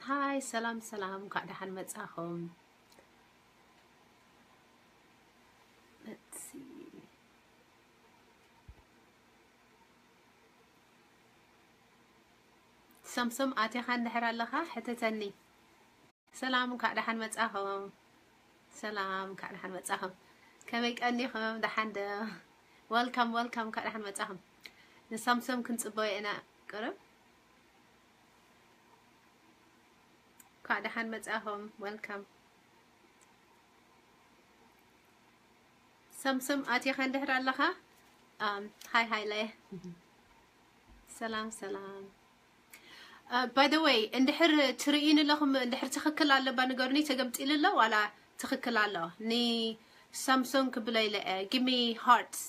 ሃይ፣ ሰላም ሰላም፣ እንኳዕ ደሓን መጻኹም። Let's see። ሰምሰም ኣቲኻ እንድሕር ኣለኻ ሕተተኒ። ሰላም፣ እንኳዕ ደሓን መጻኹም። ሰላም፣ እንኳዕ ደሓን መጻኹም። ከመይ ቀኒኹም? ደሓን ዶ? Welcome፣ welcome፣ እንኳዕ ደሓን መጻኹም። ንሳምሶም ክንጽበዮ ኢና ቅርብ። እንኳዕ ደሓን መጻኹም። Welcome። ሰምሰም ኣቲኻ እንድሕር ኣለኻ? Um, ሃይ ሃይለ። ሰላም ሰላም። Uh, by the way፣ እንድሕር ትርእይኒ ኣለኹም፣ እንድሕር ትኽክል ኣለባ ንገሩኒ። ተገምጢሉ ኣሎ ዋላ ትኽክል ኣሎ? ንሳምሶን ክብሎ ኢለ እየ። Give me hearts።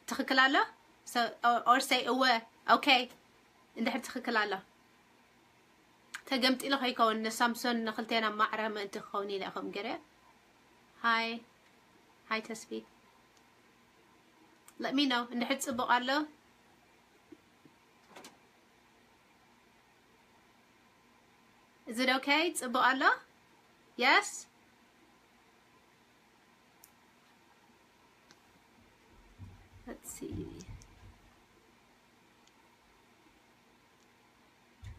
ትኽክል ኣሎ? So, or, or say እወ። Okay። እንድሕር ትኽክል ኣሎ። ተገምጢሉ ከይከውን ንሳምሶን ንኽልቴና ማዕረ ምእንቲ ክኸውን ኢለ እየ ከምኡ ገይረ። ሃይ። ሃይ ተስፊት። Let me know እንድሕር ጽቡቕ ኣሎ። Is it okay? ጽቡቕ ኣሎ? Yes? Let's see.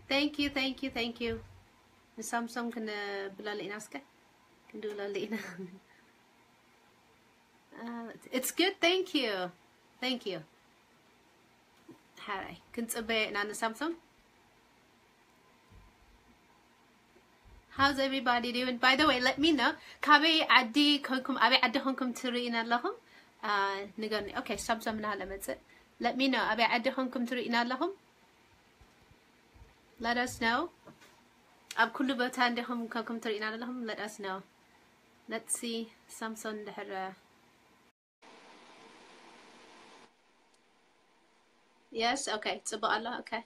Thank you, thank you, thank you. ንሳምሶም ክንብለሉ ኢና እስከ። ክንድውለሉ ኢና። Uh, it's good, thank you. Thank you. ሓራይ ክንጽበዮ ኢና ንሳምሶም። How's everybody doing? By the way, let me know. ካበይ ዓዲ ኮንኩም፣ ኣበይ ዓዲ ኮንኩም ትርእይና ኣለኹም? Uh, ንገርኒ። Okay፣ ሳምሶም እናሃለ መጽእ። Let me know. ኣበይ ዓዲ ኮንኩም ትርእይና ኣለኹም? Let us know. ኣብ ኩሉ ቦታ እንዲኹም ኮንኩም ትርእይና ኣለኹም? Let us know. Let's see. ሳምሶን እንድሕር Yes, okay. ጽቡቕ ኣሎ። Okay።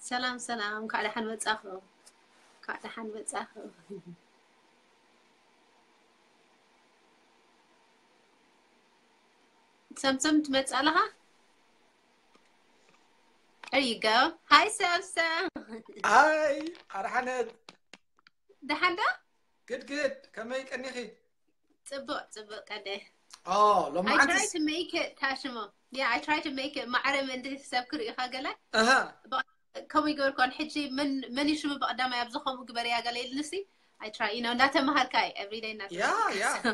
ሰላም ሰላም፣ እንኳዕ ደሓን መጻኹም። እንኳዕ ደሓን መጻኹም። ሰምሰም ትመጽእ ኣለኻ? There you go. ሃይ ሰምሰም። ሃይ ኣድሓነት። ደሓን ዶ? ግድ ግድ፣ ከመይ ቀኒኺ? ጽቡቕ ጽቡቕ ቀደ። ኦ፣ I try ሎማዓንትስ to make it ታሽሞ። Yeah, I try to make it ማዕረ ምእንቲ ሰብ ክርእኻ ገለ። ኣሃ ከምኡ ይገበርኩ። ሕጂ መን መን እዩ ሽሙ ብቐዳማይ ኣብዚ ከምኡ ግበርያ ገለ ኢልንሲ። I try, you know፣ እንዳተማሃርካ እዩ፣ every day ያ እንዳተማሃርካ። ያ So,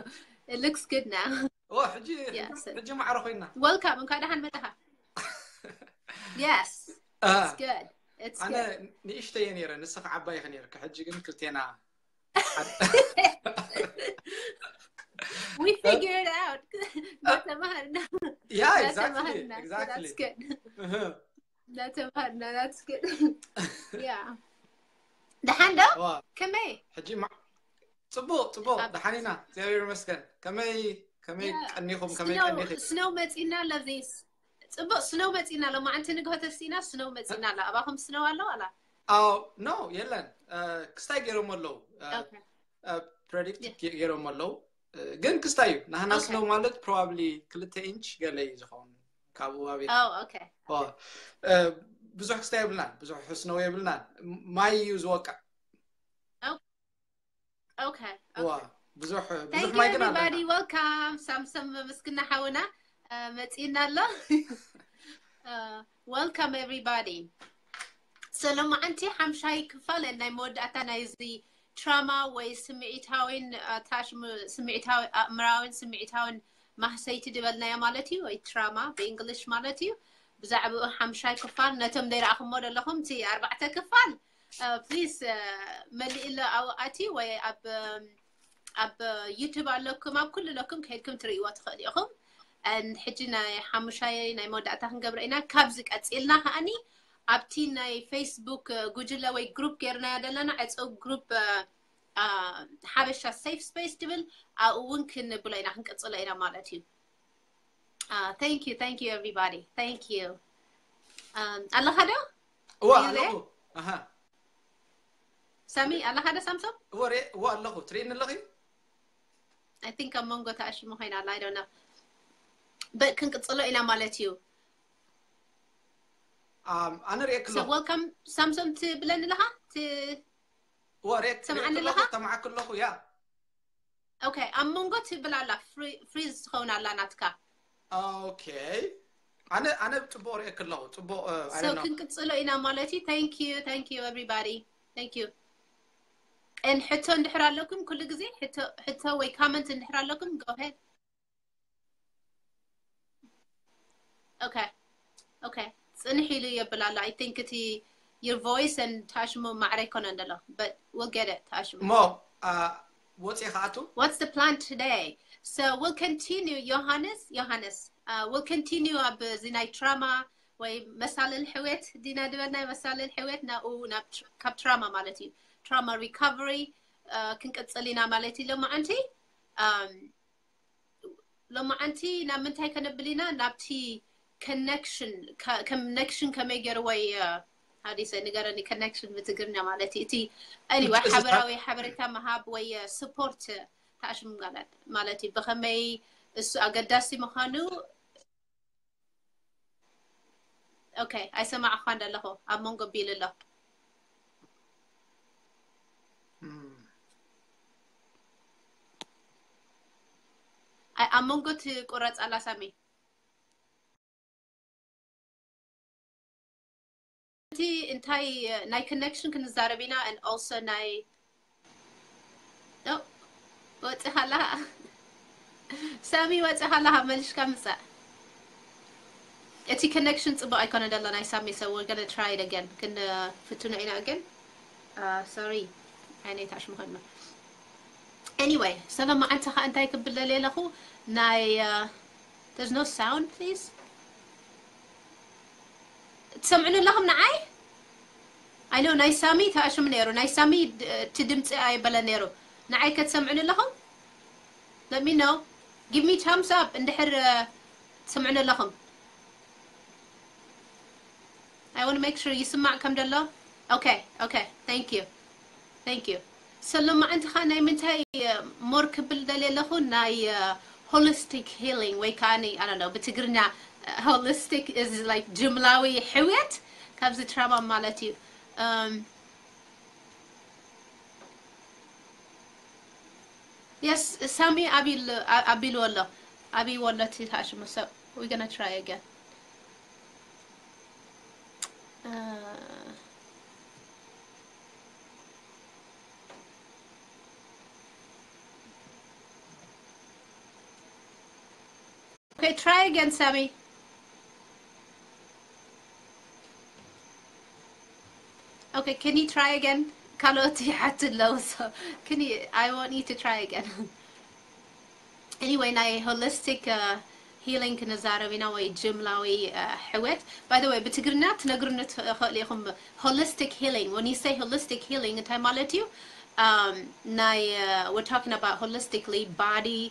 it looks good now. ኦ፣ ሕጂ Yes. ሕጂ ማዕረ ኮይና። Welcome፣ እንኳዕ ደሓን መጣኻ። Yes, ኣሃ it's good. It's ኣነ good. ንእሽተይ እየ ነይረ፣ ንስኻ ዓባይ ኢኺ ነይርካ። ሕጂ ግን ክልቴና We figure it out. እንዳተማሃርና ያ exactly እንዳተማሃርና። So exactly that's good. እህ እንዳተማሃርና። That's good. Yeah. ደሓን ዶ? ዋ ከመይ? ሕጂ ማ- ጽቡቕ ጽቡቕ፣ ኣብ- ደሓን ኢና፣ እግዚኣብሔር ይመስገን። ከመይ ከመይ Yeah. ቀኒኹም? ከመይ ስኖው ቀኒኺ? ስኖው መጺና ኣለዚ። ጽቡቕ ስኖው መጺና ኣሎ። መዓንቲ ንግሆ ተሲና ስኖው መጺና ኣሎ። ኣባኹም ስኖው ኣሎ ዋላ? ኣዎ፣ ኖ የለን። እ፣ ክስታይ ገይሮም ኣለዉ። እ፣ Okay. እ፣ ፕሬዲክት Yeah. ገ- ገይሮም ኣለዉ። እ፣ ግን ክስታይ እዩ። ናህና Okay. ስኖው ማለት ፕሮባብሊ ክልተ ኢንች ገለ እዩ ዝኸውን ካብኡ ኣቤት። Oh, okay. ኦ፣ እ፣ ብዙሕ ክስታይ የብልናን፣ ብዙሕ ስኖው የብልናን። ማይ እዩ ዝወቅዕ። Okay. ዋ Okay. ብዙሕ ብዙሕ Thank you, ማይ ግን ኣለና። Everybody. Welcome. ሳምሰም ምስግና ሓውና፣ እ፣ መጺእና ኣሎ። እ፣ Welcome, everybody. So ሎማዓንቲ ሓምሻይ ክፋል ናይ መወዳእታ ናይዚ ትራማ ወይ ስምዒታዊን ኣታሽም-፣ ስምዒታዊ፣ ኣእምራዊን ስምዒታዊን ማህሰይቲ ድበልናዮ ማለት እዩ፣ ወይ ትራማ ብእንግሊሽ ማለት እዩ። ብዛዕባኡ ሓምሻይ ክፋል ነቶም ዘይረኣኹሞ ዘለኹም እቲ ኣርባዕተ ክፋል፣ እ፣ ፕሊዝ፣ እ፣ መሊእለ ኣብኡ ኣቲ ወይ ኣብ፣ ኣብ ዩቱብ ኣለኩም፣ ኣብ ኩሉ ኣለኩም ከይድኩም ትርእይዎ ትኽእሉ ኢኹም። And ሕጂ ናይ ሓሙሻይ ናይ መወዳእታ ክንገብሮ ኢና። ካብዚ ቀጺልና ከኣኒ ኣብቲ ናይ ፌስቡክ፣ እ፣ ጉጅለ ወይ ግሩፕ ጌርናዮ ዘለና ዕጹው ግሩፕ፣ እ፣ እ፣ ሓበሻ ሴፍ ስፔስ ትብል ኣብኡ እውን ክንብሎ ኢና፣ ክንቅጽሎ ኢና ማለት እዩ። Uh, thank you, thank you, everybody. Thank you. Um, ኣለኻ ዶ? እዋ Are you there? ኣለኹ። ኣሃ ሳሚ ኣለኻ ዶ ሳምሶም? እወ ሬ እወ ኣለኹ። ትርእይኒ ኣለኺ? I think ኣብ መንጎ ተኣሽሙ ኮይና ኣላ፣ I don't know. But ክንቅጽሎ ኢና ማለት እዩ። ኣነ ርኤ So ከለኹ welcome ሳምሶም ትብለኒ ኣለኻ? ት- ወሬ ትሰምዓኒ ኣለኻ? ተማዓክ ኣለኹ። ያ Okay ኣብ መንጎ ትብል ኣላ፣ ፍሪዝ ትኸውን ኣላ ናትካ። ኦኬ። ኣነ ኣነ ጽቡቕ ርኤ ከለኹ ጽቡቕ። So ክንቅጽሎ ኢና ማለት እዩ። Thank you, thank you everybody, thank you። And ሕቶ እንድሕር ኣለኩም ኩሉ ግዜ ሕቶ ሕቶ ወይ comment እንድሕር ኣለኩም go ahead። Okay, okay። ጽንሕ ኢሉ የብል ኣሎ። I think እቲ your voice and ታሽሙ ማዕረ ኣይኮነን ዘሎ፣ but we'll get it ታሽሙ። እሞ ወፂ ከኣቱ What's the plan today? So we'll continue, ዮሃንስ፣ ዮሃንስ፣ uh, we'll continue ኣብ እዚ ናይ ትራማ ወይ መሳልል ሕውየት ዲና ድበልናይ መሳልል ሕውየት ናብኡ ናብ ካብ ትራማ ማለት እዩ። ትራማ ሪካቨሪ ክንቅጽል ኢና ማለት እዩ። ሎማዓንቲ ሎማዓንቲ ናብ ምንታይ ከነብል ኢና? ናብቲ ኮኔክሽን ኮኔክሽን ከመይ ገይሩ ወይ ሃዲሰ ንገረኒ። ኮኔክሽን ብትግርኛ ማለት እዩ እቲ anyway ሓበራዊ ሓበሬታ ምሃብ ወይ ስፖርት ታሽም ማለት እዩ። ብኸመይ እሱ ኣገዳሲ ምዃኑ። Okay ኣይሰማዕኳ እንደለኹ ኣብ መንጎ ቢል ኣሎ። ኣብ መንጎ ትቁረፅ ኣላ ሳሚ። እቲ እንታይ ናይ ኮኔክሽን ክንዛረብ ኢና and also ናይ ወፂኻ ኣለኻ ሳሚ፣ ወፂኻ ኣለኻ መሊሽካ ምፃእ። እቲ ኮኔክሽን ፅቡቅ ኣይኮነ ደሎ ናይ ሳሚ። So we're gonna try it again። ክንፍትኖ ኢና ግን sorry ዓይነይ ታሽሙ ከሎ anyway ሰለማ ዓንተ ኸዓ እንታይ ክብል ደልየ ኣለኹ ናይ there's no sound please። ትሰምዑኒ ኣለኹም ንዓይ? I know ናይ ሳሚ ተኣሽሙ ነይሩ። ናይ ሳሚ እቲ ድምፂ ኣይበለ ነይሩ። ንዓይ ከ ትሰምዑኒ ኣለኹም? Let me know. Give me thumbs up እንድሕር ትሰምዑኒ ኣለኹም። I want to make sure ይስማዕ ከም ደሎ። Okay, okay. Thank you. Thank you. So ሎማዓንቲ ኸዓ ናይ ምንታይ more ክብል ደልየ ኣለኹ ናይ holistic healing ወይ ከዓ I don't know ብትግርኛ holistic is like ጅምላዊ ሕውየት ካብዚ ትራማ ማለት እዩ። Yes ሳሚ ኣቢልዎ ኣሎ። ኣቢልዎ ኣሎ እቲ ተኣሽሙ ሰብ። We're gonna try again. Okay, try again, Sammy. Okay, can you try again? ካልኦት ይሓቱ ኣለዉ። So, can you, I want you to try again. Anyway ናይ holistic healing ክንዛረብ ኢና ወይ ጅምላዊ ሕውየት። By the way ብትግርኛ ትነግሩኒ ትኽእሉ ኢኹም። Holistic healing, when you say holistic healing እንታይ ማለት እዩ? ናይ we're talking about holistically body,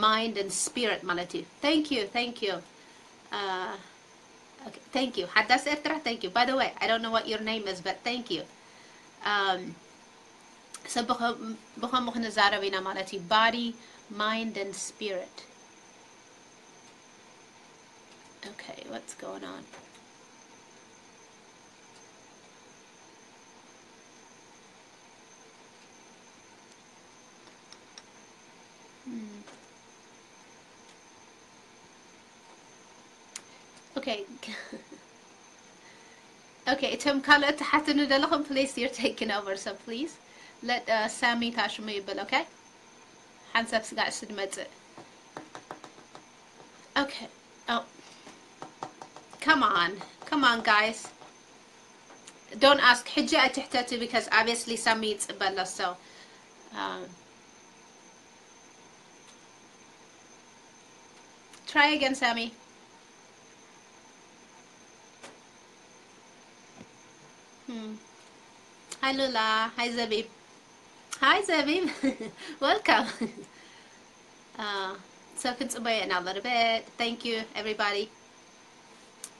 mind and spirit ማለት እዩ። Thank you, thank you. Okay, thank you. ሓዳስ ኤርትራ, thank you. By the way, I don't know what your name is, but thank you. So ብኸምኡ ክንዛረብ ኢና ማለት እዩ። Body, mind and spirit. Okay, what's going on? Hmm. Okay. Okay, እቶም ካልኦት ትሓትኑ ዘለኹም please, you're taking over, so please let Sammy ታሽሙ ይብል። Okay, ሓንሳብ ስጋዕ ስድመፅእ። Okay. Oh, come on, come on guys, don't ask. ሕጂ ኣይትሕተቱ because obviously ሳሚ ይፅበ ኣሎ። So try again, Sammy. Hi Lula, hi Zabib. Hi Zabib. Welcome. So ክንፅበዮ ኢና a little bit. Thank you everybody.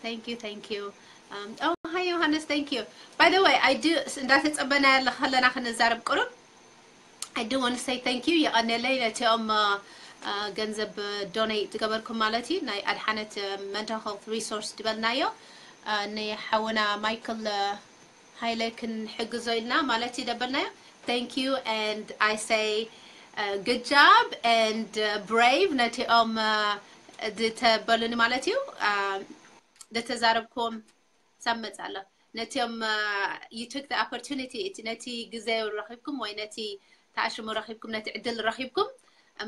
Thank you, thank you. Oh, hi ዮሃንስ, thank you. By the way, I do እንዳተፀበና ያለ ከለና ክንዛረብ ቁሩብ I do want to say thank you. የቐንየለይ ነቲኦም ገንዘብ donate ዝገበርኩም ማለት እዩ። ናይ ኣድሓነት mental health resource ዝበልናዮ ንሓውና ማይክል ሃይለ ክንሕግዞ ኢልና ማለት እዩ ደበልናዮ። Thank you and I say good job and brave ነቲኦም ዝተበሉኒ ማለት እዩ። ዝተዛረብክዎም ሳብ መጽእ ኣሎ። ነቲኦም you took the opportunity፣ ነቲ ግዜ ረኺብኩም ወይ ነቲ ተኣሽሙ ረኺብኩም፣ ነቲ ዕድል ረኺብኩም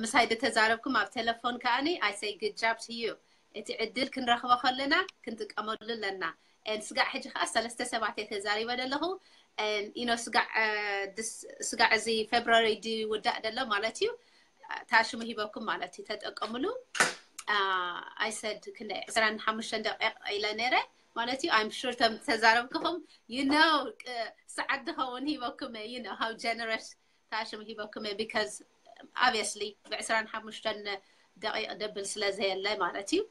ምሳይ ዝተዛረብኩም ኣብ ቴሌፎን ከኣኒ I say good job to you። እቲ ዕድል ክንረኽቦ ከለና ክንጥቀመሉ ኣለና። ስጋዕ ሕጂ ከዓ ሰለስተ ሰባት እየ ተዛሪበ ዘለኹ። ኢኖ ስጋዕ ስጋዕ እዚ ፌብራሪ ዝውዳእ ዘሎ ማለት እዩ። ተኣሽሙ ሂበኩም ማለት እዩ፣ ተጠቀምሉ። I said ክንደ ዕስራን ሓሙሽተን ደቂቕ ኢለ ነይረ ማለት እዩ። I'm sure ተም ተዛረብክኹም you know ሰዓት ዝኸውን ሂበኩም you know how generous ተኣሽሙ ሂበኩም because obviously ብዕስራን ሓሙሽተን ደቂቕ ደብል ስለ ዘየለ ማለት እዩ።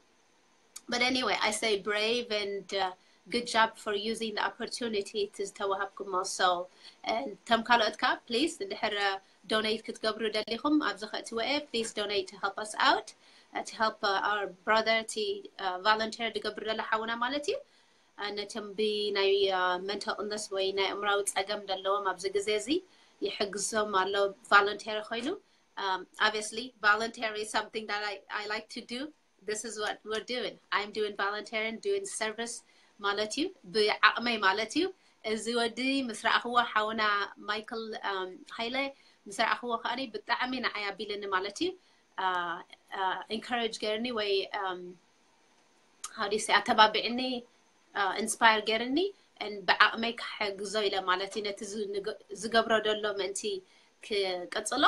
But anyway, I say brave and uh, good job for using the opportunity to ዝተዋሃብኩም also. And ተም ካልኦት ከዓ please እንድሕር donate ክትገብሩ ደሊኹም ኣብዚ ከእትወ please donate to help us out, uh, to help uh, our brother እቲ volunteer ዝገብር ዘሎ ሓውና ማለት እዩ። ነቶም ብናይ mental illness ወይ ናይ ኣእምራዊ ጸገም ዘለዎም ኣብዚ ግዜ እዚ ይሕግዞም ኣሎ volunteer ኮይኑ. Obviously volunteer is something that I, I like to do. This is what we're doing. I'm doing volunteering, doing service ማለት እዩ ብዓቕመይ ማለት እዩ። እዚ ወዲ ምስ ረኣኽዎ ሓውና ማይክል ሃይለ ምስ ረኣኽዎ ከኣኒ ብጣዕሚ ንዓይ ኣቢልኒ ማለት እዩ። Encourage ገይርኒ ወይ how do you say ኣተባቢዕኒ inspire ገይርኒ ብዓቕመይ ክሕግዞ ኢለ ማለት እዩ። ነቲ ዝገብሮ ዘሎ ምእንቲ ክቅጽሎ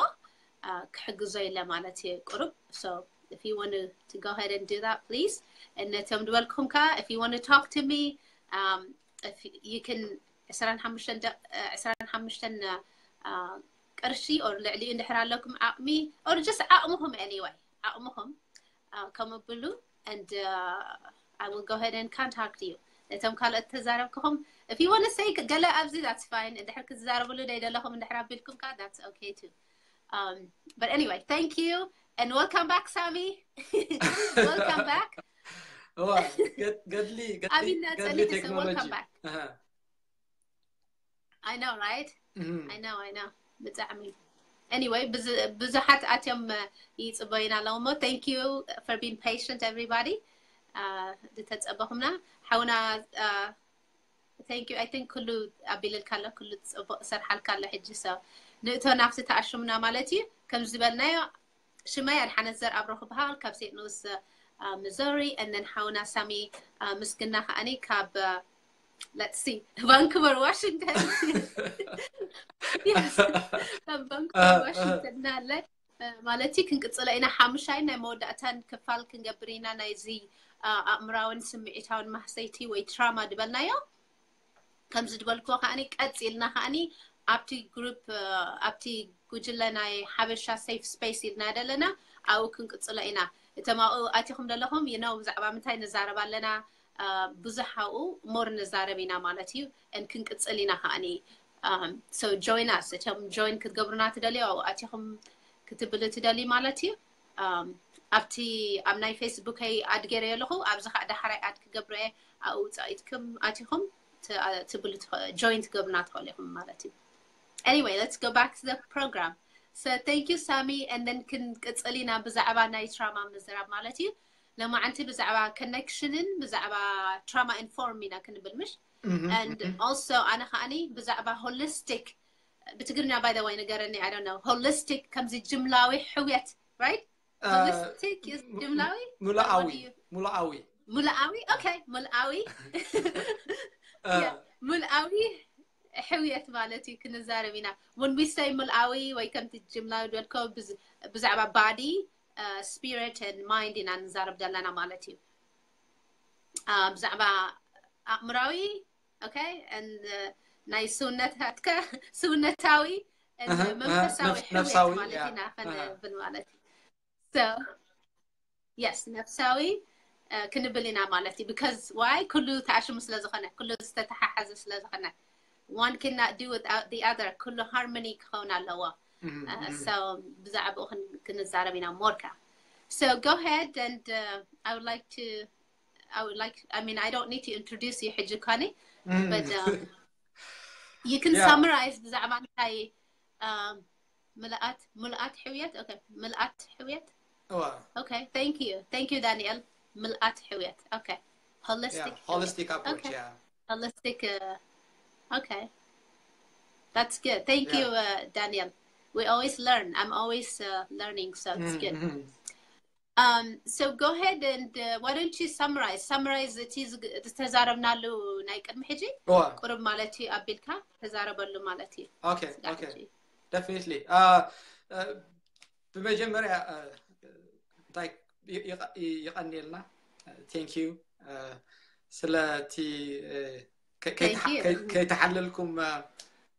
ክሕግዞ ኢለ ማለት እዩ። ቁሩብ so if you want to go ahead and do that please. ነቶም ዝበልኩም ከ if you want to talk to me, um, if you can ዕስራን ሓሙሽተን ዕስራን ሓሙሽተን ቅርሺ or ልዕሊኡ እንድሕር ኣለኩም ዓቕሚ or just ዓቕምኹም anyway ዓቕምኹም ከምብሉ and uh, I will go ahead and contact you. ነቶም ካልኦት ተዛረብክኹም if you want to say ገለ ኣብዚ that's fine። እንድሕር ክትዛረብሉ ደይደለኹም እንድሕር ኣቢልኩም ከ that's okay too. Um, but anyway, thank you and welcome back Sami. Welcome back. ገድሊ ኣቢና ጸኒሕሰ welcome back. I know, right? I know, I know. ብጣዕሚ anyway ብዙሓት ኣትዮም ይጽበዩና ኣለዉ እሞ thank you for being patient everybody. ዝተጸበኹምና ሓውና thank you. I think ኩሉ ኣቢልልካ ኣሎ፣ ኩሉ ጽቡቕ ሰርሓልካ ኣሎ። ሕጂ so ንእቶ ናብቲ ተኣሽሙና ማለት እዩ። ከም ዝበልናዮ ሽመይ ኣድሓነት ዘርኣብሮ ክበሃል ካብ ሴንት ሉዊስ ሚዙሪ and then ሓውና ሳሚ ምስግና ከኣኒ ካብ let's see Vancouver Washington. Yes, ካብ Vancouver Washington ናለ ማለት እዩ። ክንቅጽሎ ኢና። ሓሙሻይ ናይ መወዳእታን ክፋል ክንገብር ኢና ናይዚ ኣእምራውን ስምዒታውን ማህሰይቲ ወይ ትራማ ዝበልናዮ። ከምዚ ዝበልክዎ ከኣኒ ቀጺልና ከኣኒ ኣብቲ ግሩፕ ኣብቲ ጉጅለ ናይ ሓበሻ safe space ኢልና ደለና ኣብኡ ክንቅጽሎ ኢና። እቶም ኣብኡ ኣቲኹም ዘለኹም you know ብዛዕባ ምንታይ ንዛረብ ኣለና ብዙሕ ኣብኡ more ንዛረብ ኢና ማለት እዩ። And ክንቅጽል ኢና ከኣኒ so join us። እቶም join ክትገብሩና ትደልዩ ኣብኡ ኣቲኹም ክትብሉ ትደልዩ ማለት እዩ። ኣብቲ ኣብ ናይ ፌስቡከይ ኣድ ገይረ ኣለኹ። ኣብዚ ከዓ ዳሕራይ ኣድ ክገብረ ኣብኡ ውፃኢትኩም ኣቲኹም ትብሉ join ትገብሩና ትኽእሉ ኢኹም ማለት እዩ። Anyway, let's go back to the program. So thank you Sami, and then ክንቅፅል ኢና ብዛዕባ ናይ ትራማ ምዝራብ ማለት እዩ። ለማዓንቲ ብዛዕባ connection ን ብዛዕባ trauma inform ኢና ክንብል ምሽ? And also ኣነ ከዓኒ ብዛዕባ holistic ብትግርኛ by the way ንገረኒ I don't know holistic ከምዚ ጅምላዊ ሕውየት right? Holistic is ጅምላዊ ሙሉኣዊ ሙሉኣዊ ሙሉኣዊ okay ሙሉኣዊ ሙሉኣዊ ሕውየት ማለት እዩ ክንዛረብ ኢና። When we say ሙሉኣዊ ወይ ከምቲ ጅምላዊ ዝበልኮ ብዛዕባ body, spirit and mind ኢና ንዛረብ ዘለና ማለት እዩ። ብዛዕባ ኣእምራዊ okay ናይ ስውነታትከ ስውነታዊ መንፈሳዊ ሕውየት ማለት ኢና ክንብል ማለት እዩ። So yes ነፍሳዊ ክንብል ኢና ማለት እዩ። Because why ኩሉ ተኣሽሙ ስለ ዝኾነ ኩሉ ዝተተሓሓዘ ስለ ዝኾነ one cannot do without the other ኩሉ harmony ክኸውን ኣለዎ። So ብዛዕባኡ ክንዛረብ ኢና more ከኣ። So go ahead and uh, I would like to I would like, I mean, I don't need to introduce you ሕጂ ካኒ, but um, you can summarize ብዛዕባ እንታይ ምልኣት ምልኣት ሕውየት። Okay, ምልኣት ሕውየት። Okay, thank you, thank you, Daniel. ምልኣት ሕውየት። Okay, holistic ሕውየት። Holistic approach. Okay. Yeah. Holistic. Uh, okay, that's good. Thank Yeah. you, uh, Daniel. We always learn. I'm always uh, learning, so it's good. Mhm. Um, so go ahead and uh, why don't you summarize? Summarize እቲ ዝተዛረብናሉ ናይ ቅድሚ ሕጂ እዋ ቁርብ ማለት እዩ ኣቢልካ ተዛረበሉ ማለት እዩ። Okay, ስጋዕ okay. ሕጂ። Definitely. Uh, uh, ብመጀመርያ uh, እንታይ ይ- ይቐ- ይ- ይቐንየልና። Thank you ስለቲ uh, ከ- Thank you. ከይተሓለልኩም uh,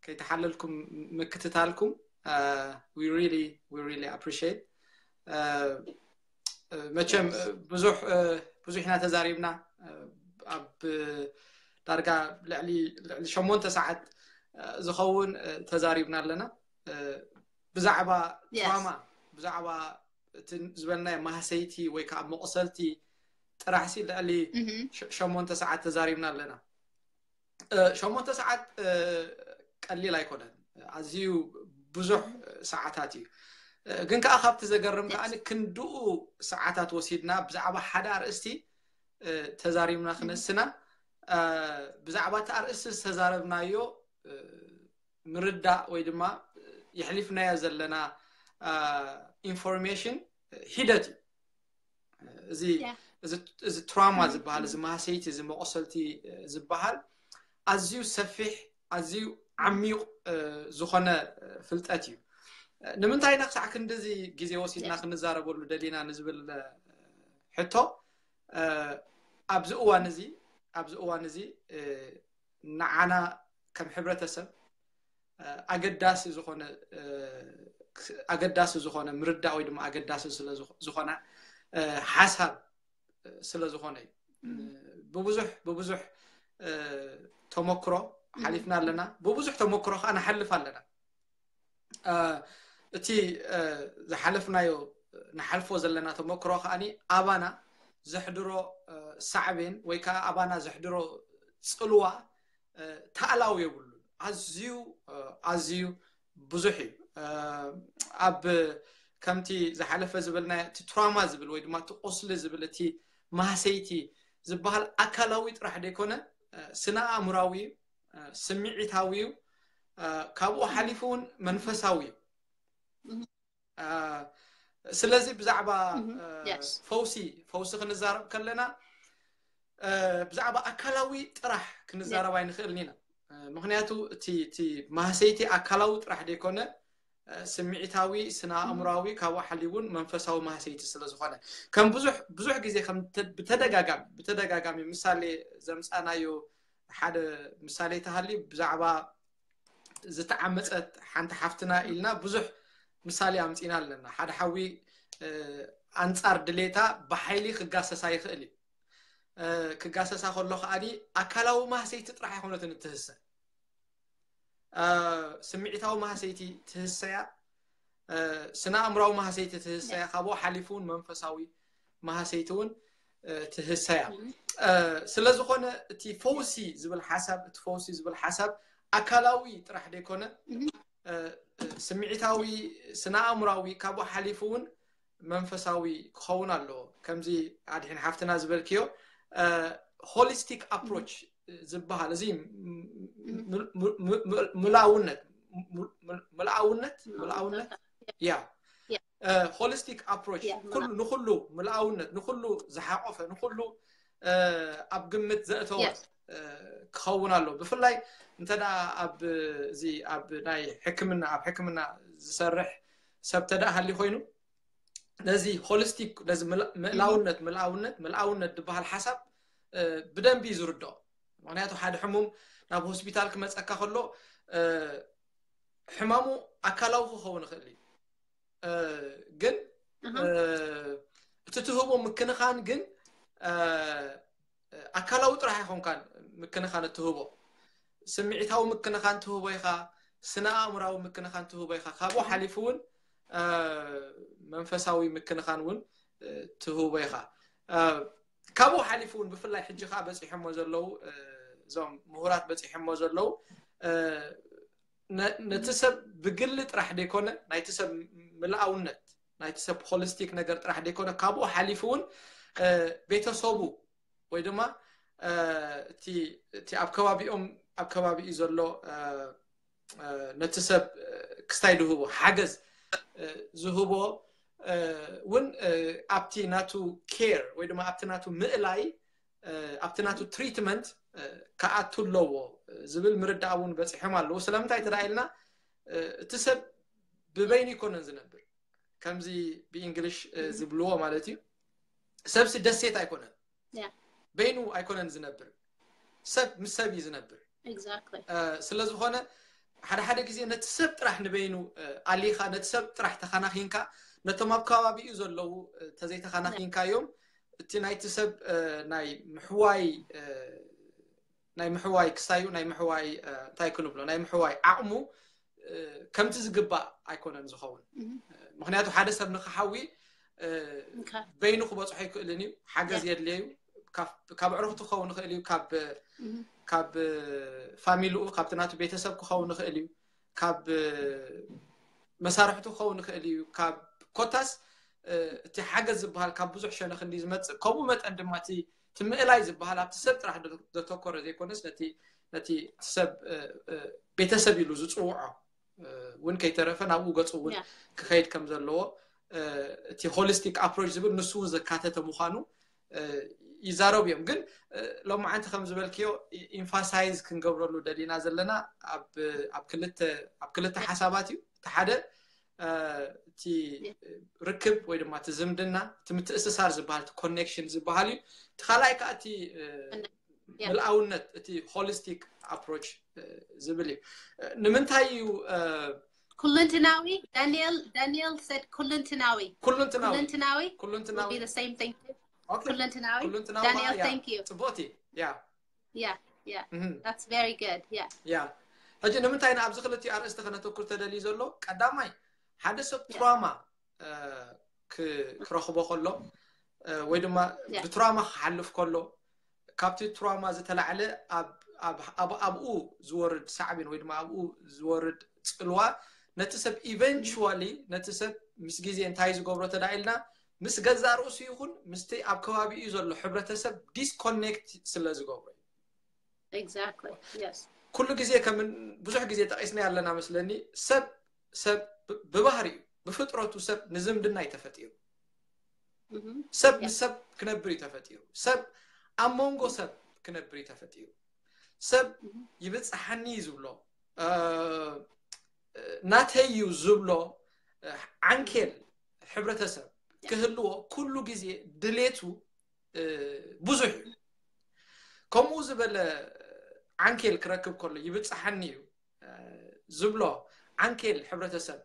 ከይተሓለልኩም ምክትታልኩም uh, we really we really appreciate uh, uh, መቸም uh, ብዙሕ uh, ብዙሕ ኢና ተዛሪብና uh, ኣብ uh, ዳርጋ ልዕሊ ልዕሊ ሸሞንተ ሰዓት uh, ዝኸውን uh, ተዛሪብና ኣለና uh, ብዛዕባ Yes. ትራማ ብዛዕባ እቲ ዝበልናዮ ማህሰይቲ ወይ ከዓ መቑሰልቲ ጥራሕ ሲ ልዕሊ Mhm. ሸ- ሸሞንተ ሰዓት ተዛሪብና ኣለና። Uh, ሸሞንተ ሰዓት uh, ቀሊል ኣይኮነን፣ ኣዝዩ ብዙሕ uh, ሰዓታት እዩ። Uh, ግን ከዓ ካብቲ ዘገርም Yes. ከዓ ክንድኡ ሰዓታት ወሲድና ብዛዕባ ሓደ ኣርእስቲ uh, ተዛሪብና ክነስና uh, ብዛዕባ እቲ ኣርእስቲ ዝተዛረብናዮ uh, ምርዳእ ወይ ድማ የሕሊፍናዮ ዘለና uh, information ሒደት እዩ። እዚ Yeah. እዚ እዚ ትራማ Mhm. ዝበሃል እዚ ማህሰይቲ እዚ መቆሰልቲ uh, ዝበሃል ኣዝዩ ሰፊሕ ኣዝዩ ዓሚቕ uh, ዝኾነ uh, ፍልጠት እዩ። Uh, ንምንታይ ኢና ክሳዕ ክንድዚ ግዜ ወሲድና Yes. ክንዛረበሉ ደሊና ንዝብል uh, ሕቶ uh, ኣብዚ እዋን እዚ ኣብዚ እዋን እዚ uh, ንዓና ከም ሕብረተሰብ uh, ኣገዳሲ ዝኾነ uh, ኣገዳሲ ዝኾነ ምርዳእ ወይ ድማ ኣገዳሲ ስለ ዝኾ- ዝኾነ uh, ሓሳብ uh, ስለ ዝኾነ እዩ። Uh, ብብዙሕ ብብዙሕ uh, ተመክሮ ሓሊፍና ኣለና፣ ብብዙሕ ተመክሮ ከዓ ንሓልፍ ኣለና። Uh, እቲ uh, ዝሓለፍናዮ ንሓልፎ ዘለና ተመክሮ ከዓኒ ኣባና ዘሕድሮ uh, ሳዕቤን ወይ ከዓ ኣባና ዘሕድሮ ፅልዋ uh, ታእላው የብሉን። ኣዝዩ uh, ኣዝዩ ብዙሕ እዩ። Uh, ኣብ ከምቲ ዝሓለፈ ዝበልና እቲ ትራማ ዝብል ወይ ድማ እቲ ቁስሊ ዝብል እቲ ማህሰይቲ ዝበሃል ኣካላዊ ጥራሕ ዘይኮነ uh, ስነ ኣእምራዊ እዩ፣ uh, ስምዒታዊ እዩ፣ uh, ካብኡ ሓሊፉ እውን መንፈሳዊ እዩ። Mhm. Uh, ስለዚ ብዛዕባ Mhm. uh, Yes. ፈውሲ ፈውሲ ክንዛረብ ከለና uh, ብዛዕባ ኣካላዊ ጥራሕ ክንዛረብ ኣይንኽእልን ኢና። Uh, ምክንያቱ እቲ እቲ ማህሰይቲ ኣካላዊ ጥራሕ ዘይኮነ uh, ስምዒታዊ ስነ ኣእምራዊ ካብኡ ሓሊውን መንፈሳዊ ማህሰይቲ ስለ ዝኾነ ከም ብዙሕ ብዙሕ ግዜ ከም ተ- ብተደጋጋሚ ብተደጋጋሚ ምሳሌ ዘምፃናዮ ሓደ ምሳሌ ተሃልዩ ብዛዕባ ዝተዓመፀት ሓንቲ ሓፍትና ኢልና ብዙሕ ምሳሌ ኣምፂና ኣለና። ሓደ ሓዊ uh, ኣንፃር ድሌታ ብሓይሊ ክጋሰሳ ይኽእል እዩ። Uh, ክጋሰሳ ከሎ ከዓኒ ኣካላዊ ማህሰይቲ ጥራሕ ኣይኮነትን እትህሰ፣ uh, ስምዒታዊ ማህሰይቲ ትህሰያ፣ uh, ስነ ኣእምራዊ ማህሰይቲ ትህሰያ፣ ካብኡ ሓሊፉ እውን መንፈሳዊ ማህሰይቲ እውን uh, ትህሰያ። Uh, ስለ ዝኾነ እቲ ፈውሲ ዝብል ሓሳብ እቲ ፈውሲ ዝብል ሓሳብ ኣካላዊ ጥራሕ ዘይኮነ Mhm. uh, ስምዒታዊ ስነ ኣእምራዊ ካብኡ ሓሊፉ እውን መንፈሳዊ ክኸውን ኣለዎ። ከምዚ ኣድሒን ሓፍትና ዝበልክዮ ሆሊስቲክ ኣፕሮች ዝበሃል እዚ ም- ም- ም- ም- ም- ምልኣውነት ም- ም- ምልኣውነት ምልኣውነት ያ Yeah. ሆሊስቲክ ኣፕሮች Yeah, ኩሉ ንኩሉ ምልኣውነት ንኩሉ ዝሓቆፈ ንኩሉ uh, ኣብ ግምት ዘእተወ Yes. uh, ክኸውን ኣሎ። ብፍላይ እንተ ደኣ ኣብ እዚ ኣብ ናይ ሕክምና ኣብ ሕክምና ዝሰርሕ ሰብ ተደኣ ሃሊ ኮይኑ ነዚ ሆሊስቲክ ነዚ ምል- ምእላውነት ምልኣውነት ምልኣውነት ዝበሃል ሓሳብ uh, ብደንቢ እዩ ዝርድኦ። ምክንያቱ ሓደ ሕሙም ናብ ሆስፒታል ክመፀካ ከሎ uh, ሕማሙ ኣካላዊ ክኸውን ይኽእል እዩ። Uh, ግን ኣሃ። uh, እቲ ትህቦ ምክንኻን ግን uh, ኣካላዊ ጥራሕ ኣይኮንካን ምክንኻን እትህቦ፣ ስምዒታዊ ምክንኻን ትህቦ ኢኻ፣ ስነ ኣእምራዊ ምክንኻን ትህቦ ኢኻ፣ ካብኡ ሓሊፉ እውን uh, መንፈሳዊ ምክንኻን እውን uh, ትህቦ ኢኻ። Uh, ካብኡ ሓሊፉ እውን ብፍላይ ሕጂ ከዓ በፂሖሞ ዘለዉ እዞም ምሁራት በፂሖሞ ዘለዉ ነቲ ሰብ ብግሊ ጥራሕ ዘይኮነ ናይቲ ሰብ ምልኣውነት ናይቲ ሰብ ሆሊስቲክ ነገር ጥራሕ ዘይኮነ ካብኡ ሓሊፉ እውን ቤተሰቡ ወይ ድማ እቲ ኣብ ከባቢኦም ኣብ ከባቢኡ ዘሎ ነቲ ሰብ ክስታይ ዝህቦ ሓገዝ ዝህቦ እውን ኣብቲ ናቱ ኬር ወይ ድማ ኣብቲ ናቱ ምእላይ ኣብቲ ናቱ ትሪትመንት ክኣቱ ኣለዎ ዝብል ምርዳእ እውን በፂሖም ኣለዉ። ስለምንታይ ተዳ ኢልና እቲ ሰብ ብበይኑ ይኮነን ዝነብር ከምዚ ብእንግሊሽ ዝብልዎ ማለት እዩ። ሰብሲ ደሴት ኣይኮነን፣ በይኑ ኣይኮነን ዝነብር፣ ሰብ ምስ ሰብ እዩ ዝነብር። ስለዝኾነ ሓደ ሓደ ግዜ ነቲ ሰብ ጥራሕ ንበይኑ ኣሊኻ ነቲ ሰብ ጥራሕ ተኸናኺንካ ነቶም ኣብ ከባቢኡ ዘለዉ ተዘይተኸናኺንካዮም እቲ ናይቲ ሰብ ናይ ምሕዋይ ናይ ምሕዋይ ክሳዩ ናይ ምሕዋይ እንታይ ክንብሎ ናይ ምሕዋይ ዓቕሙ ከምቲ ዝግባእ ኣይኮነን ዝኸውን። ምክንያቱ ሓደ ሰብ ንክሓዊ በይኑ ክበፅሖ ይክእልን እዩ፣ ሓገዝ የድልየ እዩ። ካብ ኣዕሩኽቱ ክኸውን ይኽእል እዩ፣ ካብ ፋሚሊኡ ካብቲ ናቱ ቤተሰብ ክኸውን ይኽእል እዩ፣ ካብ መሳርሕቱ ክኸውን ይኽእል እዩ። ካብ ኮታስ እቲ ሓገዝ ዝበሃል ካብ ብዙሕ ሸነኽ እንዲ ዝመፅእ ከምኡ መጠን ድማ እቲ ምእላይ ዝበሃል ኣብቲ ሰብ ጥራሕ ዘተኮረ ዘይኮነስ ነቲ ሰብ ቤተሰብ ኢሉ ዝፅውዖ እውን ከይተረፈ ናብኡ ገፁ እውን ክኸይድ ከም ዘለዎ እቲ ሆሊስቲክ ኣፕሮች ዝብል ንሱ እውን ዘካተተ ምዃኑ ይዛረቡ እዮም። ግን ሎማዓንቲ ከም ዝበልክዮ ኢንፋሳይዝ ክንገብረሉ ደሊና ዘለና ኣብ ክልተ ሓሳባት እዩ። እቲ ሓደ እቲ ርክብ ወይ ድማ እቲ ዝምድና እቲ ምትእስሳር ዝበሃል እቲ ኮኔክሽን ዝበሃል እዩ። እቲ ካልኣይ ከዓ እቲ ምልኣውነት እቲ ሆሊስቲክ ኣፕሮች ዝብል እዩ። ንምንታይ እዩ ኩለንትናዊ ዳንኤል ዳንኤል ሰድ ኩለንትናዊ ኩለንትናዊ ኩለንትናዊ ኩለንትናዊ the same thing ኦኬ ኩለንትናዊ ኩለንትናዊ ዳንኤል ያ፣ thank you ጽቡቕቲ ያ yeah yeah Mhm. that's very good yeah ያ ሕጂ ንምንታይ ንኣብዚ ክልቲኡ ኣርእስቲ ከነተኩር ተደልዩ ዘሎ ቀዳማይ ሓደ ሰብ ትራማ ክረኽቦ ከሎ ወይ ድማ ብትራማ ክሓልፍ ከሎ ካብቲ ትራማ ዝተላዕለ ኣብኡ ዝወርድ ሳዕቤን ወይ ድማ ኣብኡ ዝወርድ ፅልዋ ነቲ ሰብ ኢቨንቹዋሊ ነቲ ሰብ ምስ ግዜ እንታይ ዝገብሮ ተዳኢልና ምስ ገዛ ርእሱ ይኹን ምስቲ ኣብ ከባቢኡ ዘሎ ሕብረተሰብ ዲስኮኔክት ስለ ዝገብሮ እዩ። Exactly. Yes. ኩሉ ግዜ ከም ብዙሕ ግዜ ጠቂስና ኣለና መስለኒ ሰብ ሰብ ብባህሪኡ ብፍጥረቱ ሰብ ንዝምድና እዩ ተፈጢሩ። ሰብ ምስ ሰብ ክነብር እዩ ተፈጢሩ። ሰብ ኣብ መንጎ ሰብ ክነብር እዩ ተፈጢሩ። ሰብ ይብፅሓኒ እዩ ዝብሎ ናተይ እዩ ዝብሎ ዓንኬል ሕብረተሰብ ክህልዎ ኩሉ ግዜ ድሌቱ ብዙሕ እዩ። ከምኡ ዝበለ ዓንኬል ክረክብ ከሎ ይብፅሓኒ እዩ ዝብሎ ዓንኬል ሕብረተሰብ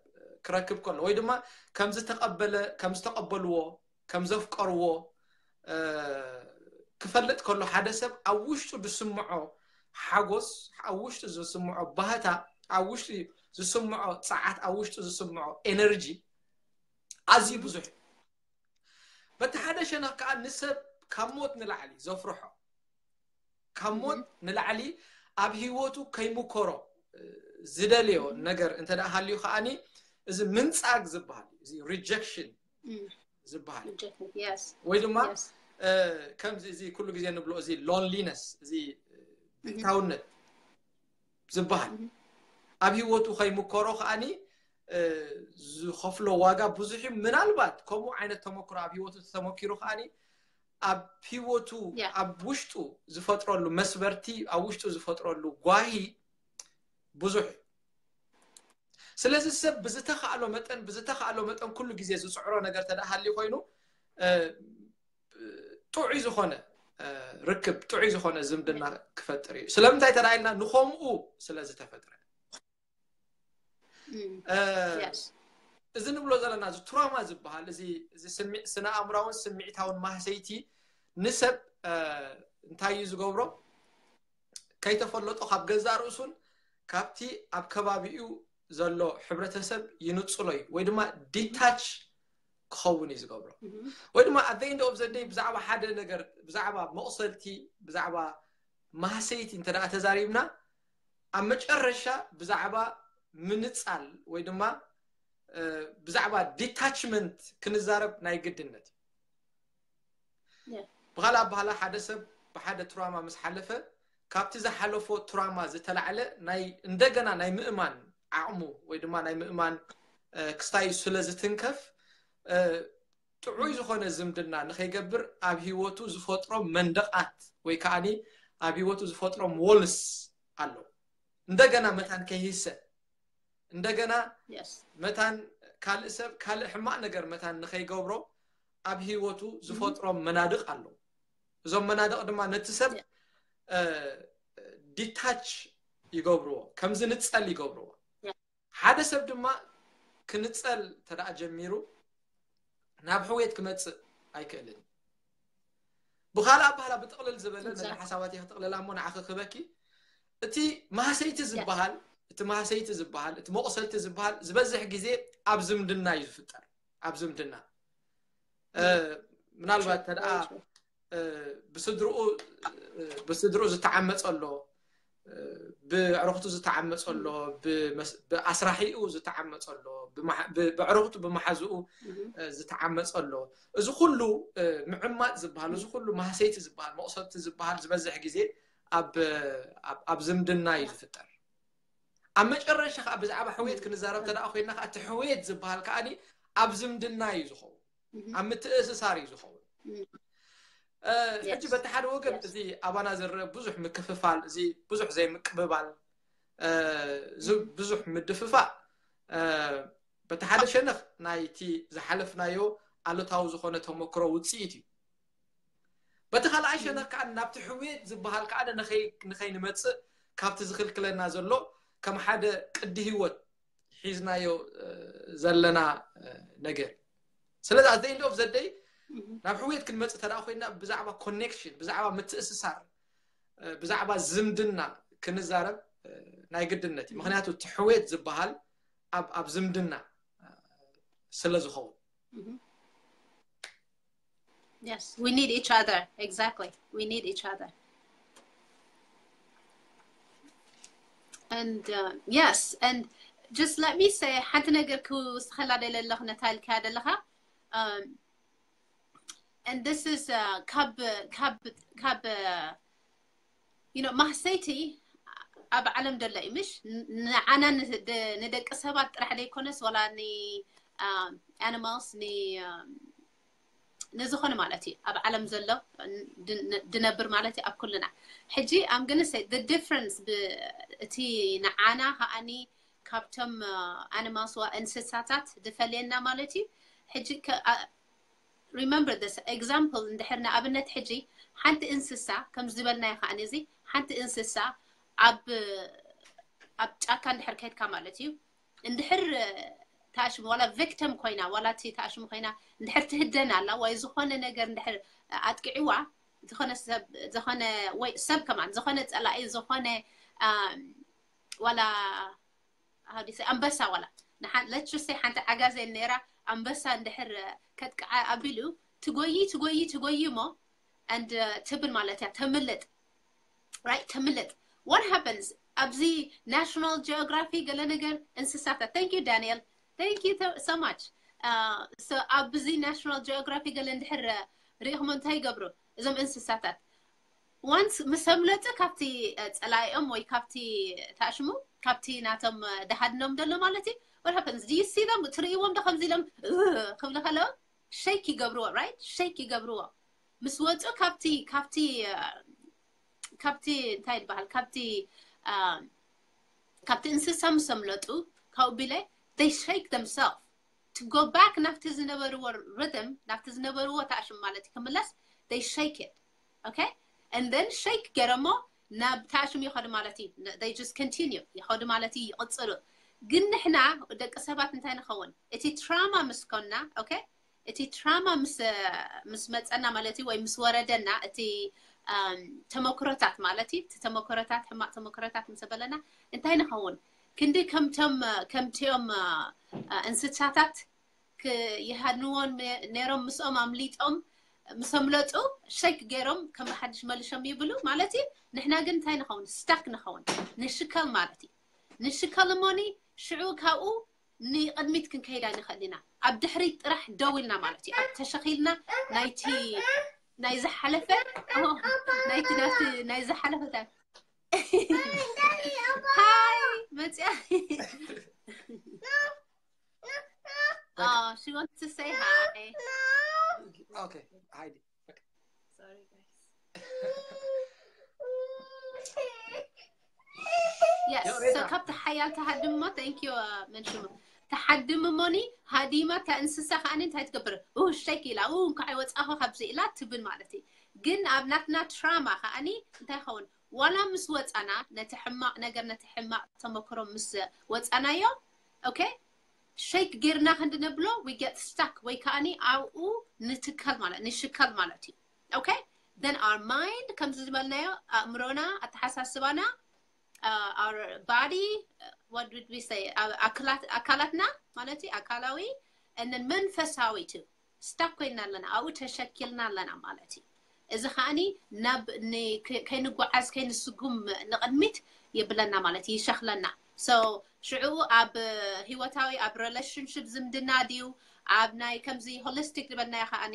ክረክብ ከሎ ወይ ድማ ከምዝተቀበለ ከምዝተቀበልዎ ከምዘፍቀርዎ ክፈልጥ ከሎ ሓደ ሰብ ኣብ ውሽጡ ዝስምዖ ሓጎስ ኣብ ውሽጡ ዝስምዖ ባህታ ኣብ ውሽጡ ዝስምዖ ፀዓት ኣብ ውሽጡ ዝስምዖ ኤነርጂ ኣዝዩ ብዙሕ እዩ። በቲ ሓደ ሸነኽ ከዓ ንሰብ ካብ ሞት ንላዕሊ ዘፍርሖ ካብ ሞት ንላዕሊ ኣብ ህይወቱ ከይምኮሮ ዝደልዮ ነገር እንተ ደኣ ሃልዩ ከዓኒ እዚ ምንጻግ ዝበሃል እዩ። እዚ ሪጀክሽን ዝበሃል Rejected. Yes. ወይ ድማ Yes. ከምዚ እዚ ኩሉ ግዜ ንብሎ እዚ ሎንሊነስ እዚ ብቻውነት ዝበሃል ኣብ ህይወቱ ከይምኮሮ ከዓኒ ዝኸፍሎ ዋጋ ብዙሕ እዩ። ምናልባት ከምኡ ዓይነት ተመክሮ ኣብ ህይወቱ ተመኪሩ ከዓኒ ኣብ ህይወቱ Yeah. ኣብ ውሽጡ ዝፈጥረሉ መስበርቲ ኣብ ውሽጡ ዝፈጥረሉ ጓሂ ብዙሕ እዩ። ስለዚ ሰብ ብዝተኻእሎ መጠን ብዝተኻእሎ መጠን ኩሉ ግዜ ዝፅዕሮ ነገር ተደኣ ሃልዩ ኮይኑ እ፣ ጥዑይ ዝኾነ እ፣ ርክብ ጥዑይ ዝኾነ ዝምድና ክፈጥር እዩ። ስለምንታይ ተደኣ ኢልና ንኸምኡ ስለ ዝተፈጥረ Mm. እ፣ Yes. እዚ ንብሎ ዘለና እዚ ትራማ ዝበሃል እዚ እዚ ስምዒ- ስነ ኣእምራውን ስምዒታውን ማህሰይቲ ንሰብ እ፣ እንታይ እዩ ዝገብሮ ከይተፈለጦ ካብ ገዛእ ርእሱን ካብቲ ኣብ ከባቢኡ ዘሎ ሕብረተሰብ ይንፅሎ እዩ ወይ ድማ ዲታች ክኸውን እዩ ዝገብሮ። ወይ ድማ at the end of the day ብዛዕባ ሓደ ነገር፣ ብዛዕባ መቑሰልቲ፣ ብዛዕባ ማህሰይቲ እንተ ደኣ ተዛሪብና፣ ኣብ መጨረሻ ብዛዕባ ምንጻል ወይ ድማ ብዛዕባ ዲታችመንት ክንዛረብ ናይ ግድነት እዩ። ብኻልእ ኣባህላ ሓደ ሰብ ብሓደ ትራማ ምስ ሓለፈ፣ ካብቲ ዝሓለፎ ትራማ ዝተላዕለ ናይ እንደገና ናይ ምእማን ዓቕሙ ወይ ድማ ናይ ምእማን ክስታዩ ስለ ዝትንከፍ፣ ጥዑይ ዝኾነ ዝምድና ንኸይገብር ኣብ ህይወቱ ዝፈጥሮም መንደቓት ወይ ከዓኒ ኣብ ህይወቱ ዝፈጥሮም ዎልስ ኣለዉ። እንደገና መታን ከይህሰ፣ እንደገና መታን ካልእ ሰብ ካልእ ሕማቕ ነገር መታን ንኸይገብሮ ኣብ ህይወቱ ዝፈጥሮም መናድቕ ኣለዉ። እዞም መናድቕ ድማ ነቲ ሰብ ዲታች ይገብርዎ፣ ከም ዝንጸል ይገብርዎ። ሓደ ሰብ ድማ ክንጸል ተደኣ ጀሚሩ ናብ ሕውየት ክመጽእ ኣይክእልን። ብኻልእ ኣባህላ ብጥቕልል ዝበለ ነዚ ሓሳባት እየ ክጥቕልላ እሞ ንዓኺ ክበኪ። እቲ ማህሰይቲ ዝበሃል፣ እቲ ማህሰይቲ ዝበሃል፣ እቲ መቑሰልቲ ዝበሃል ዝበዝሕ ግዜ ኣብ ዝምድና እዩ ዝፍጠር። ኣብ ዝምድና ምናልባት ተደኣ ብስድርኡ ብስድርኡ ዝተዓመፀ ኣሎ፣ ብዕረኽቱ ዝተዓመፀ ኣሎ፣ ብኣስራሒኡ ዝተዓመፀ ኣሎ፣ ብዕረኽቱ ብመሓዝኡ ዝተዓመፀ ኣሎ። እዚ ኩሉ ምዕማፅ ዝበሃል፣ እዚ ኩሉ ማህሰይቲ ዝበሃል፣ መቑሰልቲ ዝበሃል ዝበዝሕ ግዜ ኣብ ዝምድና እዩ ዝፍጠር። ኣብ መጨረሻ ከዓ ብዛዕባ ሕውየት ክንዛረብ ተደኣ ኮይና ከዓ እቲ ሕውየት ዝበሃል ከዓ ኣብ ዝምድና እዩ ዝኸውን፣ ኣብ ምትእስሳር እዩ ዝኸውን። ሕጂ በቲ ሓደ ወገን እዚ ኣባና ዝረአ ብዙሕ ምክፍፋል፣ እዚ ብዙሕ ዘይምቅብባል፣ ብዙሕ ምድፍፋእ በቲ ሓደ ሸነኽ ናይቲ ዝሓለፍናዮ ኣሉታዊ ዝኾነ ተመክሮ ውፅኢት እዩ። በቲ ካልኣይ ሸነኽ ከዓ ናብቲ ሕውየት ዝበሃል ከዓ ንኸይንመፅእ ካብቲ ዝኽልክለና ዘሎ ከም ሓደ ቅዲ ህይወት ሒዝናዮ ዘለና ነገር። ስለዚ at the end of the day ናብ ሕውየት ክንመፅእ ተደኣ ኮይና ብዛዕባ ኮኔክሽን፣ ብዛዕባ ምትእስሳር፣ ብዛዕባ ዝምድና ክንዛረብ ናይ ግድነት እዩ። ምክንያቱ እቲ ሕውየት ዝበሃል ኣብ ዝምድና ስለ ዝኸውን። Yes, we need each other. Exactly. We need each other. And uh, yes, and just let me say, ሓንቲ ነገር ክውስኸላ ደለ ኣለኹ ነታ ኢልካያ ደለኻ። Um, and this is uh, ካብ ካብ ካብ uh, you know ማህሰይቲ ኣብ ዓለም ደሎ እዩ ምሽ ንዓና ንደቂ ሰባት ጥራሕ ዘይኮነስ ወላ ን animals ን ንዝኾነ ማለት እዩ ኣብ ዓለም ዘሎ ድነብር ማለት እዩ ኣብ ኩልና ሕጂ I'm gonna say the difference እቲ ንዓና ከዓኒ ካብቶም animals ዋ እንስሳታት ዝፈልየና ማለት እዩ ሕጂ remember this example እንድሕር ንኣብነት ሕጂ ሓንቲ እንስሳ ከም ዝበልናዮ ከዓ ነዚ ሓንቲ እንስሳ ኣብ ኣብ ጫካ እንድሕር ከድካ ማለት እዩ እንድሕር ተኣሽሙ ዋላ victim ኮይና ዋላ እቲ ተኣሽሙ ኮይና እንድሕር ትህደን ኣላ ወይ ዝኾነ ነገር እንድሕር ኣጥቂዕዋ ዝኾነ ሰብ ዝኾነ ወይ ሰብ ከማን ዝኾነ ፀላኢ ዝኾነ ዋላ how do you say ኣንበሳ ዋላ let's just say ሓንቲ ዓጋዜን ነይራ ኣንበሳ እንድሕር ከጥቅዓ ኣቢሉ ትጎይ ትጎይ ትጎይ እሞ and ትብል ማለት እያ ተምልጥ right ተምልጥ what happens ኣብዚ National Geography ገለ ነገር እንስሳታት thank you Daniel thank you so much ኣብዚ National Geography ገለ እንድሕር ርኢኹም እንታይ ይገብሩ እዞም እንስሳታት once ምስ ኣምለጡ ካብቲ ፀላኢኦም ወይ ካብቲ ተኣሽሙ ካብቲ ናቶም ደሃድኖም ዘሎ ማለት እዩ what happens do you see them ትርእይዎም ዶ ከምዚ ኢሎም ክብሉ ከለዉ shake ይገብርዎ right shake ይገብርዎ ምስ ወፁ ካብቲ ካብቲ ካብቲ እንታይ ይበሃል ካብቲ ካብቲ እንስሳ ምስ ኣምለጡ ካብኡ ቢለ they shake themselves to go back ናብቲ ዝነበርዎ rhythm ናብቲ ዝነበርዎ ተኣሽም ማለት እዩ ክምለስ they shake it okay and then shake ገረሞ ናብ ተኣሽም ይኸዱ ማለት እዩ they just continue ይኸዱ ማለት እዩ ይቕፅሉ ግን ንሕና ደቂ ሰባት እንታይ ንኸውን እቲ trauma ምስ ኮና okay እቲ trauma ምስ ምስ መፀና ማለት እዩ ወይ ምስ ወረደና እቲ ተመክሮታት ማለት እዩ እቲ ተመክሮታት ሕማቅ ተመክሮታት ምስ በለና እንታይ ንኸውን ክንዲ ከምቶም ከምቲኦም እንስሳታት ክይሃድንዎን ነይሮም ምስኦም ኣምሊጦም ምስ ኣምለጡ ሸክ ገይሮም ከም ሓድሽ መልሶም ይብሉ ማለት እዩ። ንሕና ግን እንታይ ንኸውን? ስታክ ንኸውን፣ ንሽከል ማለት እዩ። ንሽከል እሞኒ ሽዑ ካብኡ ንቕድሚት ክንከይድ ኣይንኽእል ኢና። ኣብ ድሕሪት ጥራሕ ደው ኢልና ማለት እዩ። ኣብ ተሸኺልና ናይቲ ናይ ዝሓለፈ ናይቲ ናይቲ ናይ ዝሓለፈ ሃይ መፅያ Oh, she wants to say hi. Okay, hi. Sorry, guys. Yes, so ካብ ተሓያል ተሃድሞ thank you መን ሽሙ ተሓድም እሞኒ ሃዲማ እታ እንስሳ ከዓኒ እንታይ ትገብር? ኡ ሸክ ኢላ ኡ እንኳዕ ወፃኹ ካብዚ ኢላ ትብል ማለት እዩ። ግን ኣብ ናትና ትራማ ከዓኒ እንታይ ይኸውን? ዋላ ምስ ወፃና ነቲ ሕማቕ ነገር ነቲ ሕማቕ ተመክሮ ምስ ወፃናዮ okay ሸክ ጌርና ክንድነብሎ we get stuck ወይ ከዓኒ ኣብኡ ንትከል ማለት ንሽከል ማለት እዩ። Okay then our mind ከምዚ ዝበልናዮ ኣእምሮና ኣተሓሳስባና our body what did we say ኣካላትና ማለት እዩ ኣካላዊ and then መንፈሳዊ too stuck ኮይና ኣለና ኣብኡ ተሸኪልና ኣለና ማለት እዩ። እዚ ከዓኒ ናብ ከይንጓዓዝ ከይንስጉም ንቕድሚት ይብለና ማለት ይሸኽለና። So ሽዑ ኣብ ህይወታዊ ኣብ relationship ዝምድና ድዩ ኣብ ናይ ከምዚ holistic ዝበልናዮ ከዓኒ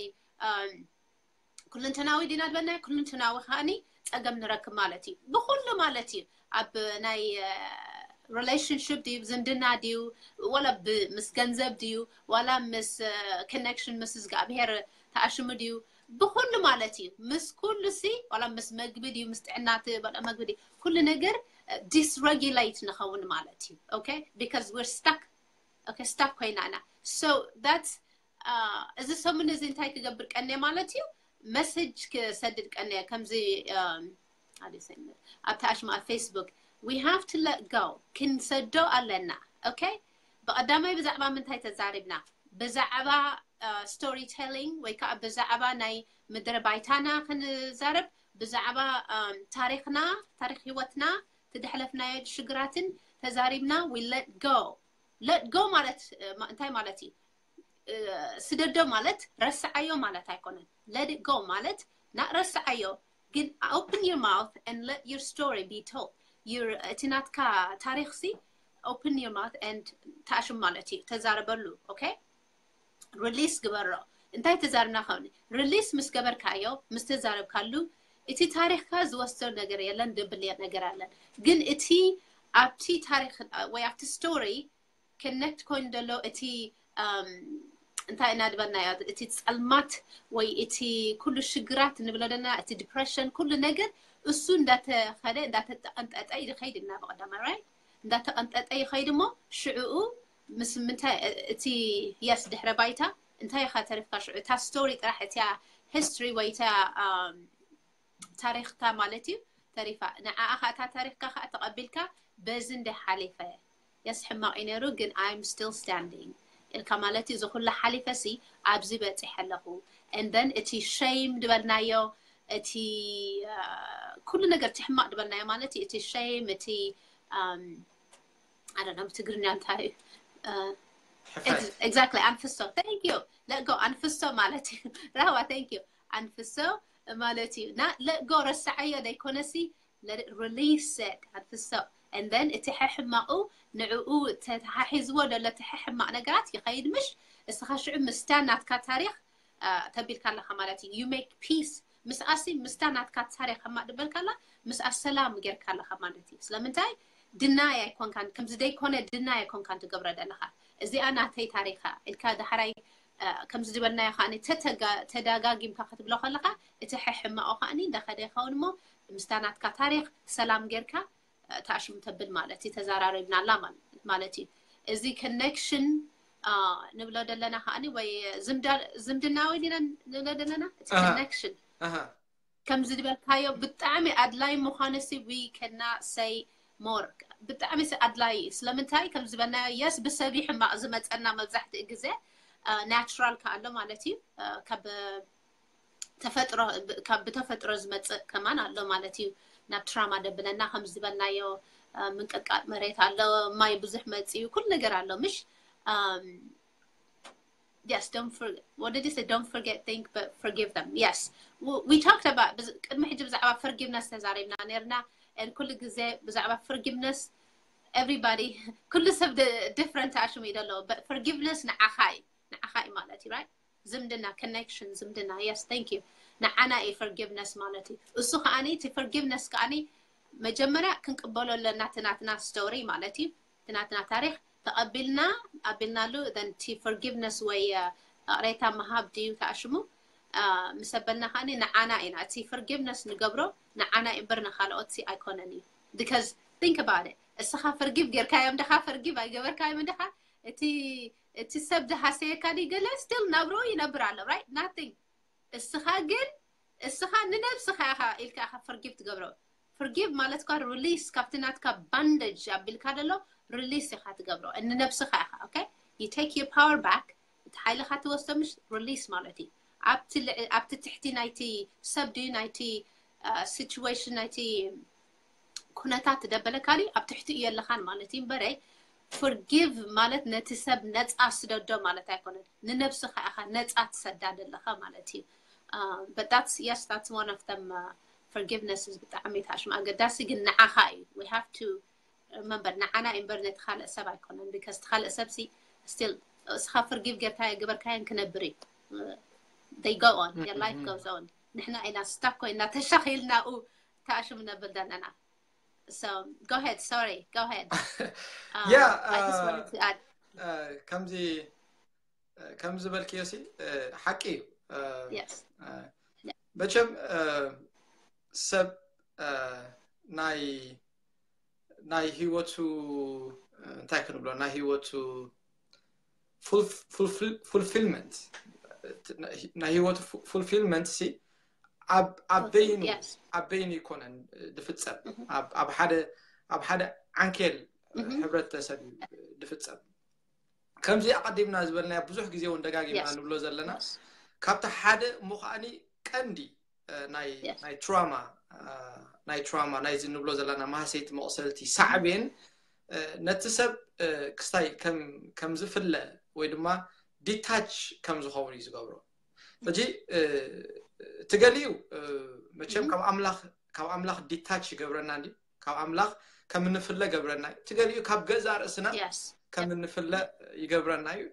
ኩልንተናዊ ዲና ዝበልናዮ ኩልንተናዊ ከዓኒ ፀገም ንረክብ ማለት እዩ። ብኩሉ ማለት እዩ ኣብ ናይ relationship ድዩ ዝምድና ድዩ ዋላ ምስ ገንዘብ ድዩ ዋላ ምስ connection ምስ እግዚኣብሔር ተኣሽሙ ድዩ ብኩሉ ማለት እዩ። ምስ ኩሉ ሲ ዋላ ምስ መግቢ ድዩ ምስ ጥዕና ትበልዖ መግቢ ድዩ ኩሉ ነገር dysregulate ንኸውን ማለት እዩ። Okay because we're stuck okay stuck ኮይና ኢና። So that's እዚ ሰሙን እዚ እንታይ ክገብር ቀንየ ማለት እዩ? Message ክሰድድ ቀንየ ከምዚ ኣብቲ ኣሽማ ኣብ Facebook we have to let go ክንሰዶ ኣለና። Okay ብቐዳማይ ብዛዕባ ምንታይ ተዛሪብና? ብዛዕባ storytelling ወይ ከዓ ብዛዕባ ናይ ምድረ ባይታና ክንዛረብ ብዛዕባ ታሪክና ታሪክ ህይወትና ትደሕለፍናዮ ሽግራትን ተዛሪብና we let go let go ማለት እንታይ ማለት እዩ? ስደዶ ማለት ረስዓዮ ማለት ኣይኮነን። Let it go ማለት ና ረስዓዮ ግን open your mouth and let your story be told። እቲ ናትካ ታሪክ ሲ open your mouth and ተኣሽም ማለት እዩ። ተዛረበሉ okay release ግበሮ። እንታይ ተዛርብና ከውን release ምስ ገበርካዮ ምስ ተዛረብካሉ እቲ ታሪክካ ዝወስዶ ነገር የለን ደብልየ ነገር ኣለን። ግን እቲ ኣብቲ ታሪክ ወይ ኣብቲ story connect ኮይኑ ዘሎ እቲ እንታይ ኢና ዝበልናዮ እቲ ፀልማት ወይ እቲ ኩሉ ሽግራት ንብሎ ዘለና እቲ depression ኩሉ ነገር እሱ እንዳተኸደ እንዳተጠቐንጠጠ ይኸይድ እና ብቐዳማይ right እንዳተቐንጠጠ ይኸይድ እሞ ሽዕኡ ምስ ምንታይ እቲ yes ድሕረ ባይታ እንታይ ኢኻ ተሪፍካ ሽዑ እታ story ጥራሕ እቲያ history ወይ እታ ታሪክካ ማለት እዩ ተሪፋ ንዓኣ ከዓ እታ ታሪክካ ከዓ ተቐቢልካ በዚ እንደ ሓሊፈ yes ሕማቕ እዩ ነይሩ ግን I'm still standing ኢልካ ማለት እዩ እዚ ኩሉ ሓሊፈ ሲ ኣብዚ በፂሐ ኣለኹ and then እቲ shame ዝበልናዮ እቲ ኩሉ ነገር እቲ ሕማቕ ዝበልናዮ ማለት እዩ እቲ shame እቲ I don't know ብትግርኛ እንታይ እዩ exactly ኣንፍሶ thank you let go ኣንፍሶ ማለት እዩ ራህዋ thank you ኣንፍሶ ማለት እዩ እና let go ረስዓዮ ዘይኮነሲ release ኣንፍሶ and then እቲ ሕሕማቑ ንዕኡ ተተሓሒዝዎ ዘሎ እቲ ሕሕማቕ ነገራት ይኸይድ ምሽ እስኻ ሽዑ ምስታ ናትካ ታሪክ ተቢልካ ኣለኻ ማለት እዩ you make peace ምስኣሲ ምስታ ናትካ ታሪክ ከማድበልካ ኣላ ምስኣ ሰላም ጌርካ ኣለኻ ማለት እዩ ስለምንታይ ድናይ ኣይኮንካን ከምዚ ደይኮነ ድናይ ኣይኮንካን ትገብረ ዘለኻ እዚኣ ናተይ ታሪካ ኢልካ ዳሕራይ ከምዚ ዝበልናዮ ከዓ ተደጋጊምካ ክትብሎ ከለካ እቲ ሕሕማኦ ከዓ እንዳኸደ ይኸውን እሞ ምስታ ናትካ ታሪክ ሰላም ጌርካ ተኣሽሙ ተብል ማለት እዩ ተዘራሪብና ኣላ ማለት እዩ እዚ connection ንብሎ ዘለና ከዓ ወይ ዝምድናዊ ዲና ንብሎ ዘለና እቲ connection ከምዚ ዝበልካዮ ብጣዕሚ ኣድላይ ምዃኑ ሲ we cannot say more ብጣዕሚ ሲ ኣድላይ እዩ ስለምንታይ ከም ዝበልናዮ yes ብሰብ ሕማቕ ዝመፀና መብዛሕትኡ ግዜ natural ከ ኣሎ ማለት እዩ ካብ ተፈጥሮ ካብ ብተፈጥሮ ዝመፅእ ከማን ኣሎ ማለት እዩ ናብ ትራማ ደብለና ከም ዝበልናዮ ምንቅቃጥ መሬት ኣሎ ማይ ብዙሕ መፅእ እዩ ኩሉ ነገር ኣሎ ምሽ Yes, don't forget. What did you say? Don't forget, think, but forgive them. Yes. We, we talked about, ቅድሚ ሕጂ ብዛዕባ forgiveness ተዛሪብና ነርና። And ኩሉ ግዜ ብዛዕባ forgiveness, everybody, ኩሉ ሰብ different ኣሽሙ እዩ ዘለዎ። But forgiveness ንዓኻ እዩ፣ ንዓኻ እዩ ማለት እዩ፣ right? ዝምድና፣ connection፣ ዝምድና። Yes, thank you. ንዓና እዩ forgiveness ማለት እዩ። እሱ ከዓኒ እቲ forgiveness ከዓኒ መጀመርያ ክንቅበሎ ኣለና፣ እቲ ናትና story ማለት እዩ። እቲ ናትና ታሪኽ ተቐቢልና፣ ኣቢልናሉ፣ then እቲ forgiveness ወይ ይቕሬታ ምሃብ ድዩ ተኣሽሙ? ምስ ኣበልና ከዓኒ ንዓና ኢና እቲ forgiveness ንገብሮ፣ ንዓና እምበር ንኻልኦት ኣይኮነን እዩ። Because think about it፣ እስኻ forgive ጌርካዮም ድኻ፣ forgive ኣይገበርካዮም ድኻ፣ እቲ እቲ ሰብ ድሃሰየካ ድዩ ገለ፣ still ናብሮ ይነብር ኣሎ፣ right? Nothing። እስኻ ግን እስኻ ንነብስኻ ኢኻ ኢልካ ኢኻ forgive ትገብሮ። Forgive ማለት ኳ release፣ ካብቲ ናትካ bondage ኣቢልካ ደሎ release ኢኻ ትገብሮ ንነብስኻ ኢኻ። Okay, you take your power back። እቲ ሓይልኻ ትወስዶ፣ ምሽ release ማለት እዩ። ኣብቲ ትሕቲ ናይቲ ሰብ ድዩ ናይቲ situation ናይቲ ኩነታት ትደበለካ ድዩ ኣብ ትሕቲኡ የለኻን ማለት እዩ እምበረይ። Forgive ማለት ነቲ ሰብ ነፃ ስደዶ ማለት ኣይኮነን፣ ንነብስኻ ኢኻ ነፃ ትሰዳ ዘለኻ ማለት እዩ። But that's, yes, that's one of them. Forgiveness is ብጣዕሚ ታሽም ኣገዳሲ፣ ግን ንዓኻ እዩ። We have to remember ንዓና እምበር ነቲ ካልእ ሰብ ኣይኮነን። Because እቲ ካልእ ሰብ ሲ still እስኻ forgive ጌርካ ገበርካዮን ክነብር እዩ። They go on, their life goes on። ንሕና ኢና stuck ኮይና ተሻኺልና ኡ ታሽም ነብል ዘለና። So go ahead, sorry, go ahead. Yeah, I just wanted to add. ከምዚ ከምዚ በልክዮ ሲ ሓቂ እዩ። መቸም ሰብ ናይ ናይ ህይወቱ እንታይ ክንብሎ፣ ናይ ህይወቱ fulfillment፣ ናይ ህይወቱ fulfillment ሲ ኣብ በይኑ፣ ኣብ በይኑ ይኮነን ድፍጸም፣ ኣብ ሓደ ኣብ ሓደ ዓንኬል ሕብረተሰብ እዩ ድፍጸም። ከምዚ ኣቐዲምና ዝበልናዮ ብዙሕ ግዜ እውን ደጋጊምና ንብሎ ዘለና፣ ካብቲ ሓደ እሞ ከዓኒ ቀንዲ ናይ ናይ trauma፣ ናይ trauma ናይዚ ንብሎ ዘለና ማህሰይቲ መቕሰልቲ ሳዕቤን ነቲ ሰብ ክስታይ ከም ዝፍለ ወይ ድማ detach ከም ዝኸውን እዩ ዝገብሮ። ሕጂ እቲ ገሊኡ መቸም ካብ ኣምላኽ ካብ ኣምላኽ detach ይገብረና እንዲ ካብ ኣምላኽ ከም እንፍለ ገብረና እዩ። እቲ ገሊኡ ካብ ገዛእ ርእስና ከም እንፍለ ይገብረና እዩ።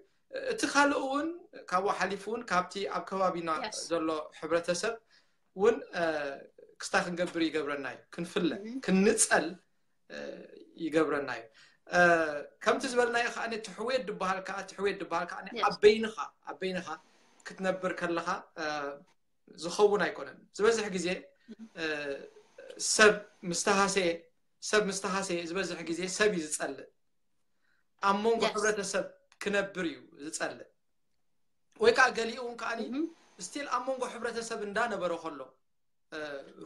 እቲ ካልእ እውን ካብኡ ሓሊፉ እውን ካብቲ ኣብ ከባቢና ዘሎ ሕብረተሰብ እውን ክስታይ ክንገብር ይገብረና እዩ። ክንፍለ ክንንፀል ይገብረና እዩ። ከምቲ ዝበልናዮ ከዓ እቲ ሕውየት ድበሃል ከዓ እቲ ሕውየት ድበሃል ከዓ ኣብ በይንኻ ኣብ በይንኻ ክትነብር ከለኻ ዝኸውን ኣይኮነን። ዝበዝሕ ግዜ ሰብ ምስተሃሰየ ሰብ ምስተሃሰየ ዝበዝሕ ግዜ ሰብ እዩ ዝፀልእ። ኣብ መንጎ ሕብረተሰብ ክነብር እዩ ዝፀልእ። ወይ ከዓ ገሊኡ እውን ከዓኒ still ኣብ መንጎ ሕብረተሰብ እንዳነበረ ከሎ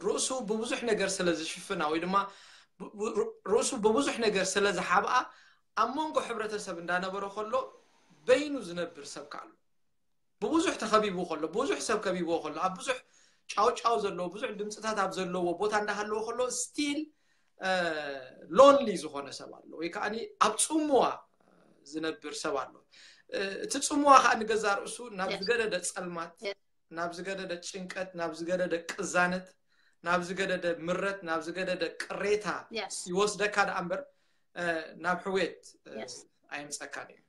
ርእሱ ብብዙሕ ነገር ስለ ዝሽፍና ወይ ድማ ርእሱ ብብዙሕ ነገር ስለ ዝሓብኣ ኣብ መንጎ ሕብረተሰብ እንዳነበረ ከሎ በይኑ ዝነብር ሰብ ከኣሎ ብብዙሕ ተኸቢቡ ከሎ ብዙሕ ሰብ ከቢብዎ ከሎ ኣብ ብዙሕ ጫውጫው ዘለዎ ብዙሕ ድምፅታት ኣብ ዘለዎ ቦታ እንዳሃለዎ ከሎ still lonely ዝኾነ ሰብ ኣሎ ወይ ከዓ ኣብ ፅምዋ ዝነብር ሰብ ኣሎ። እቲ ፅምዋ ከዓ ንገዛ ርእሱ ናብ ዝገደደ ፀልማት ናብ ዝገደደ ጭንቀት ናብ ዝገደደ ቅዛነት ናብ ዝገደደ ምረት ናብ ዝገደደ ቅሬታ ይወስደካ ደኣ እምበር ናብ ሕውየት ኣየምፀካን እዩ።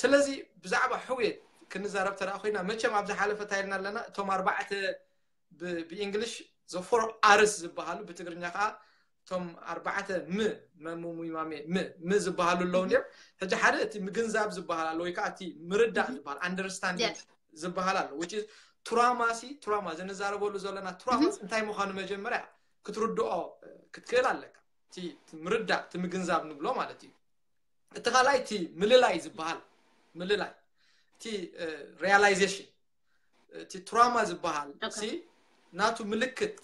ስለዚ ብዛዕባ ሕውየት ክንዛረብ ተደኣ ኮይና መቸም ኣብ ዝሓለፈ እንታይ ኢልና ኣለና? እቶም ኣርባዕተ ብእንግሊሽ the four R's ዝበሃሉ ብትግርኛ ከዓ እቶም ኣርባዕተ ም መሙሙማሜ ም ም ዝበሃሉ ኣለዉ እንዲዮም። ሕጂ ሓደ እቲ ምግንዛብ ዝበሃል ኣሎ ወይ ከዓ እቲ ምርዳእ ዝበሃል understanding ዝበሃል ኣሎ። Which is trauma ሲ trauma ዝንዛረበሉ ዘለና trauma እንታይ ምዃኑ መጀመርያ ክትርድኦ ክትክእል ኣለካ። እቲ ምርዳእ እቲ ምግንዛብ ንብሎ ማለት እዩ። እቲ ካልኣይ እቲ ምልላይ ዝበሃል ምልላይ እቲ realization እቲ trauma ዝበሃል ሲ ናቱ ምልክት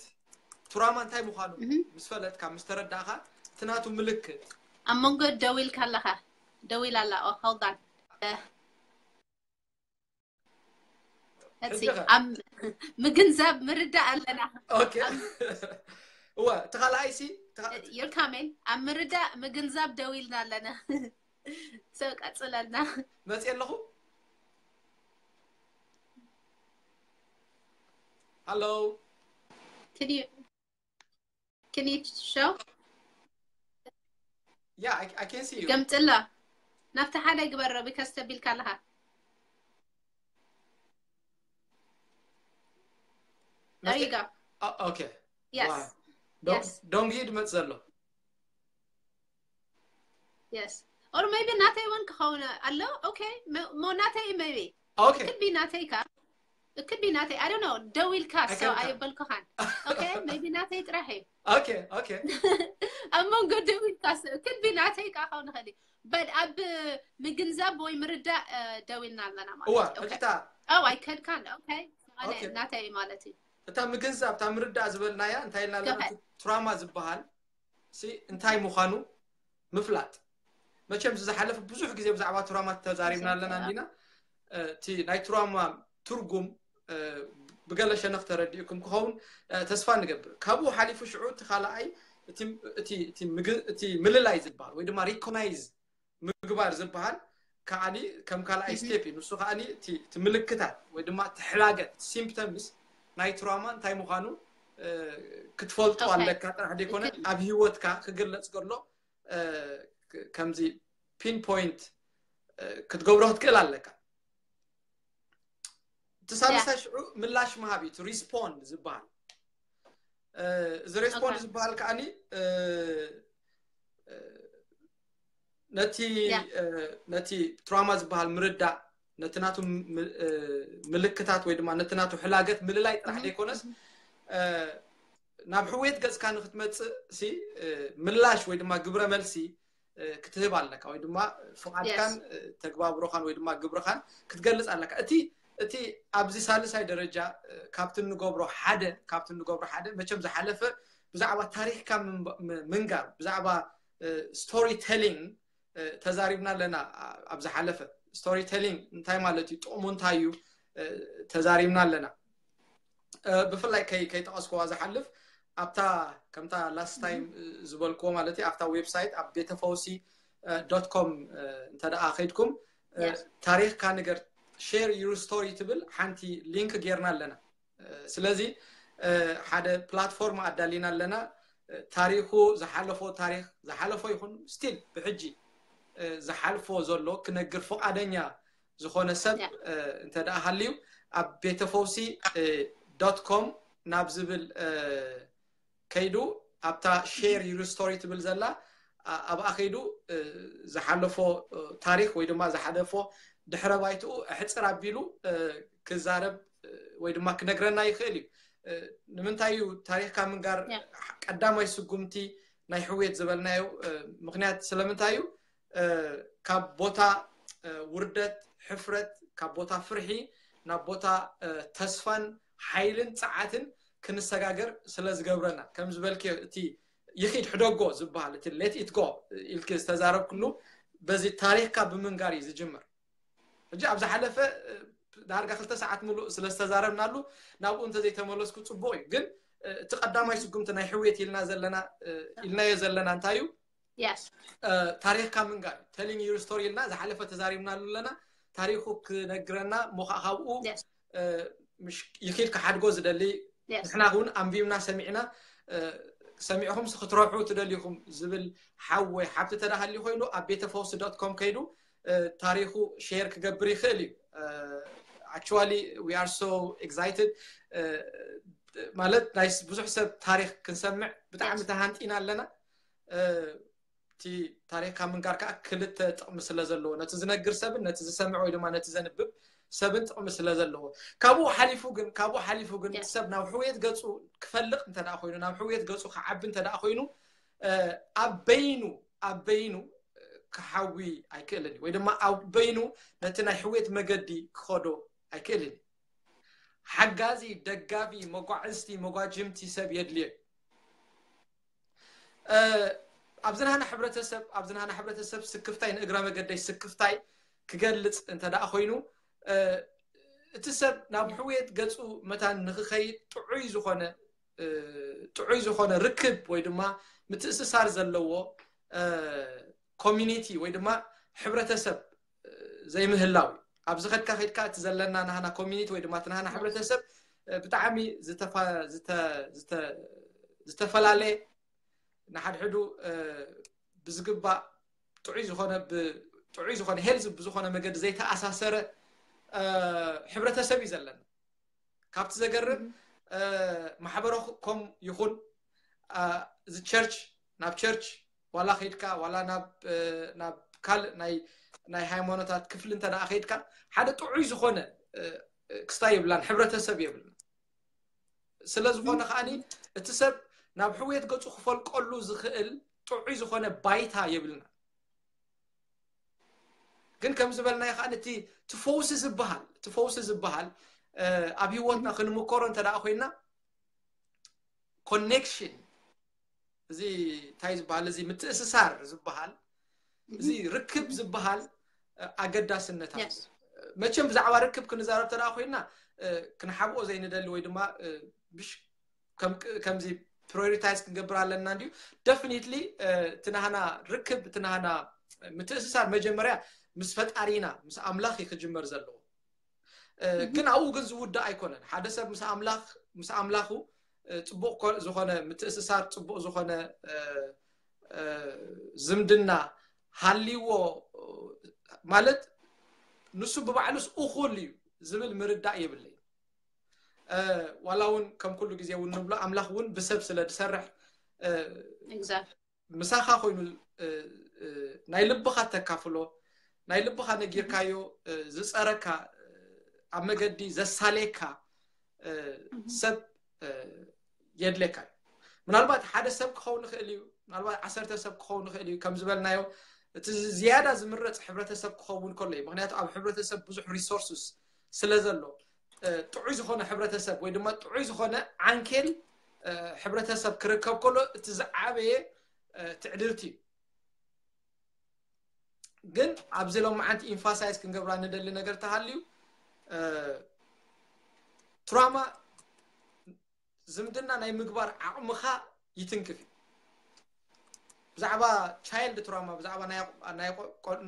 trauma እንታይ ምዃኑ ምስ ፈለጥካ ምስ ተረዳእካ እቲ ናቱ ምልክት ኣብ መንጎ ደው ኢልካ ኣለኻ ደው ኢላ ኣላ hold on ምግንዛብ ምርዳእ ኣለና። እወ እቲ ካልኣይ ሲ you're coming ኣብ ምርዳእ ምግንዛብ ደው ኢልና ኣለና። So ቀፅለልና። መፅየ ኣለኹ። Hello. Can you can you show? Yeah, I, I can see you. ገምፅላ ናብቲ ሓደ ግበሮ because ተቢልካ ኣለኻ። There you go. Uh, okay. Yes. Wow. Don't Yes. don't give መፅ ዘሎ. Yes. Or maybe ናተይ እውን ክኸውን ኣሎ። Okay. ሞ ናተይ maybe. Okay. Could be ናተይ ካ. It could be ናተይ. I don't know. ደው ኢልካ so ኣይከልካን። ኣይበልኩኻን። Okay. Maybe ናተይ ጥራሕ እዩ። Okay. Okay. ኣብ መንጎ ደው ኢልካ so could be ናተይ ካ ክኸውን ይኽእል እዩ። But ኣብ ምግንዛብ ወይ ምርዳእ እ፣ ደው ኢልና ኣለና ማለት እዋ እዩ። Okay. እታ Oh, ኣይከድካን። Okay. ኣነ Okay. ናተይ ማለት እዩ። እታ ምግንዛብ እታ ምርዳእ ዝበልናያ እንታይ ኢልና ኣለና? ገባይ። እቲ ትራማ ዝበሃል ሲ እንታይ ምዃኑ ምፍላጥ። መቸም ዝሓለፈ ብዙሕ ግዜ ብዛዕባ ትራማ ተዛሪብና ኣለና እንዲና። እ፣ እቲ ናይ ትራማ ትርጉም እ፣ ብገለ ሸነኽ ተረዲእኩም ክኸውን እ፣ ተስፋ ንገብር። ካብኡ ሓሊፉ ሽዑ እቲ ካልኣይ እቲ እቲ እቲ ምግን እቲ ምልላይ ዝበሃል ወይ ድማ recognize ምግባር ዝበሃል ከዓኒ ከም ካልኣይ step እዩ። ንሱ ከዓኒ እቲ እቲ ምልክታት ወይ ድማ እቲ ሕላገት symptoms ናይ ትራማ እንታይ ምዃኑ እ፣ ክትፈልጦ Okay. ኣለካ ጥራሕ ዘይኮነ ኣብ ህይወትካ ክግለጽ ከሎ እ፣ ክ- ከምዚ pinpoint እ፣ ክትገብሮ ክትክእል ኣለካ። እቲ ሳልሳይ ሽዑ ምላሽ ምሃብ እዩ፣ እቲ respond ዝበሃል። እ፣ እዚ respond Okay. ዝበሃል ከዓኒ እ፣ እ፣ ነቲ Yeah. እ፣ ነቲ ትራማ ዝበሃል ምርዳእ፣ ነቲ ናቱ ም- እ፣ ምልክታት ወይ ድማ ነቲ ናቱ ሕላገት ምልላይ ጥራሕ Mhm. ዘይኮነስ እ፣ ናብ ሕውየት ገጽካ ንክትመጽእ ሲ እ፣ ምላሽ ወይ ድማ ግብረ መልሲ እ፣ ክትህብ ኣለካ ወይ ድማ ፍቓድካን Yes. እ፣ ተግባብሮኻን ወይ ድማ ግብርኻን ክትገልጽ ኣለካ። እቲ እቲ ኣብዚ ሳልሳይ ደረጃ እ፣ ካብቲ እንገብሮ ሓደ ካብቲ እንገብሮ ሓደ መቸም ዝሓለፈ ብዛዕባ ታሪኽካ ምንባ- ም- ምንጋር ብዛዕባ story telling ተዛሪብና ኣለና። ኣ- ኣብ ዝሓለፈ story telling እንታይ ማለት እዩ፣ ጥቕሙ እንታይ እዩ እ፣ ተዛሪብና ኣለና። እ፣ ብፍላይ ከይ ከይጠቐስኩዋ ዝሓልፍ ኣብታ ከምታ last time እ፣ ዝበልክዎ ማለት እዩ ኣብታ website ኣብ ቤተፈውሲ dot com እንተ ደኣ ከይድኩም እ፣ Yes. ታሪኽካ ንገር share your story ትብል ሓንቲ link ጌርና ኣለና። እ፣ ስለዚ እ፣ ሓደ platform ኣዳሊና ኣለና። እ፣ ታሪኹ ዝሓለፎ ታሪኽ ዝሓለፎ ይኹን still ብሕጂ እ፣ ዝሓልፎ ዘሎ ክነግር ፍቓደኛ ዝኾነ ሰብ Yeah. እ፣ እንተ ደኣ ሃልዩ ኣብ ቤተፈውሲ dot com ናብ ዝብል እ፣ ከይዱ ኣብታ share your story ትብል ዘላ ኣ- ኣብኣ ከይዱ እ፣ ዝሓለፎ እ፣ ታሪኽ ወይ ድማ ዝሓለፎ ድሕረ ባይትኡ ሕፅር ኣቢሉ እ፣ ክዛረብ እ፣ ወይ ድማ ክነግረና ይኽእል እዩ። እ፣ ንምንታይ እዩ ታሪኽካ ምንጋር Yeah. ቀዳማይ ስጉምቲ ናይ ሕውየት ዝበልናዮ እ፣ ምኽንያት ስለምንታይ እዩ? እ፣ ካብ ቦታ እ፣ ውርደት፣ ሕፍረት፣ ካብ ቦታ ፍርሒ ናብ ቦታ እ፣ ተስፋን ሓይልን ጸዓትን ክንሰጋገር ስለ ዝገብረና ከም ዝበልክዮ እቲ ይኺድ ሕደጎ ዝበሃል እቲ let it go ኢልክ ዝተዛረብክሉ በዚ ታሪኽካ ብምንጋር እዩ ዝጅምር። ሕጂ ኣብ ዝሓለፈ እ፣ ዳርጋ ክልተ ሰዓት ሙሉእ ስለ ዝተዛረብናሉ ናብኡ እንተዘይተመለስኩ ጽቡቕ እዩ። ግን እ፣ እቲ ቀዳማይ ስጉምቲ ናይ ሕውየት ኢልና ዘለና እ፣ ኢልናዮ ዘለና እንታይ እዩ? Yes. እ፣ ታሪኽካ ምንጋር telling your story ኢልና ዝሓለፈ ተዛሪብናሉ ኣለና። ታሪኹ ክነግረና እሞ ከዓ ካብኡ Yes. እ፣ ምሽ ይኺድ ክሓድጎ ዝደሊ Yes. ንሕና እውን ኣንቢብና ሰሚዕና እ፣ ሰሚዕኹም ሲ ክትረብሑ ትደልዩኹም ዝብል ሓው ወይ ሓብቲ ተዳሃልዩ ኮይኑ ኣብ ቤተፈውሲ dot com ከይዱ እ፣ ታሪኹ share ክገብር ይኽእል እዩ። እ፣ actually we are so excited እ፣ ማለት ናይ ስ- ብዙሕ ሰብ ታሪኽ ክንሰምዕ ብጣዕሚ Yes. ተሃንጢና ኣለና። እ፣ እቲ ታሪኽካ ምንጋር ከዓ ክልተ ጥቕሚ ስለ ዘለዎ ነቲ ዝነግር ሰብን ነቲ ዝሰምዕ ወይ ድማ ነቲ ዘንብብ ሰብን ጥቕሚ ስለ ዘለዎ ካብኡ ሓሊፉ ግን ካብኡ ሓሊፉ ግን Yes. ሰብ ናብ ሕውየት ገፁ ክፈልቕ እንተ ደኣ ኮይኑ ናብ ሕውየት ገፁ ክዓቢ እንተ ደኣ ኮይኑ እ፣ ኣብ በይኑ ኣብ በይኑ እ፣ ክሓዊ ኣይክእልን እዩ ወይ ድማ ኣብ በይኑ ነቲ ናይ ሕውየት መገዲ ክኸዶ ኣይክእልን እዩ። ሓጋዚ፣ ደጋፊ፣ መጓዕዝቲ፣ መጓጅምቲ ሰብ የድልዮ እዩ። እ፣ ኣብዚ ናህና ሕብረተሰብ ኣብዚ ናህና ሕብረተሰብ ስክፍታይ ንእግረ መገደይ ስክፍታይ ክገልጽ እንተ ደኣ ኮይኑ እ፣ እቲ ሰብ ናብ ሕውየት ገጹ መታን ንክኸይድ ጥዑይ ዝኾነ እ፣ ጥዑይ ዝኾነ ርክብ ወይ ድማ ምትእስሳር ዘለዎ እ፣ community ወይ ድማ ሕብረተሰብ እ፣ ዘይምህላው እዩ። ኣብዚ ከድካ ከድካ እቲ ዘለና ናህና community ወይ ድማ እቲ ናህና ሕብረተሰብ ብጣዕሚ ዝተፈላለየ ንሓድሕዱ ብዝግባእ ጥዑይ ዝኾነ ጥዑይ ዝኾነ ሄልዝ ብዝኾነ መገዲ ዘይተኣሳሰረ ሕብረተሰብ እዩ ዘለና። ካብቲ ዘገርም ማሕበረኮም ይኹን እዚ ቸርች ናብ ቸርች ዋላ ከይድካ ዋላ ናብ ካልእ ናይ ሃይማኖታት ክፍሊ እንተ ደኣ ከይድካ ሓደ ጥዑይ ዝኾነ ክስታይ የብላን፣ ሕብረተሰብ የብልና። ስለ ዝኾነ ከዓኒ እቲ ሰብ ናብ ሕውየት ገጹ ክፈልቀሉ ዝኽእል ጥዑይ ዝኾነ ባይታ የብልና። ግን ከም ዝበልናዮ ከዓኒ እቲ ፈውሲ ዝበሃል እቲ ፈውሲ ዝበሃል ኣብ ህይወትና ክንምከሮ እንተ ደኣ ኮይና ኮኔክሽን እዚ እንታይ ዝበሃል እዚ ምትእስሳር ዝበሃል እዚ ርክብ ዝበሃል ኣገዳስነት ኣሎ። መቸም ብዛዕባ ርክብ ክንዛረብ ተደኣ ኮይና ክንሓብኦ ዘይንደሊ ወይ ድማ ብሽ ከምዚ ፕሪዮሪታይዝ ክንገብር ኣለና እንዲዩ። ደፍኒትሊ እቲ ናህና ርክብ እቲ ናህና ምትእስሳር መጀመርያ ምስ ፈጣሪና ምስ ኣምላኽ እዩ ክጅመር ዘለዎ። ግን ኣብኡ ግን ዝውዳእ ኣይኮነን። ሓደ ሰብ ምስ ኣምላኽ ምስ ኣምላኹ ጽቡቕ ዝኾነ ምትእስሳር ጽቡቕ ዝኾነ ዝምድና ሃልይዎ ማለት ንሱ ብባዕሉስ እኹል እዩ ዝብል ምርዳእ የብለይ። ዋላ እውን ከም ኩሉ ግዜ እውን ንብሎ ኣምላኽ እውን ብሰብ ስለ ዝሰርሕ ምሳኻ ኮይኑ ናይ ልብኻ ተካፍሎ ናይ ልብኻ ነጊርካዮ ዝፀረካ ኣብ መገዲ ዘሳሌካ ሰብ የድለካ እዩ። ምናልባት ሓደ ሰብ ክኸውን ይኽእል እዩ፣ ምናልባት ዓሰርተ ሰብ ክኸውን ይኽእል እዩ። ከም ዝበልናዮ እቲ ዝያዳ ዝምረፅ ሕብረተሰብ ክኸውን ከሎ እዩ። ምክንያቱ ኣብ ሕብረተሰብ ብዙሕ ሪሶርስስ ስለ ዘሎ ጥዑይ ዝኾነ ሕብረተሰብ ወይ ድማ ጥዑይ ዝኾነ ዓንኬል ሕብረተሰብ ክርከብ ከሎ እቲ ዝዓበየ ትዕድልቲ እዩ። ግን ኣብዚ ሎማዓንቲ ኢንፋሳይዝ ክንገብራ ንደሊ ነገር ተሃልዩ ትራማ ዝምድና ናይ ምግባር ዓቕምኻ ይትንክፍ እዩ። ብዛዕባ ቻይልድ ትራማ ብዛዕባ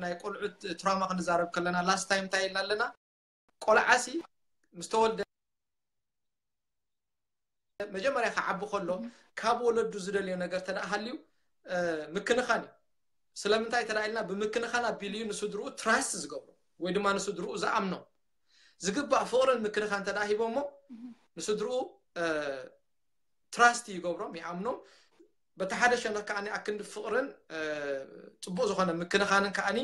ናይ ቆልዑት ትራማ ክንዛረብ ከለና ላስት ታይም እንታይ ኢልና ኣለና? ቆልዓሲ ምስ ተወልደ መጀመርያ ክዓቢ ከሎ ካብ ወለዱ ዝደልዮ ነገር ተደኣ ሃልዩ ምክንኻን እዩ። ስለምንታይ ተደኣ ኢልና ብምክንኻን ኣቢሉ እዩ ንስድርኡ ትራስት ዝገብሮ ወይ ድማ ንስድርኡ ዝኣምኖም ዝግባእ ፍቕርን ምክንኻን ተደኣ ሂቦሞ ንስድርኡ ትራስት ይገብሮም ይኣምኖም። በቲ ሓደ ሸነኽ ከዓኒ ኣክንዲ ፍቕርን ጽቡቕ ዝኾነ ምክንኻንን ከዓኒ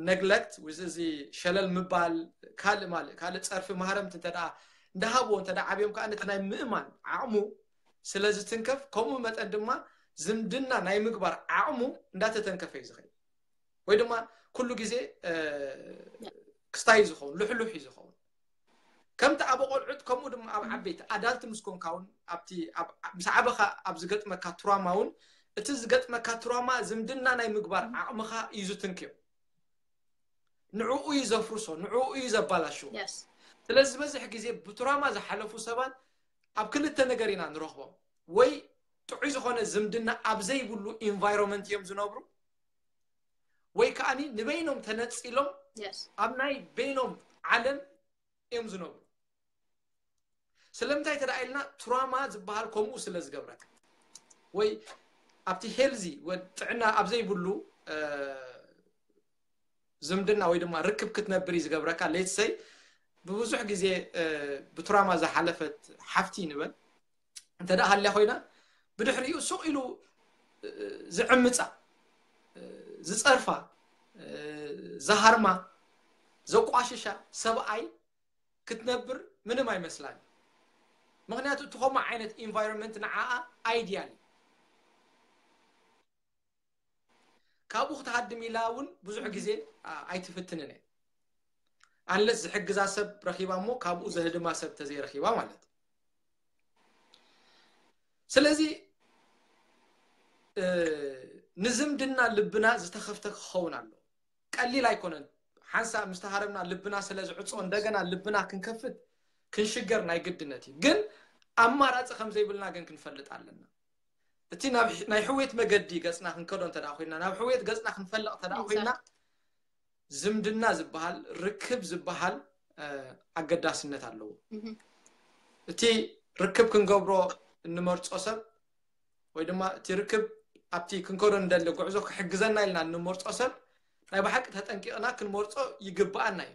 ነግለክት እዚ ሸለል ምባል ካልእ ማልእ ካልእ ጸርፊ ማህረምቲ እንተ ደኣ እንዳሃብዎ እንተ ደኣ ዓብዮም ከዓኒ እቲ ናይ ምእማን ዓቕሙ ስለ ዝትንከፍ ከምኡ መጠን ድማ ዝምድና ናይ ምግባር ዓቕሙ እንዳተተንከፈ እዩ ዝኸይድ ወይ ድማ ኩሉ ግዜ ክስታይ እዩ ዝኸውን ልሕሉሕ እዩ ዝኸውን። ከምቲ ኣብ ቆልዑት ከምኡ ድማ ኣብ ዓበይቲ ኣዳልት ምስ ኮንካ እውን ኣብቲ ምስ ዓበኻ ኣብ ዝገጥመካ ትራማ እውን እቲ ዝገጥመካ ትራማ ዝምድና ናይ ምግባር ዓቕምኻ እዩ ዝትንክዮ። ንዕኡ እዩ ዘፍርሶ፣ ንዕኡ እዩ ዘባላሽዎ። ስለዚ ዝበዝሕ ግዜ ብትራማ ዝሓለፉ ሰባት ኣብ ክልተ ነገር ኢና ንረኽቦም። ወይ ጥዑይ ዝኾነ ዝምድና ኣብ ዘይብሉ ኢንቫይሮንመንት እዮም ዝነብሩ ወይ ከዓኒ ንበይኖም ተነፂሎም ኣብ ናይ በይኖም ዓለም እዮም ዝነብሩ። ስለምንታይ ተደኣ ኢልና ትራማ ዝበሃል ከምኡ ስለ ዝገብረካ ወይ ኣብቲ ሄልዚ ጥዕና ኣብ ዘይብሉ ዝምድና ወይ ድማ ርክብ ክትነብር እዩ ዝገብረካ። ሌትሰይ ብብዙሕ ግዜ ብትራማ ዝሓለፈት ሓፍቲ ንበል እንተ ደኣ ሃልያ ኮይና ብድሕሪኡ ሱቕ ኢሉ ዝዕምፃ ዝፀርፋ ዝሃርማ ዘቋሽሻ ሰብኣይ ክትነብር ምንም ኣይመስላን። ምክንያቱ እቲ ከምኡ ዓይነት ኢንቫይሮንመንት ንዓኣ ኣይድያን እዩ። ካብኡ ክትሃድም ኢላ እውን ብዙሕ ግዜ ኣይትፍትንን እየ። ኣንለስ ዝሕግዛ ሰብ ረኺባ እሞ ካብኡ ዘህድማ ሰብ ተዘይረኺባ ማለት እዩ። ስለዚ ንዝምድና ልብና ዝተኸፍተ ክኸውን ኣሎ። ቀሊል ኣይኮነን። ሓንሳብ ምስ ተሃረምና ልብና ስለ ዝዕጾ እንደገና ልብና ክንከፍት ክንሽገር ናይ ግድነት እዩ። ግን ኣማራፂ ከም ዘይብልና ግን ክንፈልጥ ኣለና። እቲ ናይ ሕውየት መገዲ ገፅና ክንከዶ እንተ ኮይና ናብ ሕውየት ገፅና ክንፈልቕ እንተ ኮይና ዝምድና ዝበሃል ርክብ ዝበሃል ኣገዳስነት ኣለዎ። እቲ ርክብ ክንገብሮ እንመርጾ ሰብ ወይ ድማ እቲ ርክብ ኣብቲ ክንከዶ እንደሊ ጉዕዞ ክሕግዘና ኢልና እንመርጾ ሰብ ናይ ብሓቂ ተጠንቂቕና ክንመርጾ ይግብኣና እዩ።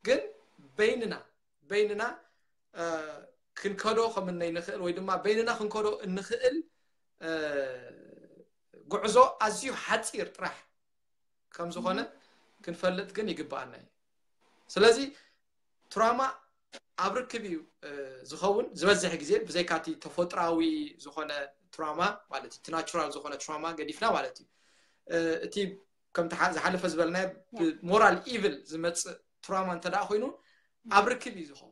ግን በይንና በይንና ክንከዶ ከም እነይንኽእል ወይ ድማ በይንና ክንከዶ እንኽእል ጉዕዞ ኣዝዩ ሓፂር ጥራሕ ከም ዝኾነ ክንፈልጥ ግን ይግብኣና እዩ። ስለዚ ትራማ ኣብ ርክብ እዩ ዝኸውን ዝበዝሕ ግዜ ብዘይካ እቲ ተፈጥራዊ ዝኾነ ትራማ ማለት እቲ ናቹራል ዝኾነ ትራማ ገዲፍና ማለት እዩ። እቲ ከምቲ ዝሓለፈ ዝበልናዮ ብሞራል ኢቭል ዝመፅእ ትራማ እንተ ደኣ ኮይኑ ኣብ ርክብ እዩ ዝኸውን።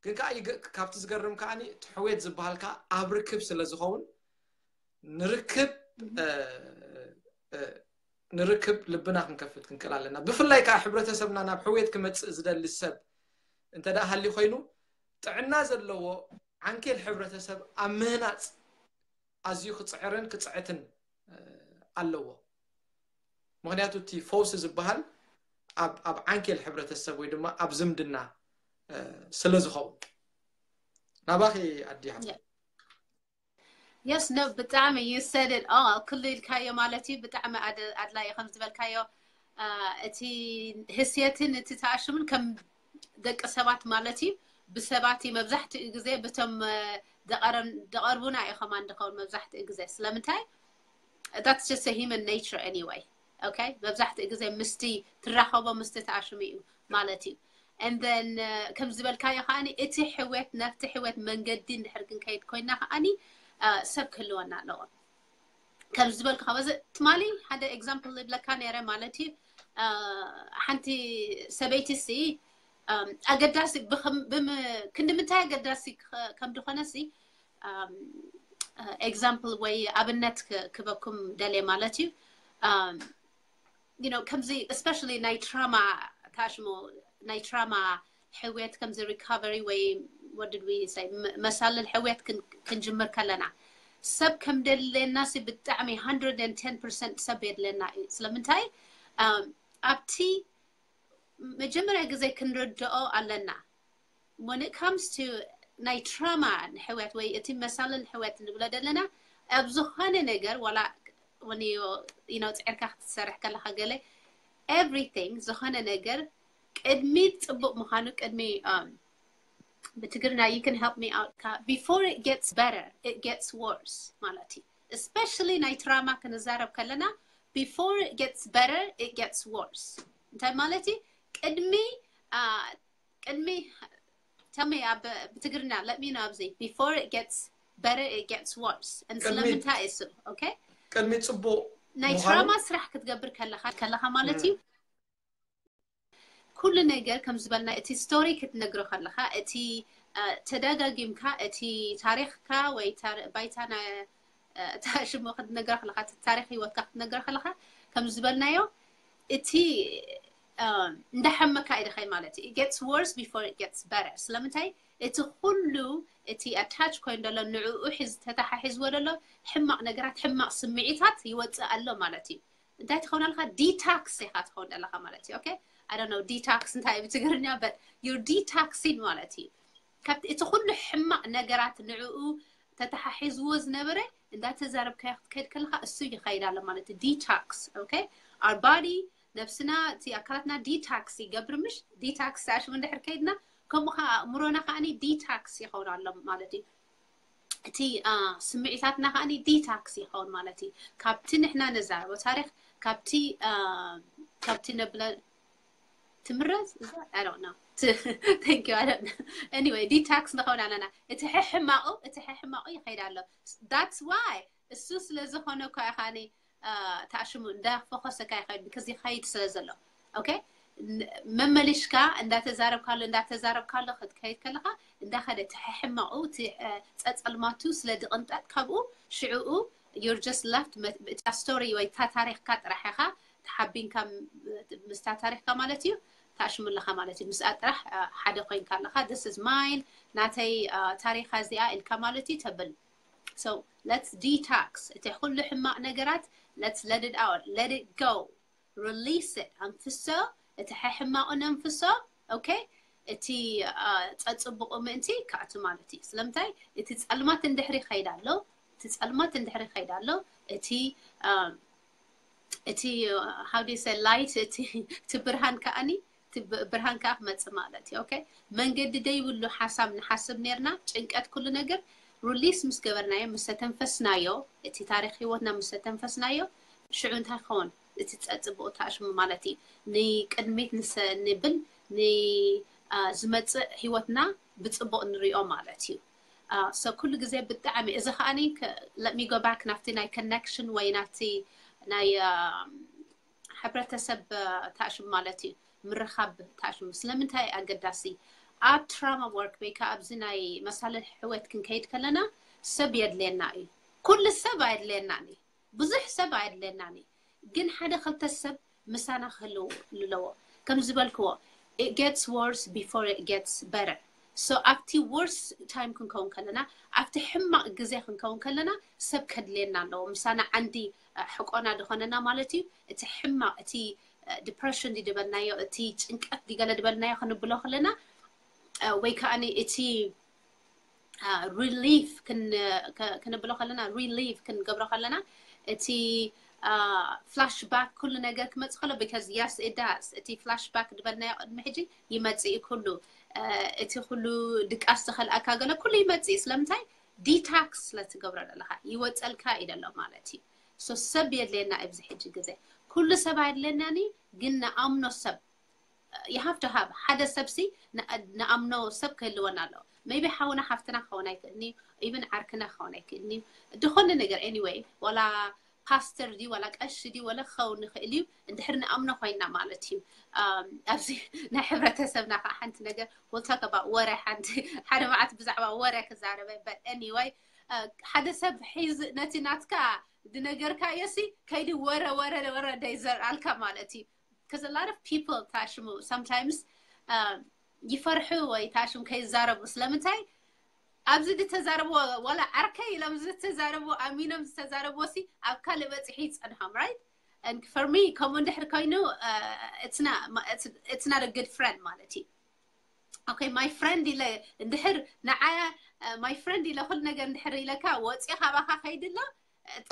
ግን ከዓ ካብቲ ዝገርም ከዓ እቲ ሕውየት ዝበሃል ከዓ ኣብ ርክብ ስለ ዝኸውን ንርክብ ንርክብ ልብና ክንከፍት ክንክእል ኣለና። ብፍላይ ከዓ ሕብረተሰብና ናብ ሕውየት ክመፅእ ዝደሊ ሰብ እንተ ደኣ ሃልዩ ኮይኑ ጥዕና ዘለዎ ዓንኬል ሕብረተሰብ ኣብ ምህናፅ ኣዝዩ ክፅዕርን ክፅዕትን ኣለዎ። ምክንያቱ እቲ ፈውሲ ዝበሃል ኣብ ዓንኬል ሕብረተሰብ ወይ ድማ ኣብ ዝምድና ስለ ዝኸውን ናባኺ ኣዲ ሓፍተይ። Yes, no, ብጣዕሚ you said it all. ኩሉ ኢልካዮ ማለት እዩ። ብጣዕሚ ኣድላዩ ከም ዝበልካዮ እቲ ህስየትን እቲ ተኣሽሙን ከም ደቂ ሰባት ማለት እዩ ብሰባት እዩ መብዛሕትኡ ግዜ ብቶም ደቐርቡና እዩ ከማን ድኸውን መብዛሕትኡ ግዜ ስለምንታይ that's just a human nature anyway. Okay, መብዛሕትኡ ግዜ ምስቲ ትራኸቦ ምስቲ ተኣሽሙ እዩ ማለት እዩ። And then ከም ዝበልካዮ ከዓኒ እቲ ሕውየት ናብቲ ሕውየት መንገዲ እንድሕር ግን ከይድ ኮይና ከዓኒ ሰብ ክህልወና ኣለዎ። ከም ዝበልካ በዚ ትማሊ ሓደ example ይብለካ ነይረ ማለት እዩ። ሓንቲ ሰበይቲ ሲ ኣገዳሲ ክንዲ ምንታይ ኣገዳሲ ከም ዝኾነ ሲ example ወይ ኣብነት ክበኩም ደልየ ማለት እዩ። You know, ከምዚ especially ናይ ትራማ ታሽሞ ናይ ትራማ ሕውየት ከምዚ recovery ወይ what did we say መሳልል ሕውየት ክንጅምር ከለና ሰብ ከም ደለና ሲ ብጣዕሚ one hundred and ten percent ሰብ የድለና እዩ። ስለምንታይ ኣብቲ መጀመርያ ግዜ ክንርድኦ ኣለና። When it comes to ናይ ትራማ ንሕውየት ወይ እቲ መሳልል ሕውየት ንብሎ ዘለና ኣብ ዝኾነ ነገር ዋላ ወንዮ you know ፅዕርካ ክትሰርሕ ከለካ ገለ everything ዝኾነ ነገር ቅድሚ ፅቡቅ ምዃኑ ቅድሚ ብትግርኛ you can help me out before it gets better it gets worse ማለት እዩ። Especially ናይ ትራማ ክንዛረብ ከለና before it gets better it gets worse እንታይ ማለት እዩ? ቅድሚ ቅድሚ tell me ብትግርኛ let me know ኣብዚ before it gets better it gets worse ስለምንታይ እሱ okay ቅድሚ ፅቡቅ ናይ ትራማ ስራሕ ክትገብር ከለካ ከለካ ማለት እዩ። ኩሉ ነገር ከም ዝበልና እቲ ስቶሪ ክትነግሮ ከለካ እቲ ተደጋጊምካ እቲ ታሪክካ ወይ ባይታ ታሽሞ ክትነግረ ከለካ ታሪክ ህይወትካ ክትነግረ ከለካ ከም ዝበልናዮ እቲ እንዳሓመካ ኢደኸይ ማለት እዩ gets worse before it gets better ስለምንታይ እቲ ኩሉ እቲ ኣታች ኮይኑ ዘሎ ንዕኡ ሒዝ ተተሓሒዝዎ ዘሎ ሕማቅ ነገራት ሕማቅ ስምዒታት ይወፅእ ኣሎ ማለት እዩ። እንታይ ትኸውን ኣለካ detox ኢካ ትኸውን ኣለካ ማለት እዩ። Okay, I don't know detox እንታይ ብትግርኛ but you're detoxing ማለት እዩ። ካብቲ እቲ ኩሉ ሕማቅ ነገራት ንዕኡ ተተሓሒዝዎ ዝነበረ እንዳተዛረብካዮ ክትከይድ ከለካ እሱ ይኸይድ ኣሎ ማለት እዩ። Detox okay our body ነብስና እቲ ኣካላትና detox ይገብር ምሽ detox ኣሽሙ እንድሕር ከይድና ከምኡ ከዓ ኣእምሮና ከዓኒ detox ይኸውን ኣሎ ማለት እዩ። እቲ ስምዒታትና ከዓኒ detox ይኸውን ማለት እዩ። ካብቲ ንሕና ነዛረቦ ታሪክ ካብቲ ካብቲ ነብለ ትምረዝ እዛ I don't know thank you I don't know anyway detox ንኸውን ኣለና። እቲ ሕሕማቁ እቲ ሕሕማቁ ይኸይድ ኣሎ that's why እሱ ስለ ዝኾነ እኮ ኢኻኒ ተኣሽሙ እንዳ ፈኾሰካ ይኸይድ because ይኸይድ ስለ ዘሎ okay መመሊሽካ እንዳተዛረብካሉ እንዳተዛረብካሉ ክትከይድ ከለካ እንዳኸደ እቲ ሕሕማቁ እቲ ፀፀልማቱ ስለ ድቕንጠጥ ካብኡ ሽዕኡ you're just left እታ ስቶሪ ወይ እታ ታሪክካ ጥራሕ ኢኻ ተሓቢንካ ምስታ ታሪክካ ማለት እዩ ተኣሽሙ ኣለካ ማለት እዩ። ምስኣ ጥራሕ ሓደ ኮይንካ ኣለካ this is mine ናተይ ታሪካ እዚኣ ኢልካ ማለት እዩ ተብል so let's detox እቲ ኩሉ ሕማቅ ነገራት let's let it out let it go release it ኣንፍሶ እቲ ሕሕማቁ ነንፍሶ okay እቲ ጸጽቡቑ ምእንቲ ክኣቱ ማለት እዩ። ስለምንታይ እቲ ጸልማት እንድሕሪ ይኸይድ ኣሎ፣ እቲ ጸልማት እንድሕሪ ይኸይድ ኣሎ፣ እቲ እቲ how do you say light እቲ ብርሃን ከኣኒ ብርሃን ከዓ ክመፅእ ማለት እዩ። ኦኬ መንገዲ ደይብሉ ሓሳብ ንሓስብ ነርና። ጭንቀት ኩሉ ነገር ሪሊስ ምስ ገበርናዮ ምስ ተተንፈስናዮ እቲ ታሪክ ህይወትና ምስ ተተንፈስናዮ ሽዑ እንታይ ክኸውን እቲ ፀፅብኡ ተኣሽሙ ማለት እዩ። ንቅድሚት ንብል ንዝመፅእ ህይወትና ብፅቡቅ ንሪኦ ማለት እዩ። So ኩሉ ግዜ ብጣዕሚ እዚ ከዓኒ let me go back ናብቲ ናይ connection ወይ ናብቲ ናይ ሕብረተሰብ ተኣሽሙ ማለት እዩ። ምርኻብ ተኣሽሙ ስለምንታይ ኣገዳሲ ኣብ trauma work ወይ ከዓ ኣብዚ ናይ መሳልል ሕወት ክንከይድ ከለና ሰብ የድልየና እዩ። ኩሉ ሰብ ኣየድልየናን እዩ። ብዙሕ ሰብ ኣየድልየናን እዩ። ግን ሓደ ክልተ ሰብ ምሳና ክህልው ኣለዎ። ከም ዝበልክዎ it gets worse before it gets better። So ኣብቲ worse time ክንከውን ከለና ኣብቲ ሕማቅ ግዜ ክንከውን ከለና ሰብ ከድልየና ኣለዎ። ምሳና ዓንዲ ሕቆና ዝኾነና ማለት እዩ። እቲ ሕማቅ እቲ depression ድበልናዮ እቲ ጭንቀት ድገለ ድበልናዮ ክንብሎ ከለና ወይ ከዓ እቲ relief ክንብሎ ከለና relief ክንገብሮ ከለና እቲ flashback ኩሉ ነገር ክመፅእ ከሎ because yes it does እቲ flashback ድበልናዮ ቅድሚ ሕጂ ይመፅእ እዩ ኩሉ እቲ ኩሉ ድቃስ ዝኸልኣካ ገለ ኩሉ ይመፅእ እዩ። ስለምንታይ detox ስለ ትገብሮ ዘለካ ይወፀልካ እዩ ዘሎ ማለት እዩ። So ሰብ የድልየና ኣብዚ ሕጂ ግዜ ኩሉ ሰብ ኣየድልየናን እዩ። ግን ንኣምኖ ሰብ you have to have ሓደ ሰብ ሲ ንኣምኖ ሰብ ክህልወና ኣለዎ። Maybe ሓውና ሓፍትና ክኸውን ኣይክእልን እዩ። Even ዓርክና ክኸውን ኣይክእልን እዩ። ዝኾነ ነገር anyway ዋላ ፓስተር ድዩ ዋላ ቀሺ ድዩ ዋላ ክኸውን ይኽእል እዩ። እንድሕር ንኣምኖ ኮይና ማለት እዩ። ኣብዚ ናይ ሕብረተሰብና ከዓ ሓንቲ ነገር we'll talk about ወረ ሓንቲ ሓደ መዓት ብዛዕባ ወረ ክዛረበ but anyway ሓደ ሰብ ሒዝ ነቲ ናትካ ዝነገርካዮ ሲ ከይዲ ወረ ወረ ወረ ደይዘርኣልካ ማለት እዩ። Because a lot of people ታሽሙ sometimes ይፈርሑ ወይ ታሽም ከይዛረቡ ስለምንታይ ኣብዚ ዝተዛረብዎ ዋላ ዓርከይ ኢሎም ዝተዛረብዎ ኣሚኖም ዝተዛረብዎ ሲ ኣብ ካልእ በፂሑ ይፀንሖም right? And for me ከምኡ እንድሕር ኮይኑ it's not a good friend ማለት እዩ። Okay my friend ኢለ እንድሕር ንዓያ my friend ኢለ ኩሉ ነገር እንድሕር ኢለካ ወፂ ካባካ ከይድሎ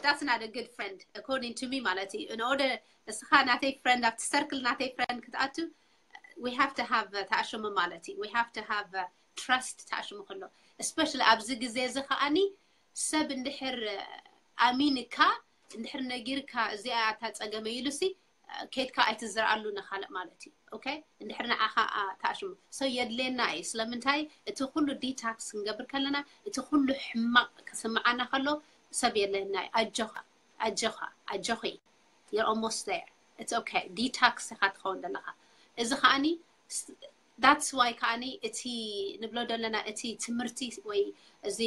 that's not a good friend according to me ማለት እዩ። In order እስኻ ናተይ friend ኣብቲ circle ናተይ friend ክትኣቱ we have to have ተኣሽሙ ማለት እዩ። We have to have trust ተኣሽሙ ከሎ especially ኣብዚ ግዜ እዚ ከዓኒ ሰብ እንድሕር ኣሚንካ እንድሕር ነጊርካ እዚኣ እታ ፀገመ ኢሉ ሲ ከይድካ ኣይትዝርኣሉ ንካልእ ማለት እዩ። Okay እንድሕር ንዓኻ ተኣሽሙ so የድልየና እዩ። ስለምንታይ እቲ ኩሉ detox ክንገብር ከለና እቲ ኩሉ ሕማቅ ክስምዓና ከሎ ሰብ የድልየና እዩ። ኣጆኻ ኣጆኻ ኣጆኺ you're almost there it's okay detox ኢኻ ትኸውን ዘለኻ። እዚ ከዓኒ that's why ከዓኒ እቲ ንብሎ ዘለና እቲ ትምህርቲ ወይ እዚ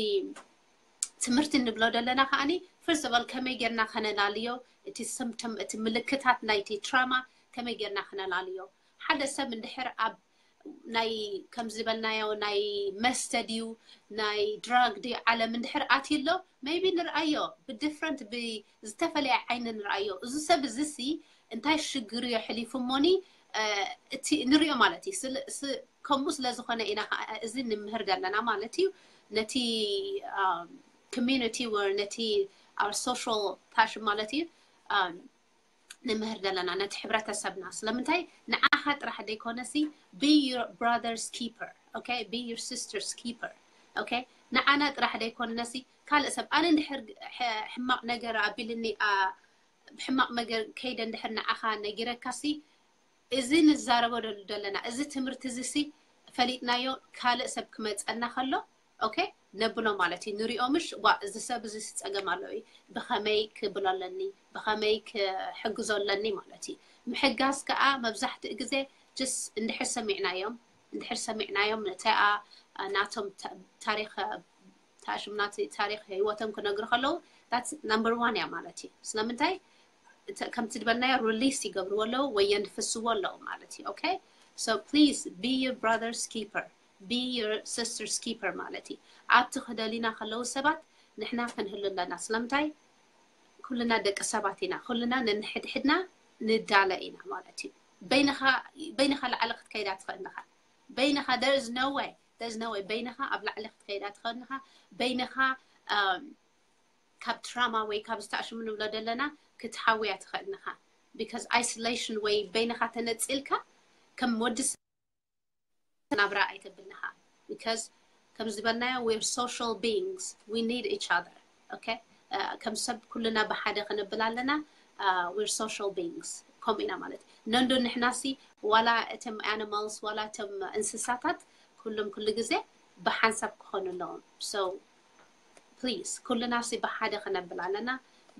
ትምህርቲ ንብሎ ዘለና ከዓኒ first of all ከመይ ጌርና ከነላልዮ እቲ symptom እቲ ምልክታት ናይቲ trauma ከመይ ጌርና ከነላልዮ ሓደ ሰብ እንድሕር ኣብ ናይ ከም ዝበልናዮ ናይ መስተ ድዩ ናይ drug ድዩ ዓለም እንድሕር ኣትዩ ኣሎ maybe ንርኣዮ ብ different ብዝተፈለየ ዓይኒ ንርኣዮ። እዚ ሰብ እዚ ሲ እንታይ ሽግር እዮ ሕሊፉ እሞኒ እቲ ንሪኦ ማለት እዩ። ከምኡ ስለ ዝኾነ ኢና እዚ ንምህር ዘለና ማለት እዩ። ነቲ community ወር ነቲ our social ታሽ ማለት እዩ ንምህር ዘለና ነቲ ሕብረተሰብና። ስለምንታይ ንዓኻ ጥራሕ ደይኮነሲ be your brother's keeper okay be your sister's keeper okay ንዓና ጥራሕ ደይኮነሲ ካልእ ሰብ ኣነ እንድሕር ሕማቕ ነገር ኣቢልኒ ብሕማቕ ነገር ከይደ እንድሕር ንዓኻ ነጊረካሲ እዚ ንዛረቦ ዘለና እዚ ትምህርቲ እዚ ሲ ፈሊጥናዮ ካልእ ሰብ ክመፀና ከሎ okay ነብሎ ማለት እዩ። ንሪኦ ምሽ ዋ እዚ ሰብ እዚ ጸገም ኣለዎ እዩ ብኸመይ ክብሎ ኣለኒ ብኸመይ ክሕግዞ ኣለኒ ማለት እዩ። ምሕጋዝ ከዓ መብዛሕትኡ ግዜ just እንድሕር ሰሚዕናዮም እንድሕር ሰሚዕናዮም ነቲኣ ናቶም ታሪክ ታሽም ናቲ ታሪክ ህይወቶም ክነግሩ ከለዉ that's number one እያ ማለት እዩ። ስለምንታይ ከምቲ ዝበልናዮ release ይገብርዎ ኣለዉ ወይ የንፍስዎ ኣለዉ ማለት እዩ። Okay so please be your brother's keeper be your sister's keeper ማለት እዩ። ኣብቲ ክደሊና ከለዉ ሰባት ንሕና ክንህሉ ኣለና። ስለምንታይ ኩልና ደቂ ሰባት ኢና። ኩልና ነንሕድሕድና ንዳለ ኢና ማለት እዩ። በይንኻ ላዕሊ ክትከይድ ኣትኽእልኻ። በይንኻ there is no way there is no way በይንኻ ኣብ ላዕሊ ክትከይዳ ትኸድንኻ በይንኻ ካብ trauma ወይ ካብ ዝተኣሽሙ ንብሎ ዘለና ክትሓውያ ትኸድንኻ because isolation ወይ በይንኻ ተነፂልካ ከም ወዲ ናብራ ኣይተብልንኻ because ከም ዝበልናዮ we're social beings we need each other okay ከም ሰብ ኩልና ብሓደ ክንብል ኣለና we're social beings ከምኡ ኢና ማለት ነንዶ ንሕናሲ ዋላ እቶም animals ዋላ እቶም እንስሳታት ኩሎም ኩሉ ግዜ ብሓንሳብ ክኾኑ ኣለዎም so please ኩልና ሲ ብሓደ ክነብል ኣለና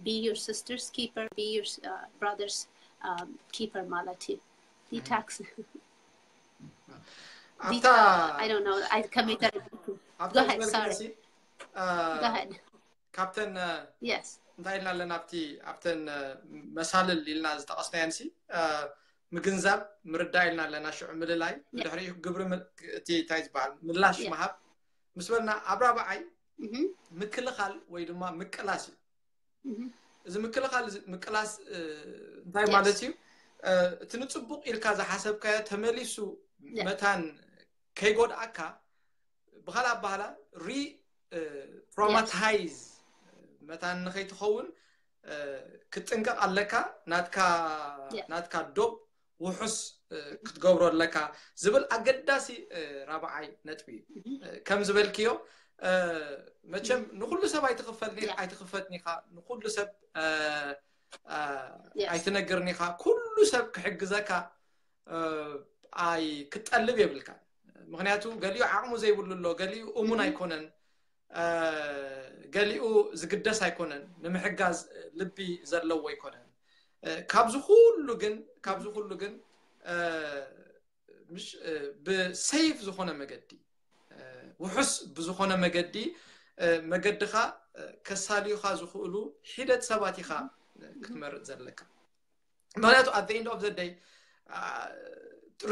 be your sister's keeper be your uh, brother's um, keeper ማለት እዩ detox ኣብታ I don't know I ከመይ ተረድኩ ኣብታ Go ahead, ዝበልክዮ sorry. ሲ አ፣ Go ahead. ካብተን አ፣ Yes. እንታይ ኢልና ኣለና ኣብቲ ኣብተን አ፣ መሳልል ኢልና ዝጠቐስናየን ሲ አ፣ ምግንዛብ ምርዳእ ኢልና ኣለና ሽዑ ምልላይ ብድሕሪኡ ግብሪ ም- እቲ እንታይ ዝበሃል ምላሽ Yeah. ምሃብ ምስ በልና ኣብ ራብዓይ Mhm. ምክልኻል ወይ ድማ ምቅላስ እዩ Mhm. እዚ ምክልኻል እዚ- ምቅላስ እ፣ እንታይ Yes. ማለት እዩ እ፣ እቲ ንፅቡቕ ኢልካ ዝሓሰብካዮ ተመሊሱ Yeah. መታን ከይጎድኣካ ብካልእ ኣባህላ ሪ ትራውማታይዝ መታን ንኸይትኸውን እ፣ ክትጥንቀቕ ኣለካ ናትካ Yeah. ናትካ ዶብ ውሑስ እ፣ ክትገብሮ ኣለካ ዝብል ኣገዳሲ እ፣ ራብዓይ ነጥቢ እዩ እ፣ ከም ዝበልክዮ እ፣ መቸም ንኩሉ ሰብ ኣይትኽፈትኒ Yeah. ኣይትኽፈትኒ ኢኻ ንኩሉ ሰብ እ፣ እ፣ Yes. ኣይትነግርኒ ኢኻ ኩሉ ሰብ ክሕግዘካ እ፣ ኣይ ክትጠልብ የብልካ ምክንያቱ ገሊኡ ዓቕሙ ዘይብሉ ኣሎ ገሊኡ እሙን Mhm. ኣይኮነን እ፣ ገሊኡ ዝግደስ ኣይኮነን ንምሕጋዝ ልቢ ዘለዎ ኣይኮነን እ፣ ካብዚ ኩሉ ግን ካብዚ ኩሉ ግን እ፣ ምሽ እ፣ ብሰይፍ ዝኾነ መገዲ እ፣ ውሑስ ብዝኾነ መገዲ እ፣ መገድኻ እ፣ ከሳልዩኻ ዝኽእሉ ሒደት ሰባት ኢኻ እ፣ ክትመርጥ ዘለካ ምክንያቱ at the end of the day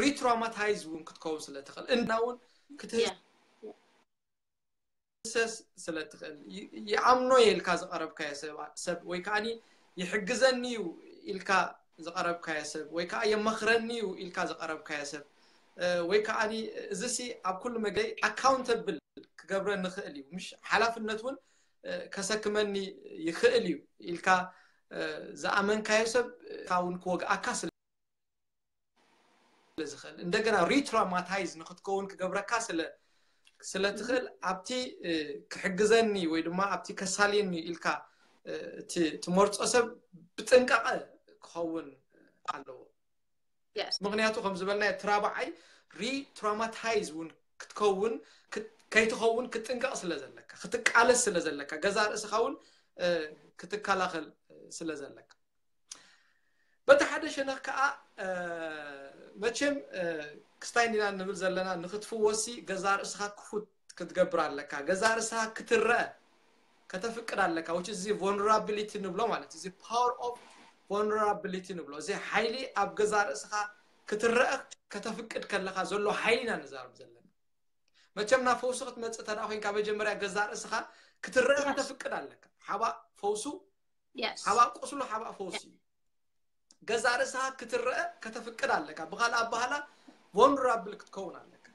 ሪትራውማታይዝ እውን ክትከውን ስለ ትኽእል እና እውን ክትህሰስ Yeah. ስለ ትኽእል ይ- ይኣምኖ እየ ኢልካ ዝቐረብካዮ ሰብ- ሰብ ወይ ከዓ ይሕግዘኒ እዩ ኢልካ ዝቐረብካዮ ሰብ ወይ ከዓ የመኽረኒ እዩ ኢልካ ዝቐረብካዮ ሰብ እ፣ ወይ ከዓ እዚ ሲ ኣብ ኩሉ መገዲ ኣካውንተብል ክገብረኒ ይኽእል እዩ ምሽ ሓላፍነት እውን እ፣ ከሰክመኒ ይኽእል እዩ ኢልካ እ፣ ዝኣመንካዮ ሰብ እ፣ እውን ክወግኣካ ስለ ዝኽእል እንደገና ሪትራውማታይዝ ንክትከውን ክገብረካ ስለ ስለ ትኽእል ኣብቲ እ፣ ክሕግዘኒ ወይ ድማ ኣብቲ ከሳልየኒ ኢልካ እ፣ እቲ ትመርፆ ሰብ ብጥንቃቐ ክኸውን ኣለዎ Yes. ምክንያቱ ከም ዝበልና እቲ ራብዓይ ሪትራውማታይዝ እውን ክትከውን ክት- ከይትኸውን ክትጥንቀቕ ስለ ዘለካ ክትቃለስ ስለ ዘለካ ገዛ ርእስኻ እውን እ፣ ክትከላኸል እ፣ ስለ ዘለካ በቲ ሓደ ሸነኽ ከዓ እ፣ መቸም እ፣ ክስታይ እንዲና ንብል ዘለና ንክትፍወሲ ገዛ ርእስኻ ክፉት ክትገብር ኣለካ ገዛ ርእስኻ ክትረአ ከተፍቅድ ኣለካ which is እዚ vulnerability ንብሎ ማለት እዚ power of vulnerability ንብሎ እዚ ሓይሊ ኣብ ገዛ ርእስኻ ክትረአ ከተፍቅድ ከለካ ዘሎ ሓይሊ ኢና ንዛረብ ዘለና መቸም ናብ ፈውሲ ክትመፅእ ተዳ ኮይንካ መጀመርያ ገዛ ርእስኻ ክትረአ Yes. ከተፍቅድ ኣለካ ሓባእ ፈውሱ Yes. ሓባእ ቁስሉ ሓባእ ፈውሲ እዩ ገዛ ርእስኻ ክትረአ ከተፍቅድ ኣለካ ብካልእ ኣባህላ vulnerable ክትከውን ኣለካ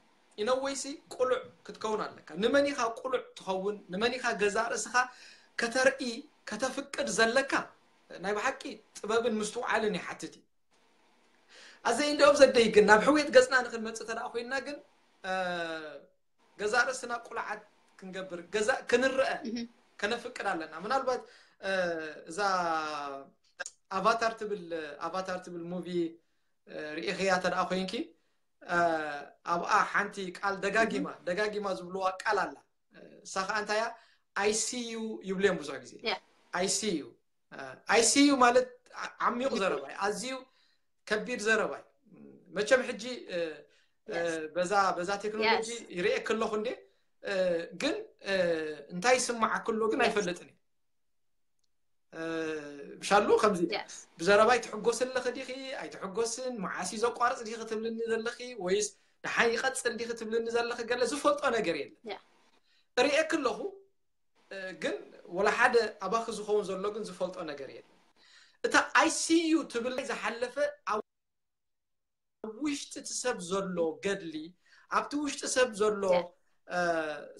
ኢነወይሲ ቁሉዕ ክትከውን ኣለካ ንመን ኢኻ ቁሉዕ ትኸውን ንመን ኢኻ ገዛ ርእስኻ ከተርኢ ከተፍቅድ ዘለካ ናይ ብሓቂ ጥበብን ምስትውዓልን ይሓትት እዩ ኣዘ ኢንድ ኦፍ ዘደይ ግን ናብ ሕውየት ገፅና ንክንመፅእ ተደኣ ኮይንና ግን እ፣ ገዛ ርእስና ቁልዓት ክንገብር ገዛ ክንረአ Mhm. ከነፍቅድ ኣለና ምናልባት እ፣ እዛ ኣቫታር ትብል ኣቫታር ትብል ሙቪ እ፣ ርኢኽያ ተደኣ ኮይንኪ እ፣ ኣብኣ ሓንቲ ቃል ደጋጊማ ደጋጊማ ዝብልዋ ቃል ኣላ እ፣ እሳ ከዓ እንታያ ኣይሲዩ ይብሉ እዮም ብዙሕ ግዜ Yeah. ኣይሲዩ ኣይሲዩ ማለት ዓ- ዓሚቕ ዘረባ እዩ ኣዝዩ ከቢድ ዘረባ እዩ መቸም ሕጂ እ፣ እ፣ Yes. በዛ በዛ ቴክኖሎጂ Yes. ይርኤክ ኣለኹ እንዴ እ፣ ግን እ፣ እንታይ ይስማዓክ ኣሎ ግን Yes. ኣይፈልጥን እዩ እ፣ ብሻሉ ከምዚ Yes. ብዘረባ ኣይትሕጎስ ኣለኺ ዲኺ ኣይትሕጎስን መዓስ እዩ ዘቋርፅ ዲኺ ትብልኒ ዘለኺ ወይስ ደሓን ይቐፅል ዲኺ ትብልኒ ዘለኺ ገለ ዝፈልጦ ነገር የለን Yeah. ርኤክ ኣለኹ እ፣ ግን ወላ ሓደ ኣባኺ ዝኸውን ዘሎ ግን ዝፈልጦ ነገር የለን እታ ኣይሲዩ ትብል ዝሓለፈ ኣብ ውሽጢ እቲ ሰብ ዘሎ ገድሊ ኣብቲ ውሽጢ ሰብ ዘሎ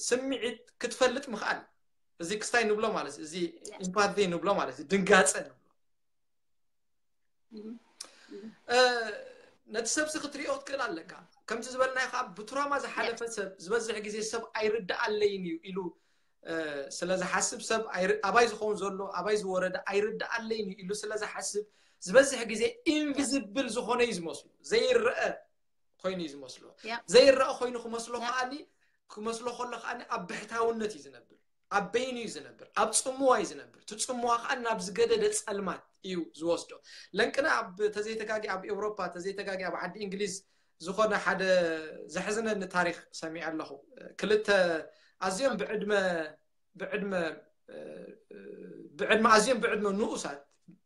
ስምዒት ክትፈልጥ ምኽኣል። እዚ ክስታይ ንብሎ ማለት እዚ ኢምፓቲ ንብሎ ማለት ድንጋፀ ንብሎ። ነቲ ሰብሲ ክትሪኦ ክትክእል ኣለካ። ከምቲ ዝበልናዮ ከዓ ብትራማ ዝሓለፈ ሰብ ዝበዝሕ ግዜ ሰብ ኣይርድኣለይን እዩ ኢሉ ስለ ዝሓስብ ሰብ ኣባይ ዝኸውን ዘሎ ኣባይ ዝወረደ ኣይርድኣለይን እዩ ኢሉ ስለ ዝሓስብ ዝበዝሕ ግዜ ኢንቪዚብል ዝኾነ እዩ ዝመስሉ ዘይረአ ኮይኑ እዩ ዝመስሎ። ዘይረአ ኮይኑ ክመስሎ ከዓኒ ክመስሎ ከሎ ከዓኒ ኣብ ብሕታውነት እዩ ዝነብር፣ ኣብ በይኑ እዩ ዝነብር፣ ኣብ ፅምዋ እዩ ዝነብር። እቲ ፅምዋ ከዓ ናብ ዝገደደ ፀልማት እዩ ዝወስዶ። ለንቅነ ኣብ ተዘይተጋጊ ኣብ ኤውሮፓ ተዘይተጋጊ ኣብ ዓዲ እንግሊዝ ዝኾነ ሓደ ዘሕዝነኒ ታሪክ ሰሚዐ ኣለኹ። ክልተ ኣዝዮም ብዕድመ ብዕድመ ብዕድመ ኣዝዮም ብዕድመ ንኡሳት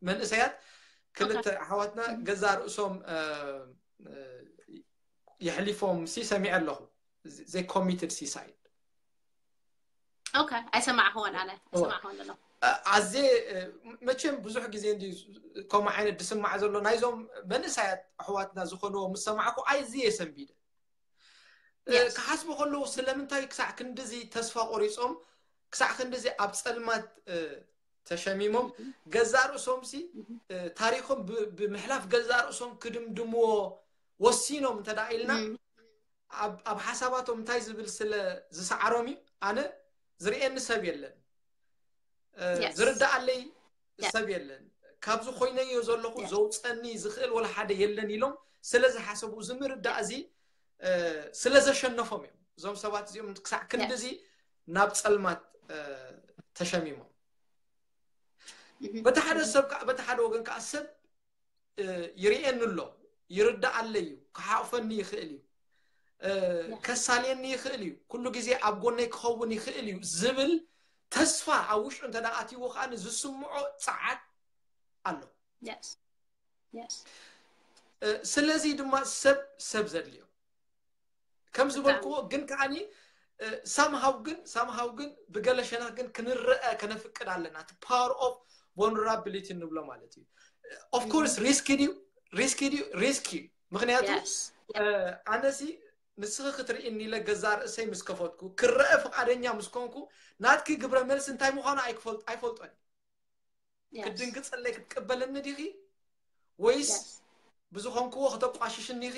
መንእሰያት ክልተ ኣሕዋትና ገዛ ርእሶም የሕሊፎም ሲ ሰሚዐ ኣለኹ። They committed suicide። ኣይሰማዕክዎን ኣነ ኣይሰማዕክዎን ኣለኹ። ኣዜ መቸም ብዙሕ ግዜ እንዲ ከምኡ ዓይነት ድስማዕ ዘሎ ናይዞም መንእሰያት ኣሕዋትና ዝኾንዎ ምስ ሰማዕኩ ኣዝየ ሰንቢደ። ክሓስቡ ከለዉ ስለምንታይ ክሳዕ ክንድዚ ተስፋ ቆሪፆም ክሳዕ ክንድዚ ኣብ ፀልማት ተሸሚሞም ገዛ ርእሶም ሲ ታሪኮም ብምሕላፍ ገዛ ርእሶም ክድምድምዎ ወሲኖም እንተ ኢልና ኣብ ሓሳባቶም እንታይ ዝብል ስለ ዝሰዓሮም እዩ። ኣነ ዝርእየኒ ሰብ የለን፣ ዝርዳኣለይ ሰብ የለን፣ ካብዚ ኮይነዮ ዘለኹ ዘውፀኒ ዝኽእል ወላ ሓደ የለን ኢሎም ስለ ዝሓሰቡ እዚ ምርዳእ እዚ ስለ ዘሸነፎም እዮም። እዞም ሰባት እዚኦም ክሳዕ ክንድዚ ናብ ፀልማት ተሸሚሞም። በቲ ሓደ ሰብ በቲ ሓደ ወገን ከዓ ሰብ ይርእየኒ ኣሎ፣ ይርዳኣለይ እዩ፣ ክሓቑፈኒ ይኽእል እዩ፣ ከሳልየኒ ይኽእል እዩ፣ ኩሉ ግዜ ኣብ ጎነይ ክኸውን ይኽእል እዩ ዝብል ተስፋ ኣብ ውሽጡ እንተ ኣትይዎ ከዓ ዝስምዖ ፀዓት ኣሎ። ስለዚ ድማ ሰብ ሰብ ዘድልዮ ከም ዝበልክዎ ግን ከዓኒ ሳምሃው ግን ሳምሃው ግን ብገለ ሸነኽ ግን ክንረአ ከነፍቅድ ኣለና። እቲ power of vulnerability ንብሎ ማለት እዩ። Of course ሪስኪ ድዩ? ሪስኪ ድዩ? ሪስኪ እዩ። ምክንያቱ ኣነሲ ንስኺ ክትርእኒ ኢለ ገዛ ርእሰይ ምስ ከፈትኩ ክረአ ፍቃደኛ ምስ ኮንኩ ናትኪ ግብረ መልሲ እንታይ ምዃኑ ኣይፈልጦን። ክድንግፀለይ ክትቀበለኒ ዲኺ ወይስ ብዝኾንክዎ ክተቋሽሽኒ ኢኺ?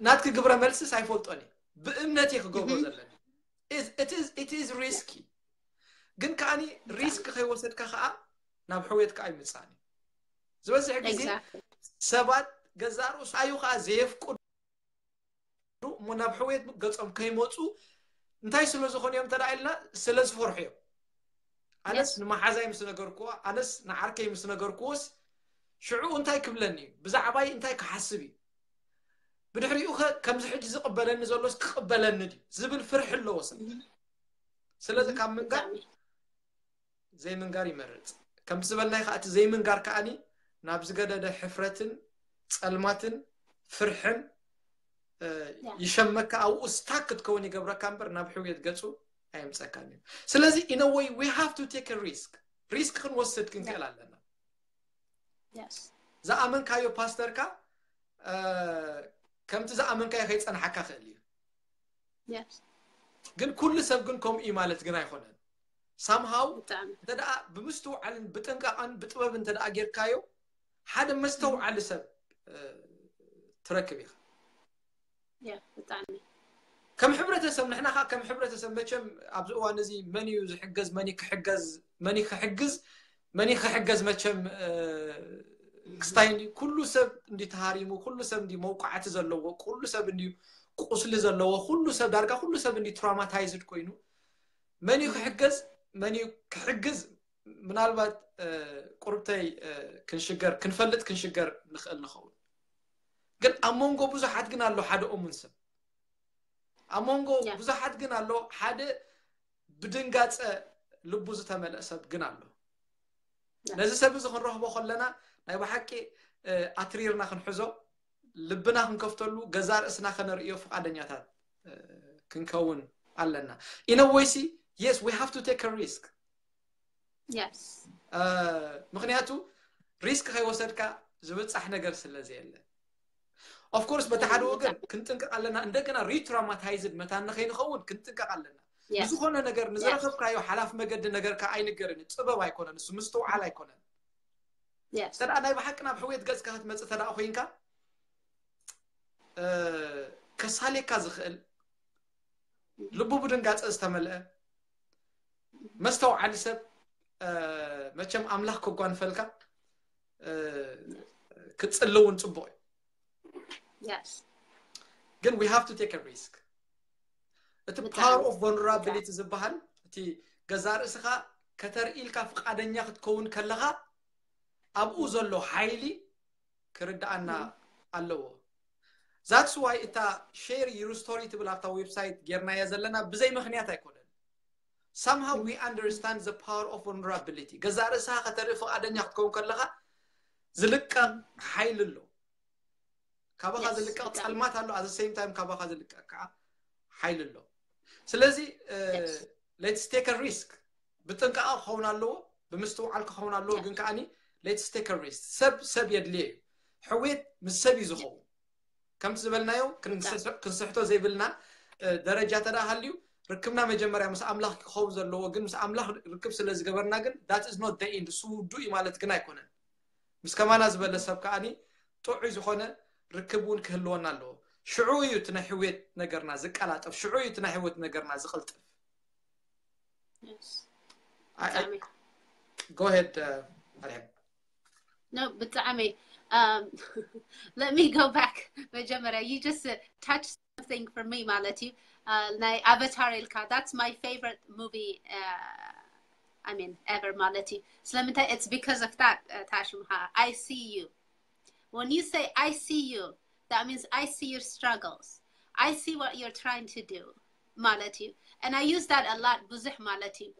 ናትኪ ግብረ መልስስ ኣይፈልጦን እየ። ብእምነት እየ ክገብሮ ዘለኒ። It is risky። ግን ከዓኒ ሪስክ ከይወሰድካ ከዓ ናብ ሕውየት ከዓ ይምፃኒ። ዝበዝሕ ግዜ ሰባት ገዛ ርእሱ ኣዩ ከዓ ዘየፍቅዱ እሞ ናብ ሕውየት ገፆም ከይመፁ እንታይ ስለ ዝኾኑ እዮም እንተ ኢልና ስለ ዝፈርሑ እዮም። ኣነስ ንመሓዛይ ምስ ነገርክዎ ኣነስ ንዓርከይ ምስ ነገርክዎስ ሽዑ እንታይ ክብለኒ እዩ? ብዛዕባይ እንታይ ክሓስብ እዩ? ብድሕሪኡ ከ ከምዚ ሕጂ ዝቕበለኒ ዘሎስ ክቕበለኒ ድዩ ዝብል ፍርሒ ኣለዎ ሰብ። ስለዚ ካብ ምንጋር ዘይምንጋር ይመርፅ። ከምቲ ዝበልናይ ከዓ እቲ ዘይምንጋር ከዓኒ ናብ ዝገደደ ሕፍረትን ፀልማትን ፍርሕን ይሸመካ ኣብኡ ስታክ ክትከውን ይገብረካ እምበር ናብ ሕውየት ገፁ ኣየምፀካን እዩ። ስለዚ in a way we have to take a risk። ሪስክ ክንወስድ ክንክእል ኣለና። ዝኣመንካዮ ፓስተርካ ከምቲ ዝኣመንካዮ ከይፀናሓካ ክእል እዩ። ግን ኩሉ ሰብ ግን ከምኡ እዩ ማለት ግን ኣይኮነን። ሳምሃው እንተ ደኣ ብምስትውዓልን ብጥንቃቐን ብጥበብ እንተ ደኣ ጌርካዮ ሓደ መስተውዓሊ ሰብ ትረክብ ኢኻ። ብጣዕሚ ከም ሕብረተሰብ ንሕና ከዓ ከም ሕብረተሰብ መቸም ኣብዚ እዋን እዚ መን እዩ ዝሕገዝ መን ክሕገዝ መን ክሕግዝ መን ክሕገዝ መቸም ክስታይ እንዲ ኩሉ ሰብ እንዲ ተሃሪሙ ኩሉ ሰብ እንዲ መውቃዕቲ ዘለዎ ኩሉ ሰብ እንዲ ቁስሊ ዘለዎ ኩሉ ሰብ ዳርጋ ኩሉ ሰብ እንዲ ትራውማታይዝድ ኮይኑ መን ክሕገዝ መን ክሕግዝ ምናልባት ቁርብተይ ክንሽገር ክንፈልጥ ክንሽገር ንኽእል ንኸውን። ግን ኣብ መንጎ ብዙሓት ግን ኣሎ ሓደ እሙን ሰብ ኣብ መንጎ ብዙሓት ግን ኣሎ ሓደ ብድንጋፀ ልቡ ዝተመልአ ሰብ ግን ኣሎ። ነዚ ሰብ እዚ ክንረኽቦ ከለና ናይ ብሓቂ ኣትሪርና ክንሕዞ ልብና ክንከፍተሉ ገዛ ርእስና ከነርእዮ ፍቃደኛታት ክንከውን ኣለና። ኢነወይሲ yes we have to take a risk። ምክንያቱ ሪስክ ከይወሰድካ ዝብፃሕ ነገር ስለ ዘየለ Of course በቲ ሓደ ወገን ክንጥንቀቕ ኣለና፣ እንደገና retraumatized መታን ንኸይንኸውን ክንጥንቀቕ ኣለና። Yes. ንዝኾነ ነገር ንዝረኸብካዮ ሓላፍ መገዲ ነገርካ ኣይንገርን። ጥበብ ኣይኮነን፣ እሱ ምስትውዓል ኣይኮነን። Yes. ተዳ ናይ ብሓቂ ናብ ሕውየት ገጽካ ክትመጽእ ተዳ ኮይንካ እ፣ ከሳሌካ ዝኽእል ልቡ ብድንጋጸ ዝተመልአ መስተውዓሊ ሰብ እ፣ መቸም ኣምላኽ ከጓንፈልካ እ፣ ክትጽሊ እውን ጽቡቕ እዩ። Yes. ግን we have to take a risk። እቲ ብጣዕሚ power of vulnerability ዝበሃል እቲ ገዛ ርእስኻ ከተርኢ ኢልካ ፍቃደኛ ክትከውን ከለኻ ኣብኡ ዘሎ ሓይሊ ክርድኣና ኣለዎ። That's why እታ share your story ትብል ኣብታ ዌብሳይት ጌርናያ ዘለና ብዘይ ምኽንያት ኣይኮነን። Somehow we understand the power of vulnerability። ገዛ ርእስኻ ከተርኢ ፍቃደኛ ክትከውን ከለኻ ዝልቀቕ ሓይሊ ኣሎ። ካባኻ Yes፣ ዝልቀቕ ብጣዕሚ። ጸልማት ኣሎ፣ at the same time ካባኻ ዝልቀቕ ከዓ ሓይሊ ኣሎ። ስለዚ እ፣ Yes። Let's take a risk። ብጥንቃቐ ክኸውን ኣለዎ፣ ብምስትውዓል ክኸውን ኣለዎ። Yeah። ግን ከዓኒ let's take a risk። ሰብ ሰብ የድልዮ እዩ። ሕውየት ምስ ሰብ እዩ ዝኸውን። ከምቲ ዝበልናዮ ክንስ- ብጣዕሚ። ክንስሕቶ ዘይብልና እ፣ ደረጃ ተዳ ሃልዩ ርክብና መጀመርያ ምስ ኣምላኽ ክኸውን ዘለዎ፣ ግን ምስ ኣምላኽ ርክብ ስለ ዝገበርና ግን that is not the end። እሱ ውዱእ እዩ ማለት ግን ኣይኮነን። ምስ ከማና ዝበለ ሰብ ከዓኒ ጥዑይ ዝኾነ ርክብ እውን ክህልወና ኣለዎ። ሽዑ እዩ እቲ ናይ ሕውየት ነገርና ዝቀላጠፍ፣ ሽዑ እዩ እቲ ናይ ሕውየት ነገርና ዝቕልጥፍ። Yes. I- I- ብጣዕሚ። Go ahead, uh, ኣድሕን። No, ብጣዕሚ። Um, let me go back. መጀመርያ you just uh, touch something for me ማለት እዩ። Uh, ናይ ኣቫታር ኢልካ፣ that's my favorite movie, uh, I mean, ever ማለት እዩ። ስለምንታይ? It's because of that, uh, ታሽምኻ። I see you. When you say I see you, that means I see your struggles. I see what you're trying to do ማለት እዩ። And I use that a lot ብዙሕ ማለት እዩ።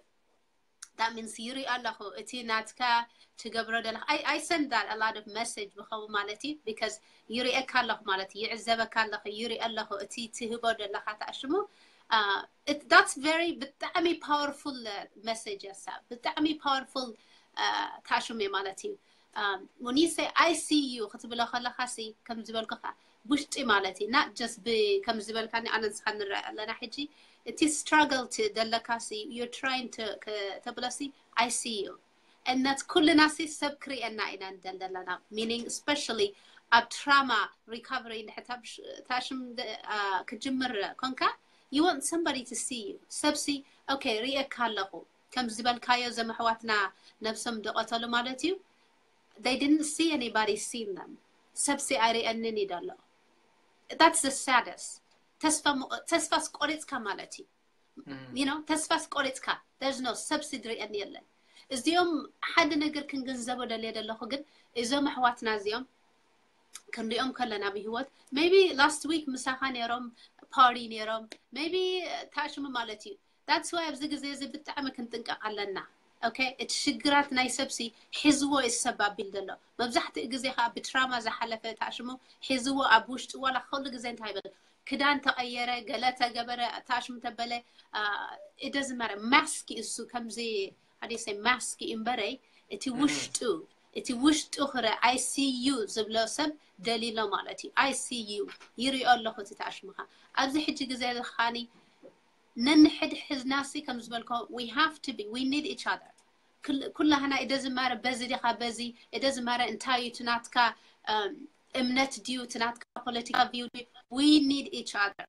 That means ይሪኦ ኣለኹ እቲ ናትካ ትገብሮ ዘለኻ። I, I send that a lot of message ብኸው ማለት እዩ፣ because ይሪኤካ ኣለኹ ማለት እዩ፣ ይዕዘበካ ኣለኹ፣ ይሪኦ ኣለኹ እቲ ትህቦ ዘለኻ ታሽሙ። Uh, it, that's very ብጣዕሚ powerful uh, message እያ እሳ፣ ብጣዕሚ powerful uh, ታሽሙ እየ ማለት እዩ። Um, when you say I see you ክትብሎ ከለኻ ሲ ከም ዝበልኩኻ ብውሽጢ ማለት እዩ፣ not just ብ ከም ዝበልካኒ ኣነ ንስኻ ንረአ ኣለና ሕጂ። እቲ struggle ት ዘለካ ሲ you're trying to ተብሎ ሲ I see you። And that ኩልና ሲ ሰብ ክርእየና ኢና ንደል ዘለና፣ meaning especially ኣብ trauma recovery እንድሕር ታሽም ክጅምር ኮንካ you want somebody to see you። ሰብ ሲ okay ርእየካ ኣለኹ ከም ዝበልካዮ ዘመሕዋትና ነብሶም ደቐተሉ ማለት እዩ። They didn't see anybody seen them። ሰብ ሲ ኣይርእየንን እዩ ደሎ። That's the saddest። ተስፋ ተስፋ ስቆሪጽካ ማለት እዩ። You know ተስፋ ስቆሪጽካ there's no ሰብ ሲ ድርእየኒ የለን። እዚኦም ሓደ ነገር ክንግንዘቦ ደልየ ደለኹ ግን እዞም ኣሕዋትና እዚኦም ክንሪኦም ከለና ብህይወት maybe last week ምሳኻ ነይሮም party ነይሮም maybe ታሽሙ ማለት እዩ። That's why ኣብዚ ግዜ እዚ ብጣዕሚ ክንጥንቀቕ ኣለና። Okay እቲ ሽግራት ናይ ሰብ ሲ ሒዝዎ እዩ ሰብ ኣቢል ዘሎ። መብዛሕትኡ ግዜ ከዓ ብ trauma ዝሓለፈ ታሽሙ ሒዝዎ ኣብ ውሽጡ ዋላ ኩሉ ግዜ እንታይ ይበል ክዳን ተቐየረ ገለ ተገበረ ታሽሙ ተበለ it doesn't matter። Mask እዩ እሱ ከምዚ how do you say mask እዩ እምበረይ እቲ ውሽጡ እቲ ውሽጡ ክረ I see you ዝብሎ ሰብ ደሊሎ ማለት እዩ። I see you ይሪኦ ኣለኹ እቲ ታሽምኻ ኣብዚ ሕጂ ግዜ ዝኻኒ ነንሕድሕድና ሲ ከም ዝበልኮ we have to be we need each other። ኩላህና it doesn't matter በዚ ዲኻ በዚ it doesn't matter እንታይ እዩ እቲ ናትካ እምነት ድዩ እቲ ናትካ ፖለቲካ view ድዩ we need each other።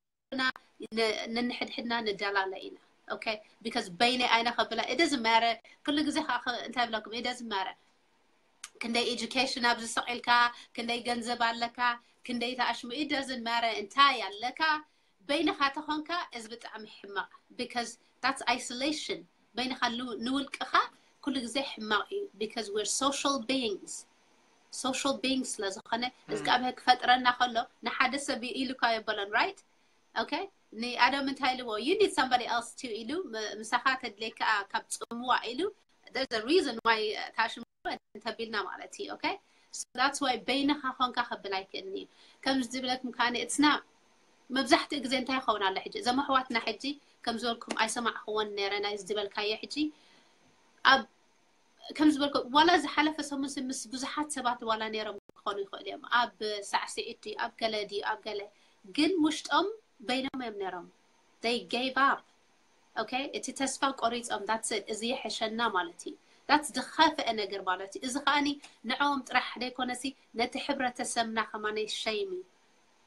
ነንሕድሕድና ንደላለ ኢና። Okay because በይነይ ኣይነ ከብላ it doesn't matter። ኩሉ ግዜ ከዓ እንታይ ብለኩም it doesn't matter ክንደይ education ኣብዚ ሰቂልካ ክንደይ ገንዘብ ኣለካ ክንደይ ተኣሽሙ it doesn't matter እንታይ ኣለካ በይንኻ ተኾንካ እዚ ብጣዕሚ ሕማቕ because that's isolation። በይንኻ ንውልቅኻ ኩሉ ግዜ ሕማቕ እዩ because we're social beings። Social beings ስለ ዝኾነ እግዚኣብሔር ክፈጥረና ከሎ ንሓደ ሰብ ኢሉካ የበሎን right? Okay ንኣደም እንታይ ኢልዎ you need somebody else too ኢሉ ምሳኻ ተድሌካ ካብ ጽምዋ ኢሉ there's a reason why ታሽሙ እንተቢልና ማለት እዩ። Okay so that's why በይንኻ ኾንካ ከብል ኣይክእልን እዩ። ከምዚ ዝብለኩም ከዓኒ it's not መብዛሕትኡ ግዜ እንታይ ይኸውን ኣሎ ሕጂ እዞም ኣሕዋትና ሕጂ ከም ዝበልኩም ኣይሰማዕኽዎን ነረ ናይ ዝበልካዮ ሕጂ ኣብ ከም ዝበልኩ ዋላ ዝሓለፈ ሰሙን ምስ ብዙሓት ሰባት ዋላ ነይሮም ክኾኑ ይኽእሉ እዮም። ኣብ ሳዕስዒት ድዩ፣ ኣብ ገለ ድዩ፣ ኣብ ገለ፣ ግን ውሽጦም በይኖም እዮም ነይሮም። They gave up. Okay? እቲ ተስፋ ቆሪጾም፣ that's it፣ እዚ ይሕሸና ማለት እዩ። That's ዝኸፍአ ነገር ማለት እዩ። እዚ ከኣኒ ንዕኦም ጥራሕ ደይኮነሲ ነቲ ሕብረተሰብና ከማነይ ሸይሚ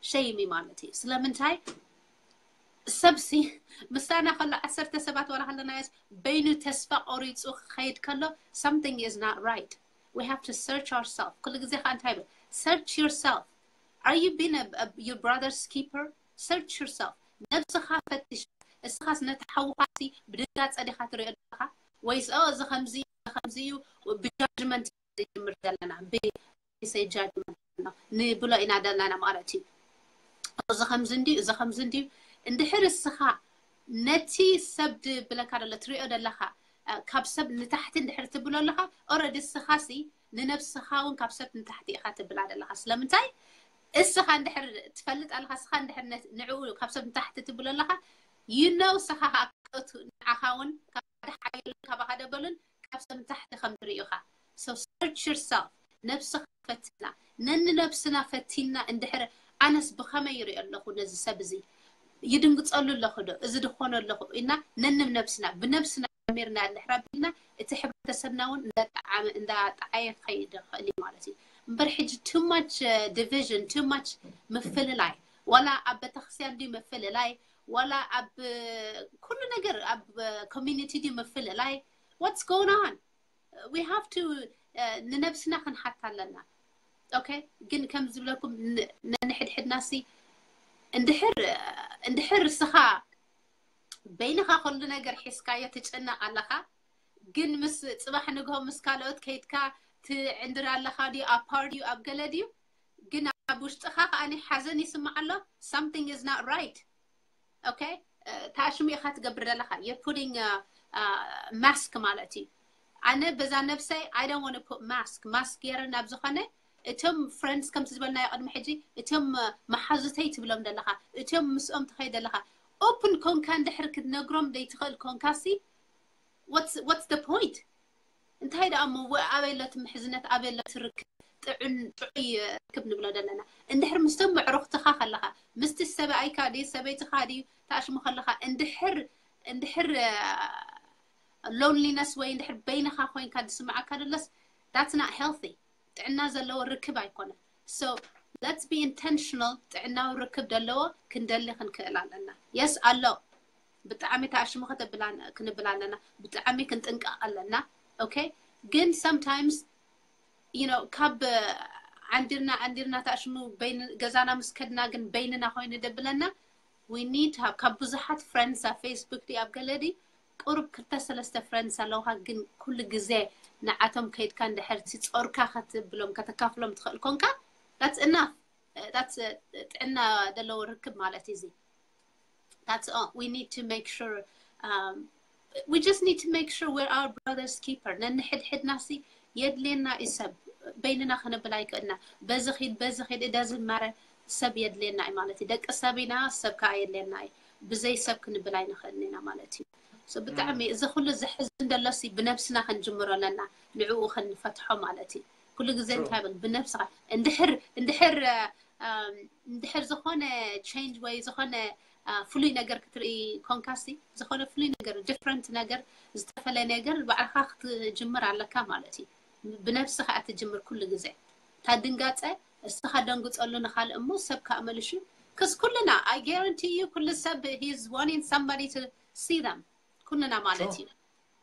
ሸይሚ ማለት እዩ። ስለምንታይ ሰብሲ ምሳና ከሎ ዓሰርተ ሰባት ዋላ ከለናዮስ በይኑ ተስፋ ቆሪጹ ክኸይድ ከሎ something is not right. We have to search ourselves. ኩሉ ግዜ ከኣ እንታይ ይብል? Search yourself. Are you being a, a, your brother's keeper? Search yourself. ነብስኻ ፈትሽ። እስኻስ ነቲ ሓውኻሲ ብድንጋጸ ዲኻ ትሪኦ ዘለኻ? ወይስ ኦ እዚ ከምዚ እዩ፣ እዚ ከምዚ እዩ፣ ብጃጅመንት ንጅምር ዘለና፣ ብሰይ ጃጅመንት ንብሎ ኢና ዘለና ማለት እዩ። እዚ ከምዚ እንድዩ፣ እዚ ከምዚ እንድዩ። እንድሕር እስኻ ነቲ ሰብ ድብለካ ደሎ ትሪኦ ደለኻ፣ እ፣ ካብ ሰብ ንታሕቲ እንድሕር ትብሎ ኣለኻ፣ ኦረዲ እስኻሲ ንነብስኻ እውን ካብ ሰብ ንታሕቲ ኢኻ ትብላ ደለኻ። ስለምንታይ? እስኻ እንድሕር ትፈልጥ ኣለኻ፣ እስኻ እንድሕር ነ-፣ ንዕኡ ካብ ሰብ ንታሕቲ ትብሎ ኣለኻ፣ you know፣ እስኻ ከኣ ክትእቱ ንዓኻ እውን ካብ ሓደ ሓየሉ ካባኻ ደበሉን ካብ ሰብ ንታሕቲ ከም ትርእዩኻ። So search yourself። ነብስኻ ፈትና። ነንነብስና ፈቲና እንድሕር ኣነስ ብኸመይ ይሪኦ ኣለኹ ነዚ ሰብ እዚ? ይድንግጸሉ ኣለኹ ዶ? እዚ ድኾኖ ኣለኹ? ኢልና ነንነብስና፣ ብነብስና ጀሚርና እንድሕር ኣቢልና፣ እቲ ሕብረተሰብና እውን እንዳጠዓመ፣ እንዳጠዓየ ክኸይድ ይኽእል እዩ ማለት እዩ። እምበር ሕጂ too much, uh, division, too much ምፍልላይ፣ ዋላ ኣብ ቤተክርስትያን ድዩ ምፍልላይ፣ ዋላ ኣብ፣ እ፣ ኩሉ ነገር፣ ኣብ፣ እ፣ ኮሚኒቲ ድዩ ምፍልላይ፣ what's going on? We have to, እ፣ ንነብስና ክንሓታ ኣለና። ኦኬ፣ ግን ከም ዝብለኩም ን-፣ ነንሕድሕድናሲ እንድሕር፣ እ፣ እንድሕር እስኻ በይንኻ ኩሉ ነገር ሒዝካዮ ትጭነቕ ኣለኻ፣ ግን ምስ ጽባሕ ንግሆ ምስ ካልኦት ከይድካ ትዕንድር ኣለኻ ድዩ፣ ኣብ ፓር ድዩ፣ ኣብ ገለ ድዩ፣ ግን ኣብ ውሽጥኻ ከኣ ሓዘን ይስማዕ ኣሎ። Something is not right. ኦኬ፣ እ፣ ታሽሙ ኢኻ ትገብር ዘለኻ። You're putting a, a mask ማለት እዩ። ኣነ በዛ ነብሰይ I don't want to put mask. ማስክ ገይረ ናብ ዝኾነ እቶም ፍሬንድስ ከምቲ ዝበልናዮ ቅድሚ ሕጂ፣ እቶም፣ እ፣ መሓዙተይ ትብሎም ዘለኻ፣ እቶም ምስኦም ትኸይድ ዘለኻ፣ ኦፕን ኮንካ እንድሕር ክትነግሮም ዘይትኽእል ኮንካሲ፣ what's, what's the point? እንታይ ደኣ እሞ፣ ወ-፣ ኣበይ ኣሎ እቲ ምሕዝነት፣ ኣበይ ኣሎ እቲ ርክብ፣ ጥዑን፣ ጥዑይ ርክብ ንብሎ ዘለና? እንድሕር ምስቶም ኣዕሩኽትኻ ከለኻ፣ ምስቲ ሰብኣይካ ድዩ፣ ሰበይትኻ ድዩ፣ ታሽሙ ከለኻ፣ እንድሕር፣ እንድሕር፣ እ፣ ሎንሊነስ ወይ እንድሕር በይንኻ ኮይንካ ዝስምዓካ ደሎስ፣ that's not healthy. ጥዕና ዘለዎ ርክብ ኣይኮነን። So let's be intentional። ጥዕናዊ ርክብ ዘለዎ ክንደሊ ክንክእል ኣለና። የስ ኣሎ፣ ብጣዕሚ ታሽሙ ከተብላ-፣ ክንብል ኣለና፣ ብጣዕሚ ክንጥንቀቕ ኣለና። ኦኬ፣ ግን sometimes, you know፣ ካብ ዓንዲርና፣ ዓንዲርና ታሽሙ በይን-፣ ገዛና ምስ ከድና ግን በይንና ኮይኑ ደብለና፣ we need to have፣ ካብ ብዙሓት ፍሬንድስ ኣብ ፌስቡክ ድዩ ኣብ ገለ ድዩ ቁሩብ ክልተ ሰለስተ ፍሬንድስ ኣለውካ፣ ግን ኩሉ ግዜ ንዓቶም ከይድካ እንድሕር እቲ ጾርካ ከተብሎም፣ ከተካፍሎም ትኽእል ኮንካ፣ that's enough። That's፣ እ፣ ጥዕና ዘለዎ ርክብ ማለት እዩ እዚ። That's all. We need to make sure, um, we just need to make sure we're our brother's keeper. ነንሕድሕድናሲ የድልየና እዩ ሰብ። በይንና ክነብል ኣይክእልና። በዚ ኺድ፣ በዚ ኺድ፣ እዳ ዝማረ ሰብ የድልየና እዩ ማለት እዩ። ደቂ ሰብ ኢና፣ ሰብ ከኣ የድልየና እዩ። ብዘይ ሰብ ክንብል ኣይንኽእልን ኢና ማለት እዩ። So ብጣዕሚ እዚ ኩሉ ዘሕዝን ደሎሲ ብነብስና ክንጅምሮ ኣለና። ንዕኡ ክንፈትሖ ማለት እዩ። ኩሉ ግዜ እንታይ ብል፣ ብነብስኻ እንድሕር፣ እንድሕር፣ እ፣ እንድሕር ዝኾነ ቼንጅ ወይ ዝኾነ፣ እ፣ ፍሉይ ነገር ክትርኢ ኮንካሲ፣ ዝኾነ ፍሉይ ነገር፣ ዲፍረንት ነገር፣ ዝተፈለየ ነገር ባዕልኻ ክትጅምር ኣለካ ማለት እዩ። ብነብስኻ እያ ትጅምር ኩሉ ግዜ። እታ ድንጋጸ እስኻ ደንግጸሉ ንኻልእ እሞ ሰብ ከኣ መሊሹ፣ ክስ ኩልና፣ I guarantee you፣ ኩሉ ሰብ he's wanting somebody to see them። ኩልና ማለት እዩ።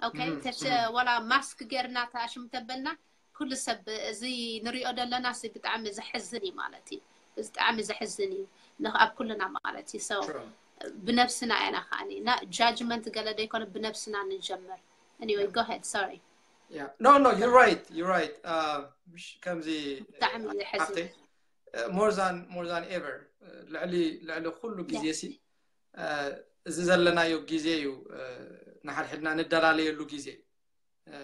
ኦኬ፣ ተሸ-፣ ዋላ ማስክ ገርና ተኣሽም ተበልና፣ ኩሉ ሰብ እዚ ንሪኦ ዘለና ሲ ብጣዕሚ ዘሕዝን እዩ ማለት እዩ። እዚ ብጣዕሚ ዘሕዝን እዩ። ንኽ-፣ ኣብ ኩልና ማለት እዩ። So ብነብስና ኢና ከኣኒ፣ ና ጃጅመንት ገለ ደይኮነ ብነብስና ንጀምር። Anyway, go ahead, sorry. Yeah. No, no, you're right, you're right. Uh, ምሽ ከምዚ፣ ብጣዕሚ እ፣ ዘሕዝን። ሓፍተይ፣ እ፣ more than, more than ever፣ እ፣ ልዕሊ፣ ልዕሊ ኩሉ ግዜ ሲ፣ እ፣ እዚ ዘለናዮ ግዜ እዩ፣ እ፣ ንሓድሕድና ንደላለየሉ ግዜ እዩ። እ፣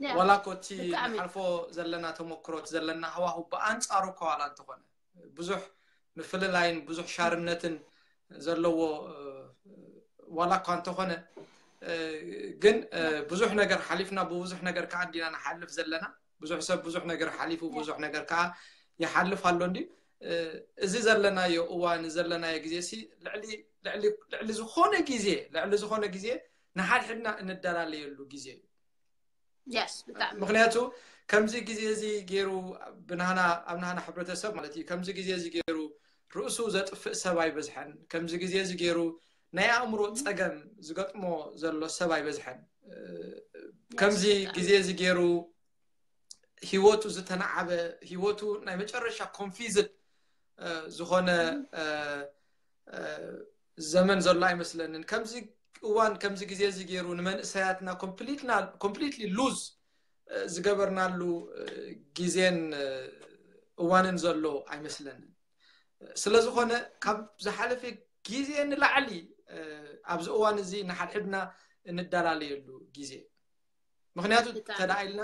Yeah. ዋላ እኮ እቲ ብጣዕሚ። ንሓልፎ ዘለና ተመክሮት ዘለና ሃዋሁ ብኣንጻሩ እኮ ዋላ እንተኾነ ብዙሕ ምፍልላይን ብዙሕ ሻርነትን ዘለዎ፣ እ፣ ዋላ እኳ እንተኾነ፣ እ፣ ግን፣ እ፣ ብዙሕ ነገር ሓሊፍና ብብዙሕ ነገር ከዓ እንዲና ንሓልፍ ዘለና። ብዙሕ ሰብ ብዙሕ ነገር ሓሊፉ ብዙሕ ነገር ከዓ ይሓልፍ ኣሎ እንዲ እዚ ዘለናዮ እዋን ዘለናዮ ግዜ ሲ ልዕሊ ዝኾነ ግዜ ልዕሊ ዝኾነ ግዜ ንሓድሕድና እንደላለየሉ ግዜ እዩ። Yes ብጣዕሚ ምክንያቱ ከምዚ ግዜ እዚ ገይሩ ብናህና ኣብ ናህና ሕብረተሰብ ማለት እዩ ከምዚ ግዜ እዚ ገይሩ ርእሱ ዘጥፍእ ሰብ ኣይበዝሐን። ከምዚ ግዜ እዚ ገይሩ ናይ ኣእምሮ ጸገም ዝገጥሞ ዘሎ ሰብ ኣይበዝሐን። ከምዚ ግዜ እዚ ገይሩ ህይወቱ ዝተናዓበ ህይወቱ ናይ መጨረሻ confused ዝኾነ ዘመን ዘሎ ኣይመስለንን። ከምዚ እዋን ከምዚ ግዜ እዚ ገይሩ ንመንእሰያትና completely lose ዝገበርናሉ ግዜን እዋንን ዘሎ ኣይመስለንን። ስለዝኾነ ካብ ዝሓለፈ ግዜ ንላዕሊ ኣብዚ እዋን እዚ ንሓድሕድና እንዳላለየሉ ግዜ። ምክንያቱ ተዳ ኢልና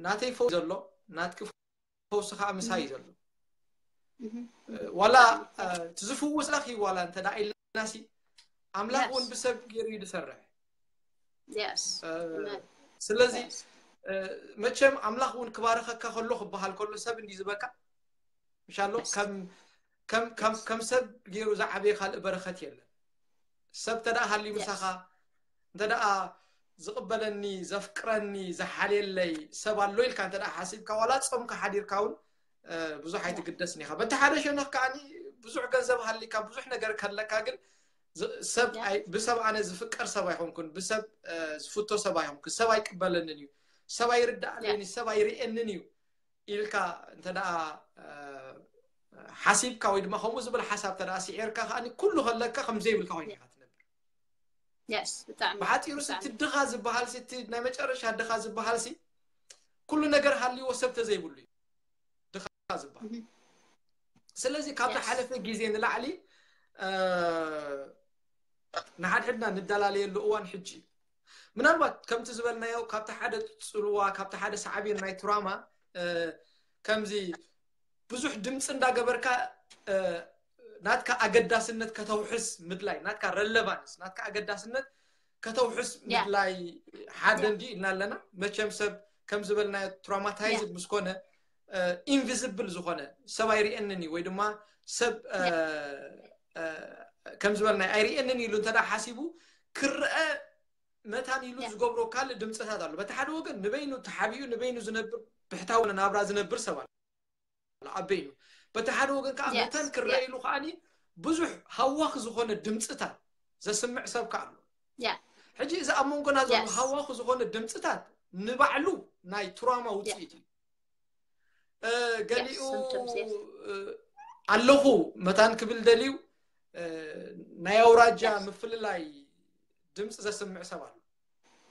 ናተይ ፈውሲ ዘሎ ናትኪ ፈውሲ ከዓ ምሳይ እዩ ዘሎ። ዋላ እቲ ዝፍውስ ኣምላኽ እዩ ዋላ እንተዳ ኢልና ሲ ኣምላኽ እውን ብሰብ ገይሩ እዩ ዝሰርሕ። ስለዚ መቸም ኣምላኽ እውን ክባረኸካ ከሎ ክበሃል ከሎ ሰብ እንዲ ዝበካ ምሻሎ ከም ሰብ ገይሩ ዝዓበየ ካልእ በረኸት የለን። ሰብ ተደኣ ሃልዩ ምሳኻ እንተ ደኣ ዝቕበለኒ ዘፍቅረኒ ዝሓልየለይ ሰብ ኣሎ ኢልካ እንተ ደኣ ሓሲብካ ዋላ ጾምካ ሓዲርካ እውን ብዙሕ ኣይትግደስን ኢኻ። በቲ ሓደ ሸነኽ ከዓኒ ብዙሕ ገንዘብ ሃሊካ ብዙሕ ነገር ከለካ ግን ሰብ ብሰብ ኣነ ዝፍቀር ሰብ ኣይኮንኩን፣ ብሰብ ዝፍቶ ሰብ ኣይኮንኩን፣ ሰብ ኣይቅበለንን እዩ፣ ሰብ ኣይርዳእለይን እዩ፣ ሰብ ኣይርእየንን እዩ ኢልካ እንተ ደኣ ሓሲብካ ወይ ድማ ከምኡ ዝብል ሓሳብ እንተ ደኣ ስዒርካ ከዓኒ ኩሉ ከለካ ከም ዘይብልካ ኮይኑ ኢኻ ትነብር። Yes ብጣዕሚ ብሓፂሩ ሲ እቲ ድኻ ዝበሃል ሲ እቲ ናይ መጨረሻ ድኻ ዝበሃል ሲ ኩሉ ነገር ሃልይዎ ሰብ ተዘይብሉ እዩ ድኻ ዝበሃል። ስለዚ ካብ ዝሓለፈ ግዜ ንላዕሊ ንሓድሕድና ንዳላለየሉ እዋን ሕጂ እዩ። ምናልባት ከምቲ ዝበልናዮ ካብቲ ሓደ ፅልዋ ካብቲ ሓደ ሳዕቤን ናይ ትራማ ከምዚ ብዙሕ ድምፂ እንዳገበርካ ናትካ ኣገዳስነት ከተውሕስ ምድላይ ናትካ relevance ናትካ ኣገዳስነት ከተውሕስ ምድላይ ሓደ እንዲ ኢልና ኣለና። መቸም ሰብ ከም ዝበልናዮ traumatize ምስ ኮነ invisible ዝኾነ ሰብ ኣይርእየንን እዩ ወይ ድማ ሰብ ከም ዝበልናዮ ኣይርእየንን ኢሉ እንተ ሓሲቡ ክረአ መታን ኢሉ ዝገብሮ ካልእ ድምፅታት ኣሎ። በቲ ሓደ ወገን ንበይኑ ተሓቢኡ ንበይኑ ዝነብር ብሕታዊ ናብራ ዝነብር ሰብ ኣሎ ኣብ በይኑ። በቲ ሓደ ወገን ከዓ መታን ክረአ ኢሉ ከዓኒ ብዙሕ ሃዋኽ ዝኾነ ድምፅታት ዘስምዕ ሰብ ከዓ ኣሎ። ሕጂ እዚ ኣብ መንጎና ዘሎ ሃዋኽ ዝኾነ ድምፅታት ንባዕሉ ናይ ትራማ ውፅኢት እዩ። ገሊኡ ኣለኹ መታን ክብል ደልዩ ናይ ኣውራጃ ምፍልላይ ድምፂ ዘስምዕ ሰብ ኣሎ።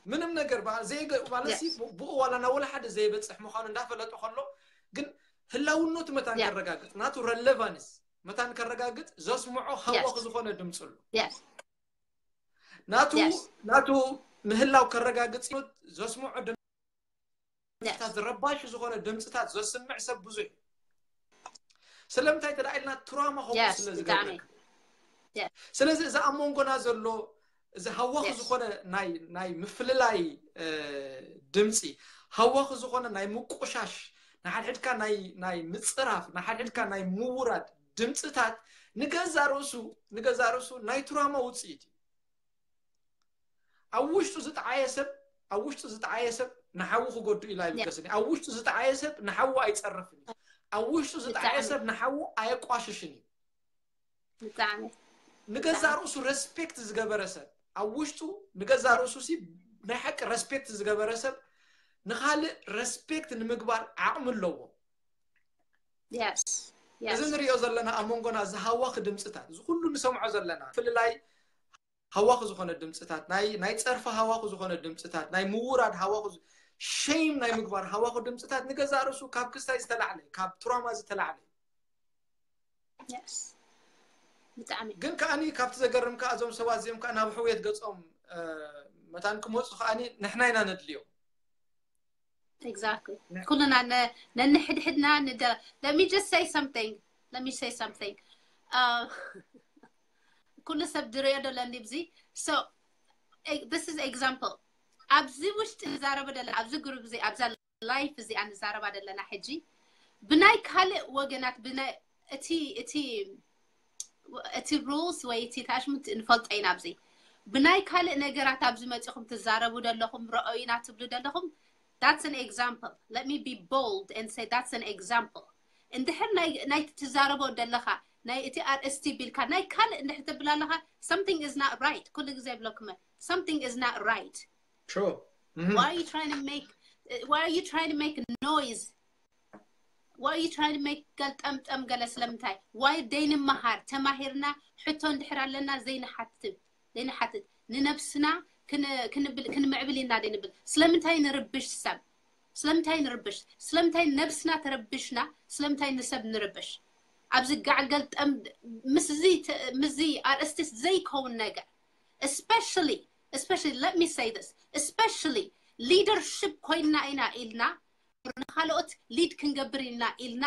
ምንም ነገር ማለት ብኡ ዋላ ናብ ወላ ሓደ ዘይበፅሕ ምዃኑ እንዳፈለጠ ከሎ ግን ህላውነቱ መታን ከረጋግፅ ናቱ relevance መታን ከረጋግፅ ዘስምዖ ሃዋኽ ዝኾነ ድምፂ ኣሎ። ናቱ ናቱ ምህላው ከረጋግፅ ዘስምዖ ድምፅታት ዝረባሽ ዝኾነ ድምፅታት ዘስምዕ ሰብ ብዙሕ እዩ። ስለምንታይ ተዳ ኢልና ትራማ ከምኡ ስለ ዝገብረካ። ስለዚ እዚ ኣብ መንጎና ዘሎ እዚ ሃዋኽ ዝኾነ ናይ ምፍልላይ ድምፂ ሃዋኽ ዝኾነ ናይ ምቁሻሽ ንሓድሕድካ ናይ ምፅራፍ ንሓድሕድካ ናይ ምውራድ ድምፅታት ንገዛ ርእሱ ንገዛ ርእሱ ናይ ትራማ ውፅኢት እዩ። ኣብ ውሽጡ ዝጠዓየ ሰብ ኣብ ውሽጡ ዝጠዓየ ሰብ ንሓዉ ክጎዱ ኢላ ኣይብገስን። ኣብ ውሽጡ ዝጠዓየ ሰብ ንሓዉ ኣይፀርፍን እዩ። ኣብ ውሽጡ ዝጠዓየ ሰብ ንሓዉ ኣየቋሽሽን እዩ። ንገዛ ርእሱ respect ዝገበረ ሰብ ኣብ ውሽጡ ንገዛ ርእሱ ሲ ናይ ሓቂ respect ዝገበረ ሰብ ንኻልእ respect ንምግባር ዓቕሚ ኣለዎ። እዚ ንሪኦ ዘለና ኣብ መንጎና ዝሃዋኽ ድምፅታት እዚ ኩሉ ንሰምዖ ዘለና ፍልላይ ሃዋኽ ዝኾነ ድምፅታት ናይ ፀርፊ ሃዋኽ ዝኾነ ድምፅታት ናይ ምውራድ ሃዋኽ shame ናይ ምግባር ሃዋኽ ድምፅታት ንገዛ ርእሱ ካብ ክስታይ ዝተላዕለ ካብ ትራማ ዝተላዕለ ብጣዕሚ ግን ከዓኒ ካብቲ ዘገርም ከዓ እዞም ሰባት እዚኦም ከዓ ናብ ሕውየት ገፆም መታን ክመፁ ከዓኒ ንሕና ኢና ነድልዮም። Exactly ኩልና ነንሕድሕድና ንደ let me just say something let me say something ኩሉ ሰብ ዝሪኦ ደሎ እንዲ ብዚ so this is example ኣብዚ ውሽጢ ንዛረበ ደለ ኣብዚ ግሩፕ እዚ ኣብዛ live እዚኣ ንዛረባ ደለና ሕጂ ብናይ ካልእ ወገናት ብናይ እቲ እቲ እቲ rules ወይ እቲ ታሽምት ንፈልጦ ኢና ኣብዚ ብናይ ካልእ ነገራት ኣብዚ መፂኹም ትዛረቡ ዘለኹም ረኦይና ትብሉ ዘለኹም that's an example let me be bold and say that's an example እንድሕር ናይ ናይ ትዛረቦ ዘለኻ ናይ እቲ ኣርእስቲ ቢልካ ናይ ካልእ እንድሕር ትብል ኣለኻ something is not right ኩሉ ግዜ ይብለኩም something is not right True. why are you trying to make why are you trying to make noise why are you trying to make ገልጠምጠም ገለ ስለምንታይ why ዘይንመሃር ተማሂርና ሕቶ እንድሕር ኣለና ዘይንሓትት ዘይንሓትት ንነብስና ክንምዕብል ኢና ዘይንብል ስለምንታይ ንርብሽ ሰብ ስለምንታይ ንርብሽ ስለምንታይ ነብስና ተረብሽና ስለምንታይ ንሰብ ንርብሽ ኣብዚ ጋዕገልጠም ምስዚ ምስዚ ኣርእስቲስ ዘይከውን ነገር especially especially let me say this especially leadership ኮይና ኢና ኢልና ንኻልኦት lead ክንገብር ኢና ኢልና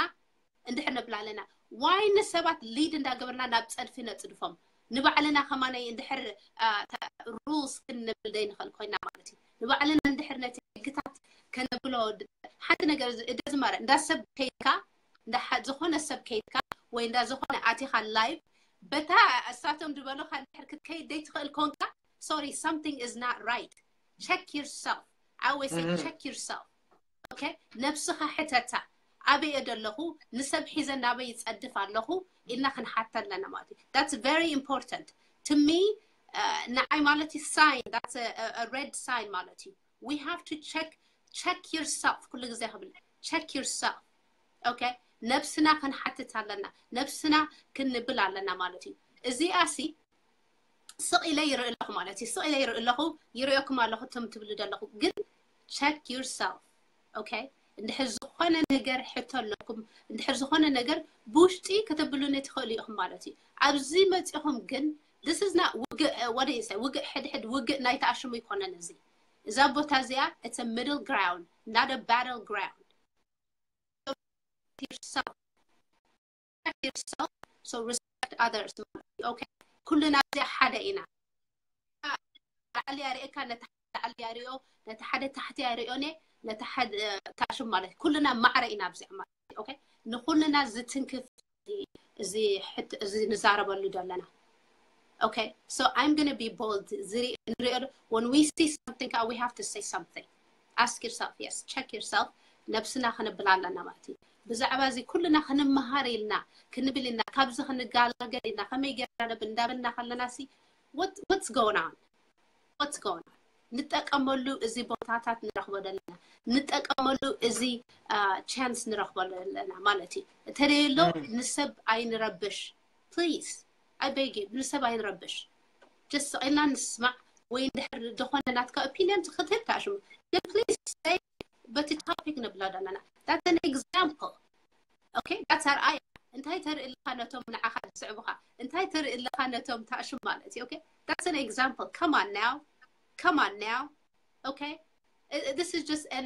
እንድሕር ንብል ኣለና why ንሰባት lead እንዳገበርና ናብ ፀድፊ ነፅድፎም ንባዕልና ከማነይ እንድሕር rules ክንብል ዘይንኽእል ኮይና ማለት እዩ ንባዕልና እንድሕር ነቲ ሕግታት ከነብሎ ሓንቲ ነገር እደዝማረ እንዳ ሰብ ከይድካ ዝኾነ ሰብ ከይድካ ወይ እንዳ ዝኾነ ኣቲኻ live በታ እሳቶም ዝበሉኻ እንድሕር ክትከይድ ዘይትኽእል ኮንካ sorry something is not right check yourself I always say check yourself okay ነብስኻ ሕተታ ኣበይ ዘለኹ ንሰብ ሒዘ ናበይ ይፀድፍ ኣለኹ ኢልና ክንሓተ ኣለና ማለት እዩ that's very important to me ንዓይ ማለት እዩ sign that's a red sign ማለት እዩ we have to check check yourself ኩሉ ግዜ ክብል check yourself okay ነብስና ክንሓትት ኣለና ነብስና ክንብል ኣለና ማለት እዩ እዚኣ ሲ ስቕ ኢለ ይርኢ ኣለኹ ማለት እዩ ስቕ ኢለ ይርኢ ኣለኹ ይርእየኩም ኣለኹ እቶም ትብሉ ዘለኹ ግን check yourself okay እንድሕር ዝኾነ ነገር ሕቶ ኣለኩም እንድሕር ዝኾነ ነገር ብውሽጢ ከተብሉኒ ትኽእሉ ኢኹም ማለት እዩ ኣብዚ መፂኹም ግን this is not ውግእ what do you say ውግእ ሕድሕድ ውግእ ናይ ተኣሽሙ ይኮነን እዚ እዛ ቦታ እዚኣ it's a middle ground not a battle ground yourself respect yourself so respect others okay ኩልና እዚኣ ሓደ ኢና ላዕሊ ያርእካ ነቲ ላዕሊ ያርእዮ ነቲ ሓደ ታሕቲ ያርእዮኔ ነቲ ሓደ ታሽም ማለት ኩልና ማዕረ ኢና ኣብዚኣ ማለት okay ንኩልና ዝትንክፍ እዚ ሕት እዚ ንዛረበሉ ዘለና okay so I'm gonna be bold ዝርኢ ንሪኦ when we see something we have to say something ask yourself yes check yourself ነብስና ክንብል ኣለና ማለት እዩ ብዛዕባ እዚ ኩልና ክንመሃር ኢልና ክንብል ኢና ካብዚ ክንጋላገል ኢና ከመይ ገይርና ነብ እንዳበልና ከለና ሲ what's going on what's going on ንጠቀመሉ እዚ ቦታታት ንረክቦ ዘለና ንጠቀመሉ እዚ chance ንረክቦ ዘለና ማለት እዩ እንተደየሎ ንሰብ ኣይንረብሽ please I beg you ንሰብ ኣይንረብሽ just ስቕ ኢልና ንስማዕ ወይ እንድሕር ዝኾነ ናትካ opinion ክትህብ ተኣሽሙ ግን please say በቲ topic ንብሎ ዘለና that's an example okay that's ኣርኣያ እንታይ ተርኢ ኣለኻ ነቶም ንዓኻ ዝስዕቡኻ እንታይ ተርኢ ኣለኻ ነቶም ተኣሽሙ ማለት እዩ okay that's an example come on now come on now okay this is just an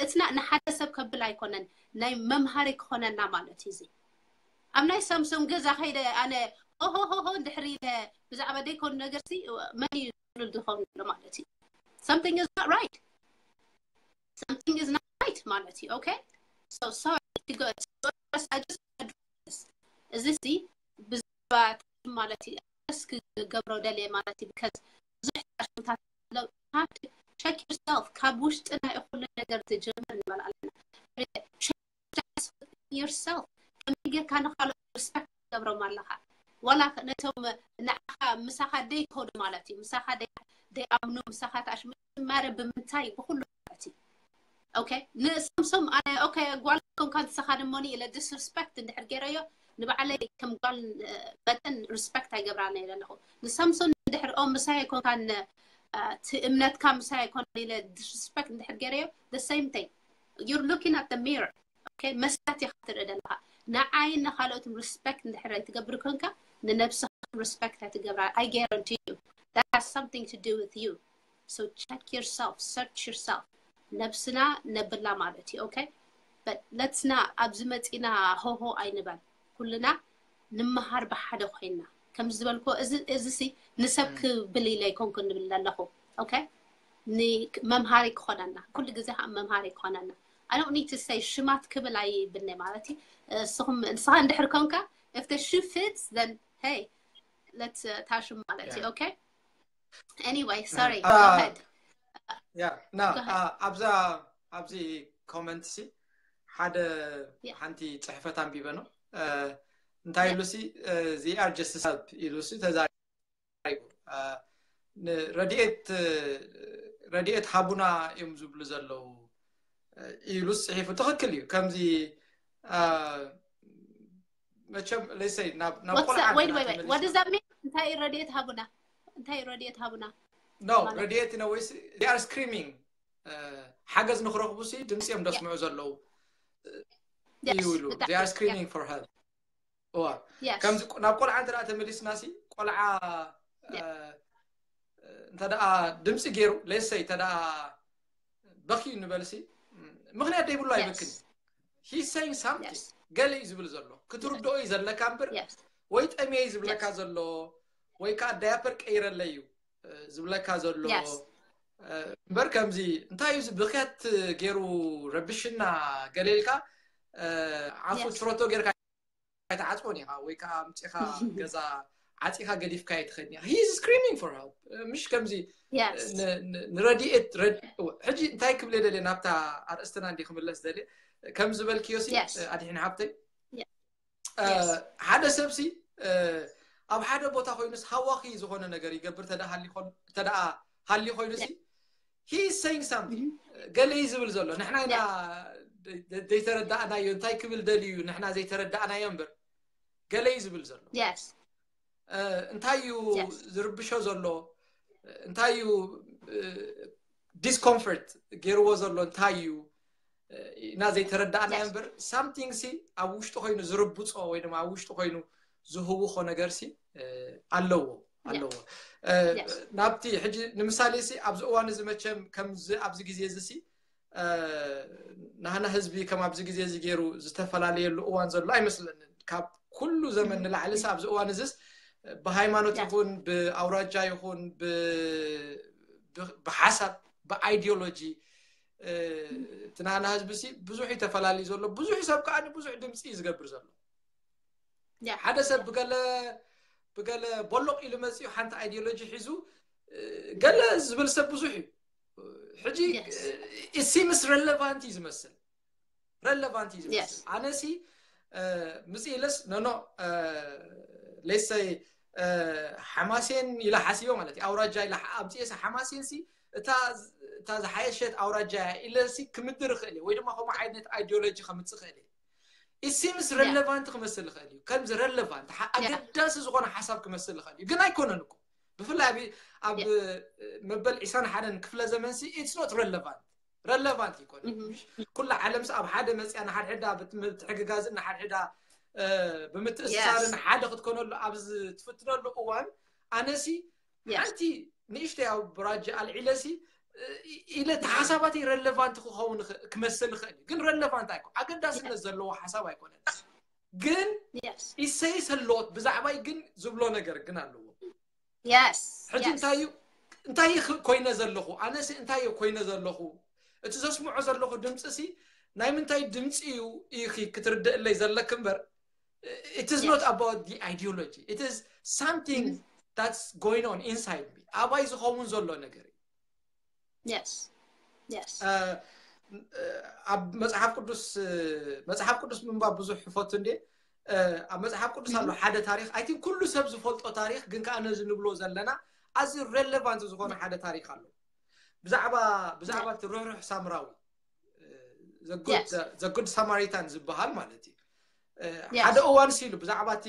it's not ንሓደ ሰብ ከብል ኣይኮነን ናይ መምሃሪ ክኾነና ማለት እዩ እዚ ኣብ ናይ ሳምሶን ገዛ ከይደ ኣነ ኦሆሆሆ እንድሕር ኢለ ብዛዕባ ደይኮኑ ነገር ሲ መን እዩ ዝብል ዝኸውን ኣሎ ማለት እዩ something is not right something is not right ማለት እዩ okay so sorry to go I just address እዚ ሲ ብዛዕባ ማለት እዩ ክገብሮ ደልየ ማለት እዩ because ብዙሕ ታሽምታት ኣለዉ check yourself ካብ ውሽጥና እዩ ኩሉ ነገር ዝጀምር ንበል ኣለና yourself ከመይ ጌርካ ንካልኦት respect ትገብሮም ኣለኻ ዋላ ነቶም ንዓኻ ምሳኻ ደይኮዱ ማለት እዩ ምሳኻ ደይኣምኑ ምሳኻ ተኣሽሙ ማረ ብምንታይ ብኩሉ ማለት እዩ okay ንሳምሶም ኣነ okay ጓል ኮንካ ንስኻ ደሞኒ ኢለ disrespect እንድሕር ገይረዮ ንባዕለይ ከም ጓል መጠን respect ኣይገብራን እየ ዘለኹ ንሳምሶን እንድሕር ኦ ምሳይ ኮንካ እቲ እምነትካ ምሳይ ኮን ኢለ disrespect እንድሕር ገይረዮ the same thing you're looking at the mirror okay መስታት ኢኻ ትርኢ ዘለኻ ንዓይን ንካልኦትን respect እንድሕር ኣይትገብር ኮንካ ንነብስኻ respect ኣይትገብራ I guarantee you that has something to do with you so check yourself search yourself ነብስና ነብላ ማለት እዩ okay but let's not ኣብዚ መፂና ሆሆ ኣይንበል ኩልና ንመሃር ብሓደ ኮይና ከም ዝበልኮ እዚ እዚ ንሰብ ክብል ኢለ ይኮንኩ ንብል ኣለኹ okay መምሃሪ ክኾነና ኩሉ ግዜ ከዓ መምሃሪ ክኾነና I don't need to say ሽማት ክብል ኣይብነ ማለት እዩ። እስኹም ንስኻ እንድሕር ኮንካ if the shoe fits then hey let's uh, ታሽም ማለት እዩ። Okay, anyway, sorry, go ahead. Yeah, no, ኣብዛ ኣብዚ comment ሲ ሓደ ሓንቲ ጽሕፈት ኣንቢበ ነው እንታይ ኢሉ ሲ they are just sub ኢሉ ሲ ተዛሪቡ ረድኤት ረድኤት ሃቡና እዮም ዝብሉ ዘለዉ ኢሉ ጽሒፉ። ትኽክል እዩ። ከምዚ መቸም let's say ናብ ናብ ቆልዓ what does that mean? እንታይ ረድኤት ሃቡና እንታይ ረድኤት ሃቡና no ረድኤት ነው ወይስ they are screaming ሓገዝ ንክረኽቡ ሲ ድምፂ እዮም ደስምዑ ዘለዉ እዩ ኢሉ they are screaming for help እዋ ከምዚ ናብ ቆልዓ እንተ ተመሊስና ሲ ቆልዓ እንተ ደኣ ድምፂ ገይሩ let's say እንተ ደኣ በኪ ንበል ሲ ምክንያት ደይብሉ ኣይበክን he's saying something ገለ እዩ ዝብል ዘሎ ክትርድኦ እዩ ዘለካ እምበር ወይ ጠሚየ እዩ ዝብለካ ዘሎ ወይ ከዓ ዳያፐር ቀይረለይ እዩ ዝብለካ ዘሎ እምበር ከምዚ እንታይ እዩ ብክያት ገይሩ ረብሽና ገለ ኢልካ ዓፉ ትረቶ ጌርካ ኣይትዓፅቦን ኢኻ ወይ ከዓ ምፅኻ ገዛ ዓፂኻ ገዲፍካ ኣይትኸድን ኢኻ he's screaming for help ምሽ ከምዚ ንረድኤት ሕጂ እንታይ ክብል ደልየ ናብታ ኣርእስትና እንዲ ክምለስ ደልየ ከም ዝበልክዮ ሲ ኣድሒን ሓብተይ ሓደ ሰብ ሲ ኣብ ሓደ ቦታ ኮይኑስ ሃዋኺ ዝኾነ ነገር ይገብር ተደኣ ሃሊ ኮይኑ ሲ he's saying something ገለ እዩ ዝብል ዘሎ ንሕና ኢና ዘይተረዳእናዮ እንታይ ክብል ደልዩ ንሕና ዘይተረዳእናዮ እምበር ገለ እዩ ዝብል ዘሎ እንታይ እዩ ዝርብሾ ዘሎ እንታይ እዩ discomfort ገይርዎ ዘሎ እንታይ እዩ ኢና ዘይተረዳእናዮ እምበር something ሲ ኣብ ውሽጢ ኮይኑ ዝርብፆ ወይ ድማ ኣብ ውሽጢ ኮይኑ ዝህውኾ ነገር ሲ ኣለዎ ኣለዎ ናብቲ ሕጂ ንምሳሌ ሲ ኣብዚ እዋን እዚ መቸም ከምዚ ኣብዚ ግዜ እዚ ሲ ናህና ህዝቢ ከም ኣብዚ ግዜ እዚ ገይሩ ዝተፈላለየሉ እዋን ዘሎ ኣይመስለንን ካብ ኩሉ ዘመን ንላዕሊ ሲ ኣብዚ እዋን እዚስ ብሃይማኖት ይኹን ብኣውራጃ ይኹን ብሓሳብ ብኣይዲዮሎጂ እቲ ናህና ህዝቢ ሲ ብዙሕ እዩ ተፈላለዩ ዘሎ ብዙሕ ሰብ ከዓ ብዙሕ ድምፂ እዩ ዝገብር ዘሎ ሓደ ሰብ ብገለ ብገለ ቦሎቕ ኢሉ መፂኡ ሓንቲ ኣይዲዮሎጂ ሒዙ ገለ ዝብል ሰብ ብዙሕ እዩ ሕጂ ሲምስ ረለቫንት እዩ ዝመስል ረለቫንት እዩ ዝመስል ኣነሲ ምፅ ኢለስ ነኖ ሌሰይ ሓማሴን ኢላ ሓሲቦ ማለት እዩ ኣውራጃ ኢላ ኣምፅኤሰ ሓማሴን ሲ እታ ዝሓየሸት ኣውራጃ ኢለሲ ክምድር ይኽእል እዩ ወይ ድማ ከምኡ ዓይነት ኣይዲዮሎጂ ከምፅእ ይኽእል እዩ ኢሲምስ ረለቫንት ክመስል ይኽእል እዩ ከምዚ ረለቫንት ኣገዳሲ ዝኾነ ሓሳብ ክመስል ይኽእል እዩ ግን ኣይኮነን እኮ ብፍላይ ኣብ መበል ዒስራን ሓደን ክፍለ ዘመን ሲ it's not relevant relevant ይኮነ ኩላ ዓለምስ ኣብ ሓደ መፅያ ንሓድሕዳ ብምትሕግጋዝን ንሓድሕዳ ብምትእስሳርን ሓደ ክትኮነሉ ኣብ ዝትፍትነሉ እዋን ኣነሲ ሓንቲ ንእሽተይ ኣብ ብራጅ ኣልዒለሲ ኢለ እቲ ሓሳባተይ ረለቫንት ክኸውን ክመስል ይኽእል ግን ረለቫንት ኣይኮ ኣገዳስነት ዘለዎ ሓሳብ ኣይኮነን ግን ኢሰይስ ኣለዎት ብዛዕባይ ግን ዝብሎ ነገር ግን ኣለዎ ሕጂ እንታይ እዩ እንታይ ኮይነ ዘለኹ ኣነሲ እንታይ ኮይነ ዘለኹ እቲ ዘስምዖ ዘለኹ ድምፂ ሲ ናይ ምንታይ ድምፂ እዩ ኢኺ ክትርድእለይ ዘለክ እምበር it is not about the ideology it is something that's going on inside me ኣባይ ዝኸውን ዘሎ ነገር እዩ yes yes ኣብ መፅሓፍ ቅዱስ መፅሓፍ ቅዱስ ምንባብ ብዙሕ ይፈቱ እንዴ ኣብ መፅሓፍ ቅዱስ ኣሎ ሓደ ታሪክ ኣይ ኩሉ ሰብ ዝፈልጦ ታሪክ ግን ከዓ ነዚ ንብሎ ዘለና ኣዚ ሬሌቫንት ዝኾነ ሓደ ታሪክ ኣሎ ብዛዕባ ብዛዕባ እቲ ርሕሩሕ ሳምራዊ ዘጉድ ሳማሪታን ዝበሃል ማለት እዩ ሓደ እዋን ሲሉ ብዛዕባ እቲ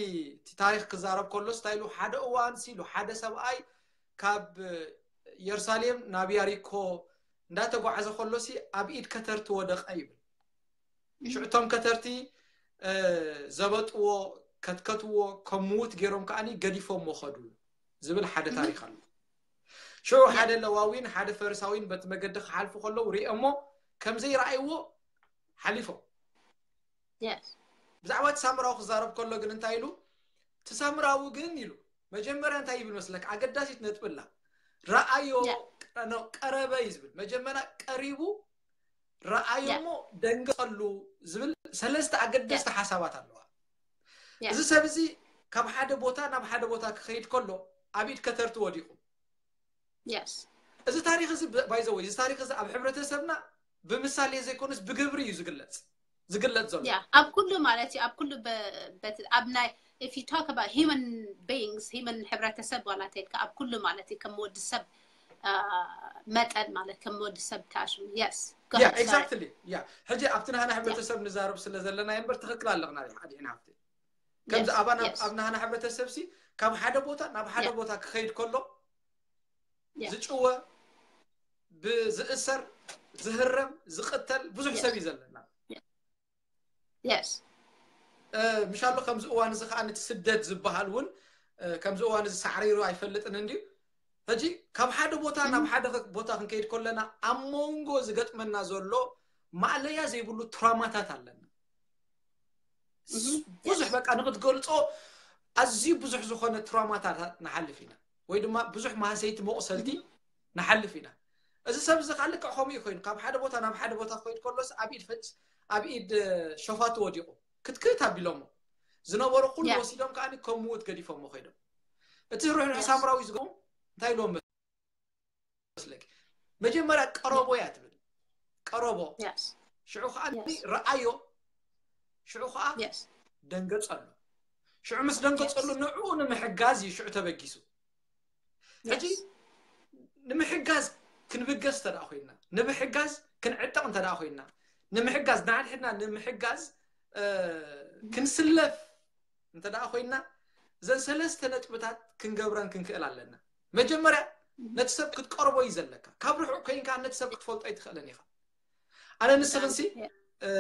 ታሪክ ክዛረብ ከሎ ስታይሉ ሓደ እዋን ሲሉ ሓደ ሰብኣይ ካብ የሩሳሌም ናብ ያሪኮ እንዳተጓዓዘ ከሎ ሲ ኣብ ኢድ ከተርቲ ወደቀ ይብል ሽዑ እቶም ከተርቲ ዘበጥዎ ከትከትዎ ከም ምዉት ገይሮም ከዓኒ ገዲፎሞ ከዱ ዝብል ሓደ ታሪክ ኣሎ ሽዑ ሓደ ለዋዊን ሓደ ፈሪሳዊን በቲ መገዲ ክሓልፉ ከለዉ ሪኦሞ ከም ዘይረኣይዎ ሓሊፎም ብዛዕባ እቲ ሳምራዊ ክዛረብ ከሎ ግን እንታይ ኢሉ እቲ ሳምራዊ ግን ኢሉ መጀመርያ እንታይ ይብል መስለካ ኣገዳሲት ነጥብላ ረኣዮ ቀረበ እዩ ዝብል መጀመርያ ቀሪቡ ረኣዮሞ ደንገጸሉ ዝብል ሰለስተ ኣገደስቲ ሓሳባት ኣለዋ። እዚ ሰብ እዚ ካብ ሓደ ቦታ ናብ ሓደ ቦታ ክኸይድ ከሎ ኣብ ኢድ ከተርቲ ወዲቑ። እዚ ታሪኽ እዚ ባይዘወይ እዚ ታሪኽ እዚ ኣብ ሕብረተሰብና ብምሳሌ ዘይኮነስ ብግብሪ እዩ ዝግለጽ ዝግለጽ ዘሎ። ኣብ ኩሉ ማለት እዩ ኣብ ኩሉ ኣብ ናይ if you talk about human beings human ሕብረተሰብ ዋላ ተልካ ኣብ ኩሉ ማለት እዩ ከም ወዲ ሰብ መጠን ማለት ከም ወዲ ሰብ ተኣሽሙ yes exactly yeah ሕጂ ኣብቲ ናህና ሕብረተሰብ ንዛረብ ስለ ዘለና እምበር ትኽክል ኣለኽና ሓዲሕና ሃፍቲ ከምዚ ኣባና ኣብ ናህና ሕብረተሰብ ሲ ካብ ሓደ ቦታ ናብ ሓደ ቦታ ክኸይድ ከሎ ዝጭወ ብዝእሰር ዝህረም ዝቕተል ብዙሕ ሰብ እዩ ዘለና። ምሻሎ ከምዚ እዋን እዚ ከዓ ነቲ ስደት ዝበሃል እውን ከምዚ እዋን እዚ ሳዕሪሩ ኣይፈልጥን እንድዩ። ሕጂ ካብ ሓደ ቦታ ናብ ሓደ ቦታ ክንከይድ ከለና ኣብ መንጎ ዝገጥመና ዘሎ ማእለያ ዘይብሉ ትራማታት ኣለና። ብዙሕ በቃ ንክትገልፆ ኣዝዩ ብዙሕ ዝኾነ ትራማታት ንሓልፍ ኢና ወይ ድማ ብዙሕ ማህሰይቲ መቑሰልቲ ንሓልፍ ኢና። እዚ ሰብ እዚ ከዓ ልክዕ ከምኡ እዩ ኮይኑ ካብ ሓደ ቦታ ናብ ሓደ ቦታ ክኸይድ ከሎስ ኣብ ኢድ ፈ- ኣብ ኢድ ሸፋቱ ወዲቑ ክትክት ኣቢሎሞ ዝነበሩ ኩሉ Yeah. ወሲዶም ከዓ ከም ምዉት ገዲፎሞ ከይዶም። እቲ ርሕሩሕ Yes. ሳምራዊ ዝገቡ እንታይ ኢሎም መስለኪ? መጀመርያ ቀረቦ እያ ትብል። ቀረቦ Yes. ሽዑ ከዓ Yes. ረኣዮ ሽዑ ከዓ Yes. ደንገጸሉ። ሽዑ ምስ ደንገጸሉ ንዕኡ ንምሕጋዝ እዩ ሽዑ ተበጊሱ። ሕጂ Yes. ንምሕጋዝ ክንብገስ እንተ ደኣ ኮይንና፣ ንምሕጋዝ ክንዕጠቕ እንተ ደኣ ኮይንና፣ ንምሕጋዝ ንሓድሕድና ንምሕጋዝ እ፣ ክንስለፍ እንተ ደኣ ኮይንና እዘን ሰለስተ ነጥብታት ክንገብረን ክንክእል ኣለና። መጀመርያ ነቲ ሰብ ክትቀርቦ እዩ ዘለካ። ካብ ርሑቕ ኮይንካ ነቲ ሰብ ክትፈልጦ ኣይትኽእልን ኢኻ። ኣነ ንስኽንሲ Yeah. እ፣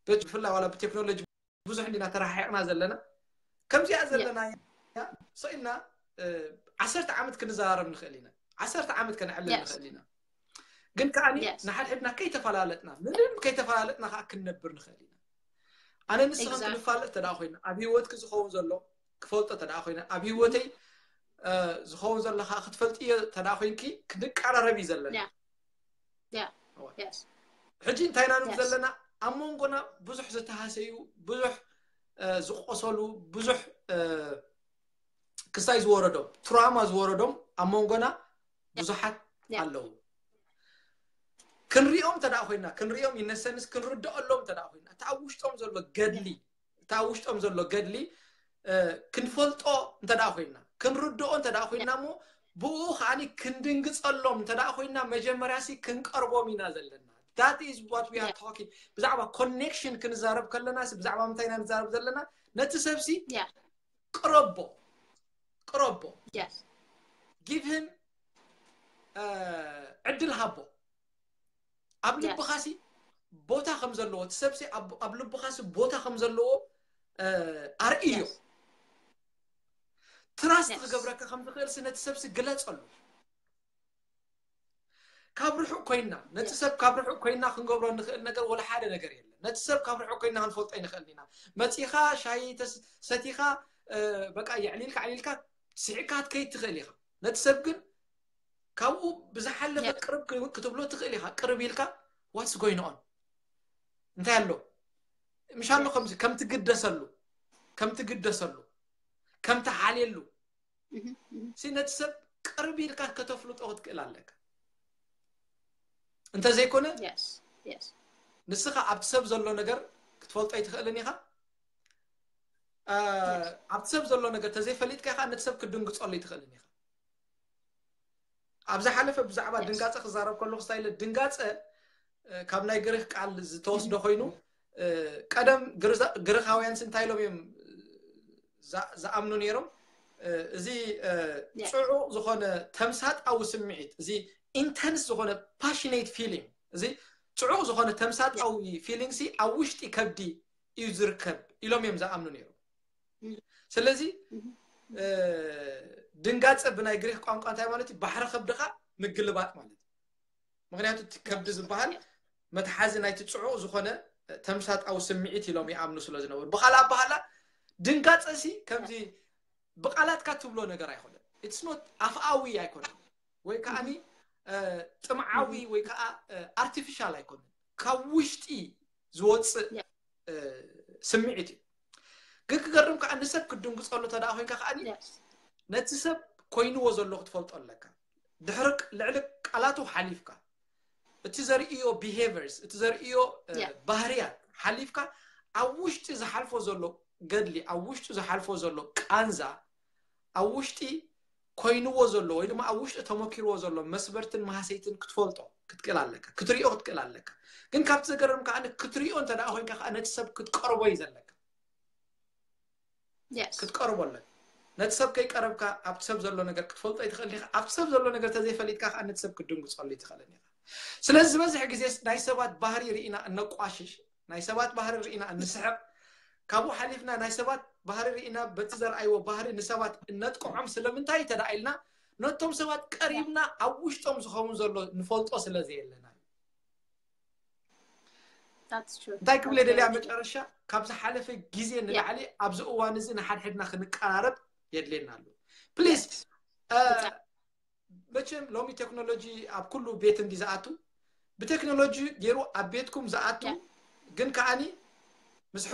ብፍላይ ዋላ ብቴክኖሎጂ ብዙሕ እንዲና ተረሓሒቕና ዘለና ከምዚኣ ዘለና እያ። ስቕ ኢልና እ፣ ዓሰርተ ዓመት ክንዘራረብ ንኽእል ኢና። ዓሰርተ ዓመት ከነዕልል Yes. ንኽእል ኢና። ግን ከዓኒ Yes. ንሓድሕድና ከይተፈላለጥና ምንም ከይተፈላለጥና ከዓ ክንነብር ንኽእል ኢና። ኣነ ንስኽን Exactly. ክንፋለጥ ተደኣ ኮይና ኣብ ህይወትኪ ዝኸውን ዘሎ ክፈልጦ ተደኣ ኮይነ ኣብ ህይወተይ እ፣ ዝኸውን ዘሎ ከዓ ክትፈልጥዮ ተደኣ ኮይንኪ ክንቀራረብ እዩ ዘለና። Yeah. Yeah. እወ። Yes. ሕጂ እንታይ ኢና ንብል Yes. ዘለና ኣብ መንጎና ብዙሕ ዝተሃሰዩ ብዙሕ እ፣ ዝቆሰሉ ብዙሕ እ፣ ክሳይ ዝወረዶም ትራማ ዝወረዶም ኣብ መንጎና ብዙሓት Yeah. ኣለዉ። ክንሪኦም እንተ ደኣ ኮይና ክንሪኦም ይነሰንስ ክንርድኣሎም እንተ ደኣ ኮይና እቲ ኣብ ውሽጦም ዘሎ ገድሊ እቲ ኣብ ውሽጦም ዘሎ ገድሊ እ፣ ክንፈልጦ እንተ ደኣ ኮይና ክንርድኦ እንተ ደኣ ኮይና እሞ ብኡ ከዓኒ ክንድንግጸሎም እንተ ደኣ ኮይና መጀመርያ ሲ ክንቀርቦም ኢና ዘለና። That is what we are Yeah. talking ብዛዕባ ኮኔክሽን ክንዛረብ ከለና ሲ ብዛዕባ ምንታይ ኢና ንዛረብ ዘለና ነቲ ሰብ ሲ Yeah. ቅረቦ ቅረቦ Yes. give him እ፣ ዕድል ሃቦ ኣብ Yes. ልብኻሲ ቦታ ከም ዘለዎ እቲ ሰብሲ ኣብ ኣብ ልብኻሲ ቦታ ከም ዘለዎ እ፣ ኣርእዮ Yes. ትራስት Yes. ክገብረካ ከም ዝኽእል ሲ ነቲ ሰብሲ ግለጸሉ። ካብ ርሑቕ ኮይና ነቲ Yes. ሰብ ካብ ርሑቕ ኮይና ክንገብሮ እንኽእል ነገር ወላ ሓደ ነገር የለን። ነቲ ሰብ ካብ ርሑቕ ኮይና ክንፈልጦ ኣይንኽእልን ኢና። መጺኻ ሻሂ ተስ- ሰቲኻ እ፣ በቃ የዕሊልካ ዕሊልካ ስዒካ ክትከይድ ትኽእል ኢኻ። ነቲ ሰብ ግን ካብኡ ብዝሓለፈ Yeah. ቅርብ ክ- ክትብሎ ትኽእል ኢኻ። ቅርብ ኢልካ what's going on እንታይ ኣሎ ምሻሎ Yes. ከምዚ ከም ትግደሰሉ ከም ትግደሰሉ ከም ትሓልየሉ Mhm, mhm. ሲ ነቲ ሰብ ቅርብ ኢልካ ከተፍልጦ ክትክእል ኣለካ። እንተዘይኮነ Yes. Yes. ንስኻ ኣብቲ ሰብ ዘሎ ነገር ክትፈልጦ ኣይትኽእልን ኢኻ። እ፣ Yes. ኣብቲ ሰብ ዘሎ ነገር ተዘይፈሊጥካ ኢኻ ነቲ ሰብ ክትድንግጸሉ ኣይትኽእልን ኢኻ። ኣብ ዝሓለፈ ብዛዕባ Yes. ድንጋጸ ክዛረብ ከለኹ ስታይለ ድንጋጸ እ፣ ካብ ናይ ግሪክ ቃል ዝተወስደ ኮይኑ እ፣ ቀደም ግርዛ- ግሪኻውያን ሲ እንታይ ኢሎም እዮም ዛ- ዝኣምኑ ነይሮም? እ፣ እዚ እ፣ Yes. ጽዑቕ ዝኾነ ተምሳጣዊ ስምዒት እዚ ኢንተንስ ዝኾነ ፓሽኔት ፊሊንግ እዚ ጽዑቕ ዝኾነ ተምሳጣዊ ፊሊንግ ሲ ኣብ ውሽጢ ከብዲ እዩ ዝርከብ ኢሎም እዮም ዝኣምኑ ነይሮም። Mm. ስለዚ Mhm. እ፣ ድንጋጸ ብናይ ግሪክ ቋንቋ እንታይ ማለት እዩ? ባሕሪ ከብድኻ ምግልባጥ ማለት እዩ። ምክንያቱ እቲ ከብዲ ዝበሃል Yes. መትሓዚ ናይቲ ጽዑቕ ዝኾነ ተምሳጣዊ ስምዒት ኢሎም ይኣምኑ ስለ ዝነበሩ ብኻልእ ኣባህላ ድንጋጸ ሲ ከምዚ ብቃላትካ ትብሎ ነገር ኣይኮነን። It's not ኣፍኣዊ ኣይኮነን ወይ ከዓኒ ጥምዓዊ ወይ ከዓ ኣርቲፊሻል ኣይኮነን፣ ካብ ውሽጢ ዝወፅእ ስምዒት እዩ። ግን ክገርም ከዓ ንሰብ ክትድንግፀሉ እንተ ደኣ ኮይንካ ከዓ ነቲ ሰብ ኮይንዎ ዘሎ ክትፈልጦ ኣለካ። ድሕሪ ልዕሊ ቃላቱ ሓሊፍካ እቲ ዘርእዮ ቢሄቨርስ፣ እቲ ዘርእዮ ባህርያት ሓሊፍካ ኣብ ውሽጢ ዝሓልፎ ዘሎ ገድሊ፣ ኣብ ውሽጢ ዝሓልፎ ዘሎ ቃንዛ፣ ኣብ ውሽጢ ኮይንዎ ዘሎ ወይ ድማ ኣብ ውሽጢ ተመኪርዎ ዘሎ መስበርትን መሃሰይትን ክትፈልጦ ክትክእል ኣለካ፣ ክትሪኦ ክትክእል ኣለካ። ግን ካብቲ ዘገርም ከዓ ክትሪኦ እንተ ደኣ ኮይንካ ከዓ ነቲ ሰብ ክትቀርቦ እዩ ዘለካ። ክትቀርቦ ኣለካ። ነቲ ሰብ ከይቀረብካ ኣብቲ ሰብ ዘሎ ነገር ክትፈልጦ ይትኽእል ኢኻ። ኣብቲ ሰብ ዘሎ ነገር ተዘይፈሊጥካ ከዓ ነቲ ሰብ ክትድንግፀሉ ይትኽእልን ኢኻ። ስለዚ ዝበዝሕ ግዜ ናይ ሰባት ባህሪ ርኢና እነቋሽሽ፣ ናይ ሰባት ባህሪ ርኢና እንስሕቕ፣ ካብኡ ሓሊፍና ናይ ሰባት ባህሪ ርኢና በቲ ዘርኣይዎ ባህሪ ንሰባት እነጥቅዖም ስለምንታይ እንተ ደኣ ኢልና ነቶም ሰባት ቀሪብና ኣብ ውሽጦም ዝኸውን ዘሎ ንፈልጦ ስለ ዘየለና እዩ። እንታይ ክብል ደልያ መጨረሻ ካብ ዝሓለፈ ግዜ ንላዕሊ ኣብዚ እዋን እዚ ንሓድሕድና ክንቀራረብ የድልየና ኣሎ። ፕሊዝ መቸም ሎሚ ቴክኖሎጂ ኣብ ኩሉ ቤት እንዲ ዝኣቱ ብቴክኖሎጂ ገይሩ ኣብ ቤትኩም ዝኣቱ ግን ከዓኒ ምስ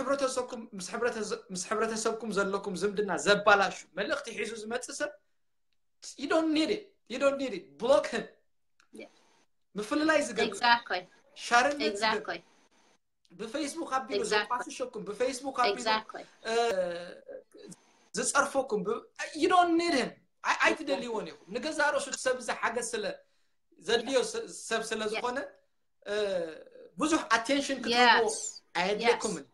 ሕብረተሰብኩም ዘለኩም ዝምድና ዘባላሹ መልእኽቲ ሒዙ ዝመፅእ ሰብ you don't need it, you don't need it, block him። ምፍልላይ ዝገብር ሻርነት ዝገብር ብፌስቡክ ኣቢሉ ዘቋሽሸኩም ብፌስቡክ ኣቢሉ ዝፀርፈኩም you don't need him። ኣይትደልይዎን ኢኹም። ንገዛእ ርእሱ ሰብ እዚ ሓገዝ ስለ ዘድልዮ ሰብ ስለ ዝኾነ ብዙሕ ኣቴንሽን ክትህብዎ ኣየድልየኩምን።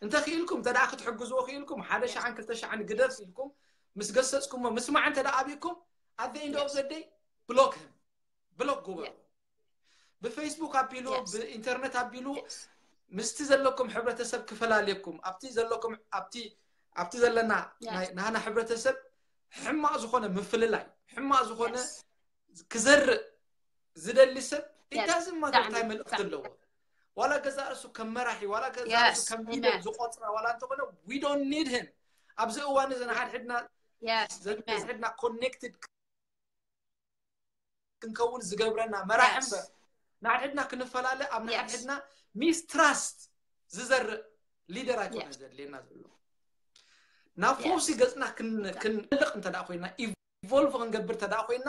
እንተ ክኢልኩም እንተ ክትሕግዝዎ ክኢልኩም ሓደ ሸዓን ክልተ ሸዓን ግደፍ ኢልኩም ምስ ገሰፅኩሞ ምስማዕ እንተ ኣብኩም at the end of the day block him፣ ብሎክ ግበሩ። ብፌስቡክ ኣቢሉ ብኢንተርነት ኣቢሉ ምስቲ ዘለኩም ሕብረተሰብ ክፈላልየኩም ኣብቲ ዘለኩም ኣብቲ ኣብቲ ዘለና ናህና ሕብረተሰብ ሕማቕ ዝኾነ ምፍልላይ ሕማቕ ዝኾነ ክዘርእ ዝደሊ ሰብ እንታይ ዝማገር እንታይ መልእኽቲ ኣለዎ? ዋላ ገዛ ርእሱ ከም መራሒ ዋላ ገዛ ርእሱ ከም ሊደር ዝቆፅራ ዋላ እንተኾነ we don't need him። ኣብዚ እዋን እዚ ንሓድሕድና ዝሕድና ኮኔክትድ ክንከውን ዝገብረና መራሕ እምበር ንሓድሕድና ክንፈላለ ኣብ ንሓድሕድና ሚስትራስት ዝዘርእ ሊደር ኣይኮነ ዘድልየና ዘሎ። ናብ ፈውሲ ገፅና ክንልቕ እንተ ኮይና ኢቮልቭ ክንገብር እንተ ኮይና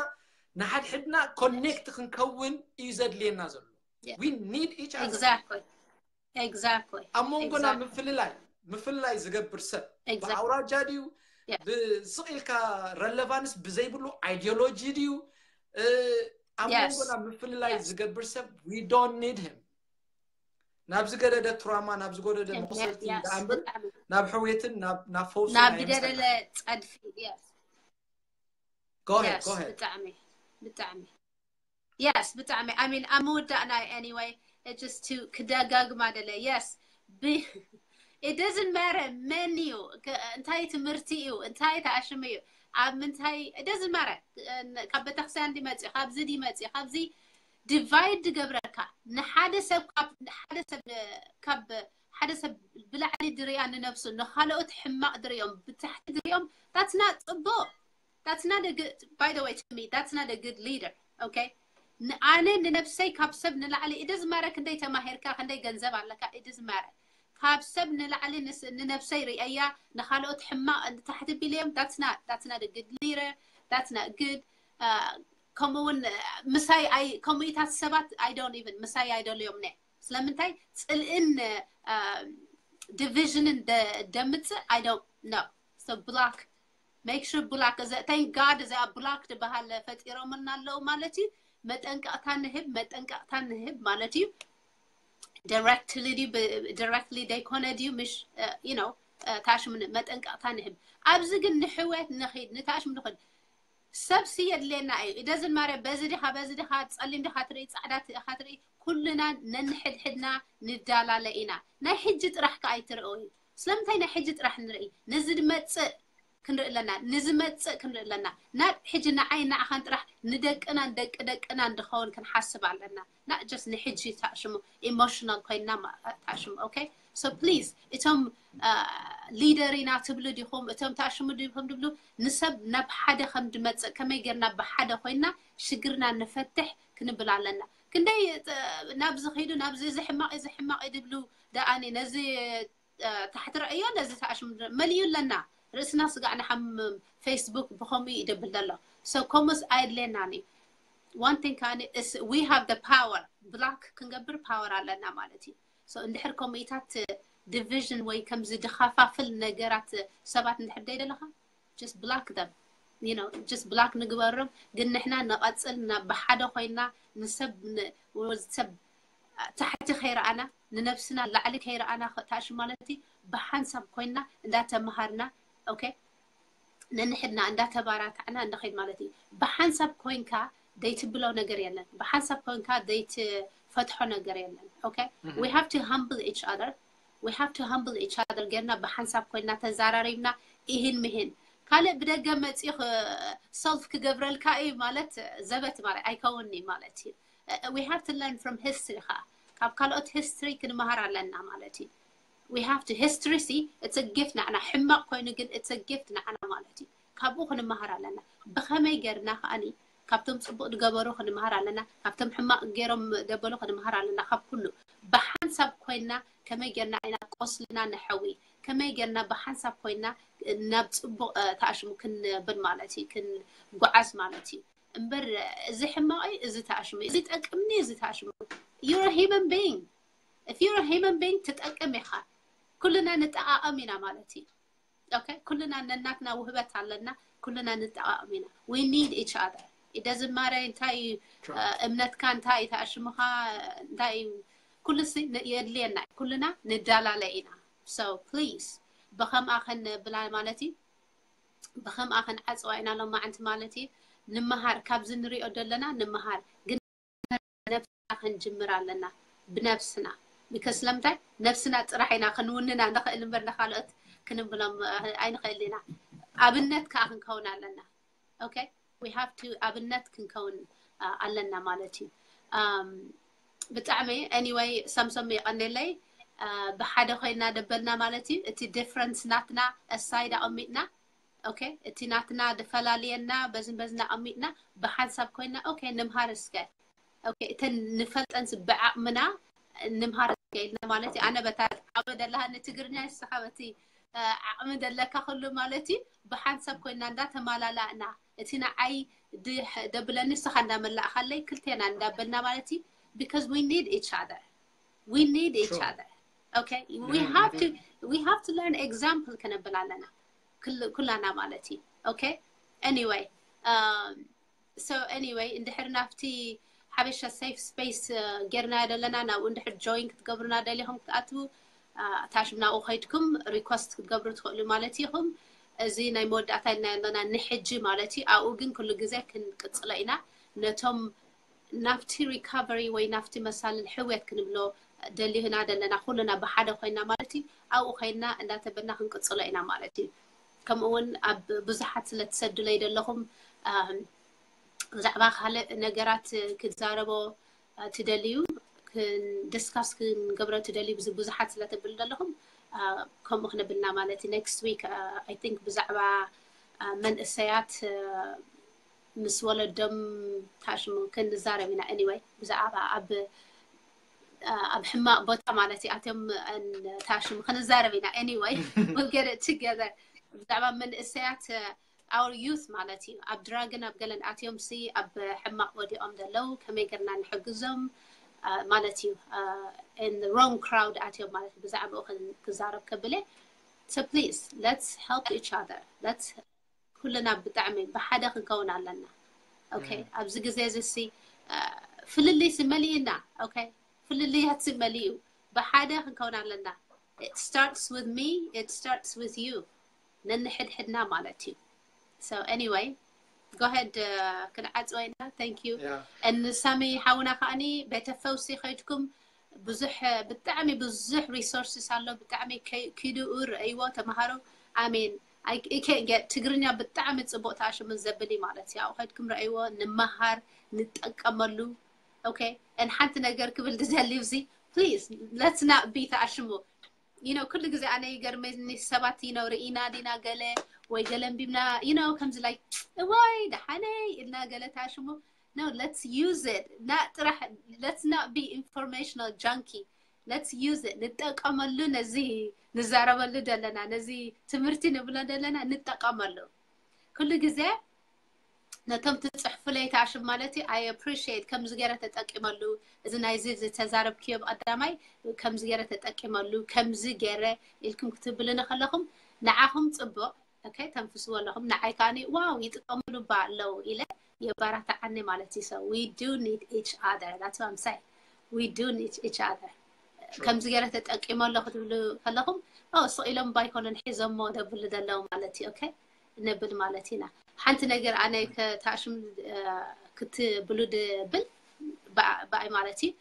ንሓድሕድና ኮኔክት ክንከውን እዩ ዘድልየና ዘሎ። We need each other። ኣብ መንጎና ምፍልላይ ምፍልላይ ዝገብር ሰብ ብኣውራጃ ድዩ ብስቕ ኢልካ ረለቫንስ ብዘይብሉ ኣይዲዮሎጂ ድዩ ኣብ መንጎና ምፍልላይ ዝገብር ሰብ we don't need him። ናብ ዝገደደ ትራማ ናብ ዝገደደ መቁሰልቲ እምበር ናብ ሕውየትን ናብ ፈውሲ ናብ ዝደለለ ፀድፊ go ahead go ahead ብጣዕሚ ብጣዕሚ Yes ብጣዕሚ I mean ኣብ ምውዳእ ናይ anyway just to ክደጋግማ ደለ yes it doesn't matter መን እዩ እንታይ ትምህርቲ እዩ እንታይ ተኣሽሙ እዩ ኣብ ምንታይ it doesn't matter ካብ ቤተክርስትያን ድመፅእ ካብዚ ድመፅእ ካብዚ ዲቫይድ ድገብረካ ንሓደ ሰብ ካብ ሓደ ሰብ ካብ ሓደ ሰብ ብላዕሊ ድሪያ ንነብሱ ንካልኦት ሕማቕ ድሪኦም ብታሕቲ ድሪኦም that's not ፅቡቅ that's not a good by the way to me that's not a good leader okay ኣነ ንነብሰይ ካብ ሰብ ንላዕሊ it doesn't matter ክንደይ ተማሂርካ ክንደይ ገንዘብ ኣለካ it doesn't matter ካብ ሰብ ንላዕሊ ንነብሰይ ርእያ ንካልኦት ሕማቕ ንታሕቲ ቢልዮም that's not that's not a good leader that's not good ከምኡ እውን ምሳይ ከምኡታት ሰባት I don't even ምሳይ ኣይደልዮም ነ ስለምንታይ ፅልእን ዲቪዥንን ደምፅእ I don't know so block make sure block እዚ thank God እዚ ኣብ block ዝበሃል ፈጢሮምልና ኣለዉ ማለት እዩ መጠንቀቕታ ንህብ መጠንቀቕታ ንህብ ማለት እዩ directly ድዩ directly ደይኮነ ድዩ ምሽ you know ታሽሙ መጠንቀቕታ ንህብ ኣብዚ ግን ንሕወት ንኺድ ንታሽሙ ንኽድ ሰብሲ የድልየና እዩ it doesn't matter በዚ ዲኻ በዚ ዲኻ ፀሊም ዲኻ ትርኢ ፃዕዳ ዲኻ ትርኢ ኩልና ነንሕድሕድና ንዳላለ ኢና ናይ ሕጂ ጥራሕ ከ ኣይትርእዩ ስለምንታይ ናይ ሕጂ ጥራሕ ንርኢ ነዚ ድመፅእ ክንርኢ ኣለና፣ ንዝመፅእ ክንርኢ ኣለና። ናብ ሕጂ ንዓይ ንዓኻን ጥራሕ ንደቅናን ደቂ ደቅናን ድኸውን ክንሓስብ ኣለና። Not just ንሕጂ ታሽሙ ኢሞሽናል ኮይና ታሽሙ። Okay, so please እቶም ሊደር ኢና ትብሉ ዲኹም፣ እቶም ታሽሙ ዲኹም ትብሉ፣ ንሰብ ናብ ሓደ ከም ድመፅእ ከመይ ጌርና ብሓደ ኮይና ሽግርና ንፈትሕ ክንብል ኣለና። ክንደይ ናብዚ ኺዱ ናብዚ እዚ ሕማቕ እዚ ሕማቕ ድብሉ ደኣኒ ነዚ ታሕቲ ረእዮ ነዚ ተኣሽሙ መሊኡ ኣለና። ርእስና ስጋዕ ንሓምም። ፌስቡክ ብኸምኡ ይደብል ዘሎ። So ከምኡስ ኣየድልየናን እዩ። One thing ከኣ we have the power፣ ብላክ ክንገብር ፓወር ኣለና ማለት እዩ። So እንድሕር ከምኡታት ዲቪዥን ወይ ከምዚ ድኸፋፍል ነገራት ሰባት እንድሕር ደይ ደለኻ just block them, you know, just block ንግበሮም። ግን ንሕና ንቐፅል ናብ ብሓደ ኮይና ንሰብ ሰብ ታሕቲ ከይረኣና ንነብስና ላዕሊ ከይረኣና ታሽ ማለት እዩ። ብሓንሳብ ኮይና እንዳተምሃርና okay ነንሕድና እንዳተባራታዕና እንደኸይድ ማለት እዩ። ብሓንሳብ ኮይንካ ደይትብሎ ነገር የለን። ብሓንሳብ ኮይንካ ደይትፈትሖ ነገር የለን። Okay, we have to humble each other, we have to humble each other ጌርና ብሓንሳብ ኮይና ተዛራሪብና ይህን ምሂን ካልእ ብደገ መፂኡ ሰልፍ ክገብረልካ እዩ ማለት ዘበት ማለት ኣይከውንኒ ማለት እዩ። We have to learn from history ኸዓ ካብ ካልኦት ሂስትሪ ክንመሃር ኣለና ማለት እዩ። We have to history ሲ it's a gift ንዓና። ሕማቕ ኮይኑ ግን it's a gift ንዓና ማለት እዩ። ካብኡ ክንመሃር ኣለና። ብኸመይ ጌርና ከኣኒ ካብቶም ፅቡቕ ዝገበሩ ክንመሃር ኣለና። ካብቶም ሕማቕ ገይሮም ደበሉ ክንመሃር ኣለና። ካብ ኩሉ ብሓንሳብ ኮይና ከመይ ጌርና ኢና ቆስልና ንሐዊ ከመይ ጌርና ብሓንሳብ ኮይና ናብ ፅቡቕ ተኣሽሙ ክንብል ማለት እዩ፣ ክንጓዓዝ ማለት እዩ። እምበር እዚ ሕማቕ እዩ፣ እዚ ተኣሽሙ፣ እዚ ጠቅምኒ፣ እዚ ተኣሽሙ። You're a human being. If you're a human being ትጠቅም ኢኻ። ኩልና ንጠቃቀም ኢና ማለት እዩ። Okay, ኩልና ነናትና ውህበት ኣለና፣ ኩልና ንጠቃቀም ኢና። We need each other. It doesn't matter እንታይ እዩ እምነትካ፣ እንታይ እዩ ተኣሽሙኻ፣ እንታይ እዩ ኩሉ የድልየና። ኩልና ንዳላለ ኢና። So please ብኸምኣ ከነብላ ማለት እዩ። ብኸምኣ ክንዓፅዋ ኢና ሎማዓንቲ ማለት እዩ። ንምሃር፣ ካብዚ ንሪኦ ዘለና ንምሃር። ግን ነብስና ክንጅምር ኣለና፣ ብነብስና። Because ስለምንታይ ነብስና ጥራሕ ኢና ክንውንና ንኽእል እምበር ንኻልኦት ክንብሎም ኣይንኽእል ኢና። ኣብነት ከዓ ክንከውን ኣለና። Okay, we have to ኣብነት ክንከውን ኣለና ማለት እዩ። ብጣዕሚ anyway ሳምሶም የቐኔለይ። ብሓደ ኮይና ደበልና ማለት እዩ። እቲ ዲፍረንስ ናትና ኣሳይድ ኣቐሚጥና okay፣ እቲ ናትና ድፈላልየና በዝን በዝን ኣቐሚጥና ብሓንሳብ ኮይና okay ንምሃር እስከ okay እተን ንፈልጠን ብዓቕምና ንምሃር እስከ ኢልና ማለት እዩ። ኣነ በታ ዓቕሚ ደለሃኒ ትግርኛ ንስኻ በቲ ዓቕሚ ደለካ ኩሉ ማለት እዩ። ብሓንሳብ ኮይና እንዳተማላላእና እቲ ንዓይ ደብለኒ ንስኻ እንዳመላእኻለይ ክልቴና እንዳበልና ማለት እዩ። Because we need each other, we need each other. Okay, we have to, we have to learn example ከነብል ኣለና ኩላና ማለት እዩ። Okay, anyway so anyway እንድሕር ናብቲ ሓበሻ safe space ጌርናዮ ዘለና ናብኡ እንድሕር ጆይን ክትገብሩና ደሊኹም ክትኣትዉ ታሽም ናብኡ ከይድኩም ሪኮስት ክትገብሩ ትኽእሉ ማለት ኢኹም። እዚ ናይ መወዳእታ ኢልና ኣለና ንሕጂ ማለት እዩ። ኣብኡ ግን ኩሉ ግዜ ክንቅፅሎ ኢና። ነቶም ናብቲ ሪካቨሪ ወይ ናብቲ መሳልል ሕውየት ክንብሎ ደሊህና ደለና ኩልና ብሓደ ኮይና ማለት እዩ። ኣብኡ ኮይና እንዳተበልና ክንቅፅሎ ኢና ማለት እዩ። ከምኡ እውን ኣብ ብዙሓት ስለ ትሰዱለይ ደለኹም ብዛዕባ ካልእ ነገራት ክትዛረቦ ትደልዩ፣ ዲስካስ ክንገብሮ ትደልዩ ብዙሓት ስለ ትብሉ ዘለኹም ከምኡ ክነብልና ማለት እዩ። Next week I think ብዛዕባ መንእሰያት ምስ ወለዶም ታሽሙ ክንዛረብ ኢና። Anyway ብዛዕባ ኣብ ኣብ ሕማቕ ቦታ ማለት እዩ ኣትዮም ታሽሙ ክንዛረብ ኢና። Anyway we'll get it together ብዛዕባ መንእሰያት our youth ማለት እዩ። ኣብ ድራግን ኣብ ገለን ኣትዮም ሲ ኣብ ሕማቕ ወዲቖም ዘለዉ ከመይ ገርና ንሕግዞም ማለት እዩ። In the wrong crowd ኣትዮም ማለት ብዛዕባኡ ክዛረብ ከብለ። So please let's help each other, let's ኩልና ብጣዕሚ ብሓደ ክንከውን ኣለና። Okay ኣብዚ ግዜ እዚ ሲ ፍልልይ ሲ መሊእና። Okay ፍልልያት ሲ መሊኡ ብሓደ ክንከውን ኣለና። It starts with me, it starts with you. ነንሕድሕድና ማለት እዩ። So anyway go ahead ክንዓፅወ ኢና። Thank you። ንሳሚ ሓውና ከዓኒ ቤተ ፈውሲ ከይድኩም ብዙሕ ብጣዕሚ ብዙሕ ሪሶርስስ ኣሎ። ብጣዕሚ ኪድኡ ረእይዎ ተምሃሩ። ኣሜን። I, I can't get ትግርኛ ብጣዕሚ ጽቡቕ ተኣሽሙ ዘብል እዩ ማለት እዩ። ኣብኡ ከድኩም ረእይዎ፣ ንመሃር፣ ንጠቀመሉ። Okay? And ሓንቲ ነገር ክብል ዝደሊ እዚ፣ please, let's not be ተኣሽሙ። You know, ኩሉ ግዜ ኣነ ይገርመኒ ሰባት፣ you know፣ ርኢና ዲና ገለ ወይ ገለ ኣንቢብና፣ you know፣ ከምዚ like፣ እዋይ ደሓነይ ኢልና ገለ ተኣሽሙ። No, let's use it. ና ጥራሕ፣ let's not be informational junkie. Let's use it. ንጠቀመሉ፣ ነዚ ንዛረበሉ ዘለና፣ ነዚ ትምህርቲ ንብሎ ዘለና ንጠቀመሉ። ኩሉ ግዜ ነቶም ትጽሕፉለይ ተኣሽሙ ማለት እዩ። I appreciate፣ ከምዚ ገይረ ተጠቂመሉ፣ እዚ ናይዚ ዝተዛረብክዮ ብቀዳማይ ከምዚ ገይረ ተጠቂመሉ፣ ከምዚ ገይረ ኢልኩም ክትብልኒ ከለኹም ንዓኹም ጽቡቕ። Okay፣ ተንፍስዎ ኣለኹም። ንዓይ ከኣኒ ዋው ይጥቀምሉ ባ ኣለዉ ኢለ የባራትዓኒ ማለት እዩ። So we do need each other. That's what I'm saying. We do need each other. ከምዚ ገይረ ተጠቂመ ኣለኹ ትብሉ ከለኹም፣ ኦ፣ ስቕ ኢሎም ባ ኣይኮነን ሒዞሞ ደብሉ ዘለዉ ማለት እዩ። Okay፣ ነብል ማለት ኢና። ሓንቲ ነገር ኣነ ከተኣሽም፣ እ፣ ክትብሉ ድብል ብኣ-፣ ብኣይ ማለት እዩ።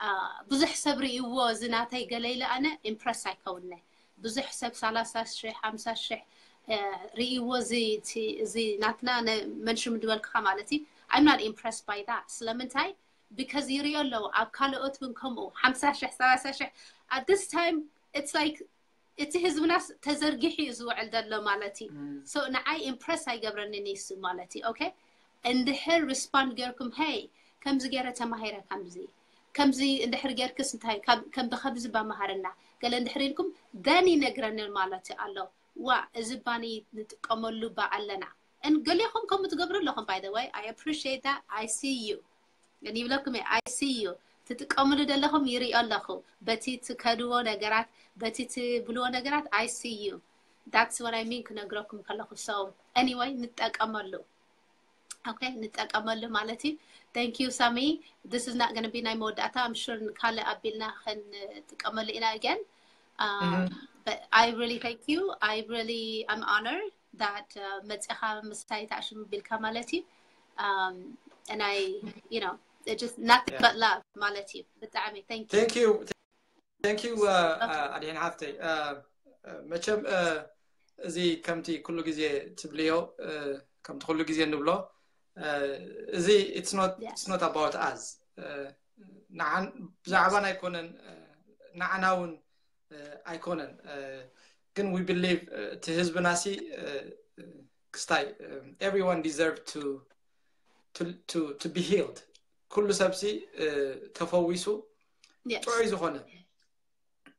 እ፣ ብዙሕ ሰብ ርእይዎ እዚ ናተይ ገለ ኢለ ኣነ ኢምፕረስ ኣይከውነ። ብዙሕ ሰብ ሰላሳ ሽሕ፣ ሓምሳ ሽሕ፣ እ፣ ርእይዎ እዚ፣ እቲ፣ እዚ ናትና ነ-፣ መንሽም ድበልክኻ ማለት እዩ። I'm not impressed by that. ስለምንታይ? Because ይርእዮ ኣለዉ። ኣብ ካልኦት እውን ከምኡ ሓምሳ ሽሕ፣ ሰላሳ ሽሕ። At this time, it's like እቲ ህዝብናስ ተዘርጊሑ እዩ ዝውዕል ዘሎ ማለት እዩ። So ንዓይ ኢምፕረስ ኣይገብረንን እዩ እሱ ማለት እዩ። Okay? እንድሕር ሪስፖንድ ጌርኩም፣ ሄይ፣ ከምዚ ገይረ ተማሂረ፣ ከምዚ፣ ከምዚ እንድሕር ጌርክስ እንታይ፣ ካብ-፣ ከም ብኸምዚ ባ መሃርና፣ ገለ እንድሕር ኢልኩም፣ then ይነግረንን ማለት ኣሎ። ዋ፣ እዚ ባኒ ንጥቀመሉ ባ ኣለና። እን ገሊኹም ከምኡ ትገብሩ ኣለኹም፣ by the way, I appreciate that, I see you። ግን ይብለኩም እየ፣ I see you። ትጥቀምሉ ዘለኹም ይሪኦ ኣለኹ። በቲ ትከድዎ ነገራት፣ በቲ ትብልዎ ነገራት፣ I see you። That's what I mean ክነግረኩም ከለኹ። So, anyway፣ ንጠቀመሉ። Okay፣ ንጠቀመሉ ማለት እዩ። Thank you, ሳሚ። This is not gonna be ናይ መወዳእታ። I'm sure ካልእ ኣቢልና ክንጥቀመሉ ኢና again. Um, but I really thank you. I really, I'm honored that, uh, መጽኻ ምሳይ ተኣሽሙ ቢልካ ማለት እዩ። Um, and I, you know, it's just nothing but love ማለት እዩ። ብጣዕሚ thank you። Thank you. Thank you, uh, uh, ኣድሄን ሓፍተይ። Uh, uh, መቸም፣ uh፣ እዚ ከምቲ ኩሉ ግዜ ትብልዮ፣ uh፣ ከምቲ ኩሉ ግዜ ንብሎ፣ uh፣ እዚ it's not, it's not about us. Uh፣ ንዓን-፣ ብዛዕባና ኣይኮነን፣ uh፣ ንዓና እውን፣ uh፣ ኣይኮነን። Uh፣ ግን we believe፣ uh፣ እቲ ህዝብና ሲ፣ uh፣ ክስታይ፣ um፣ everyone deserve to, to, to, to be healed. ኩሉ ሰብ ሲ፣ uh፣ ተፈዊሱ ጥዑይ ዝኾነ፣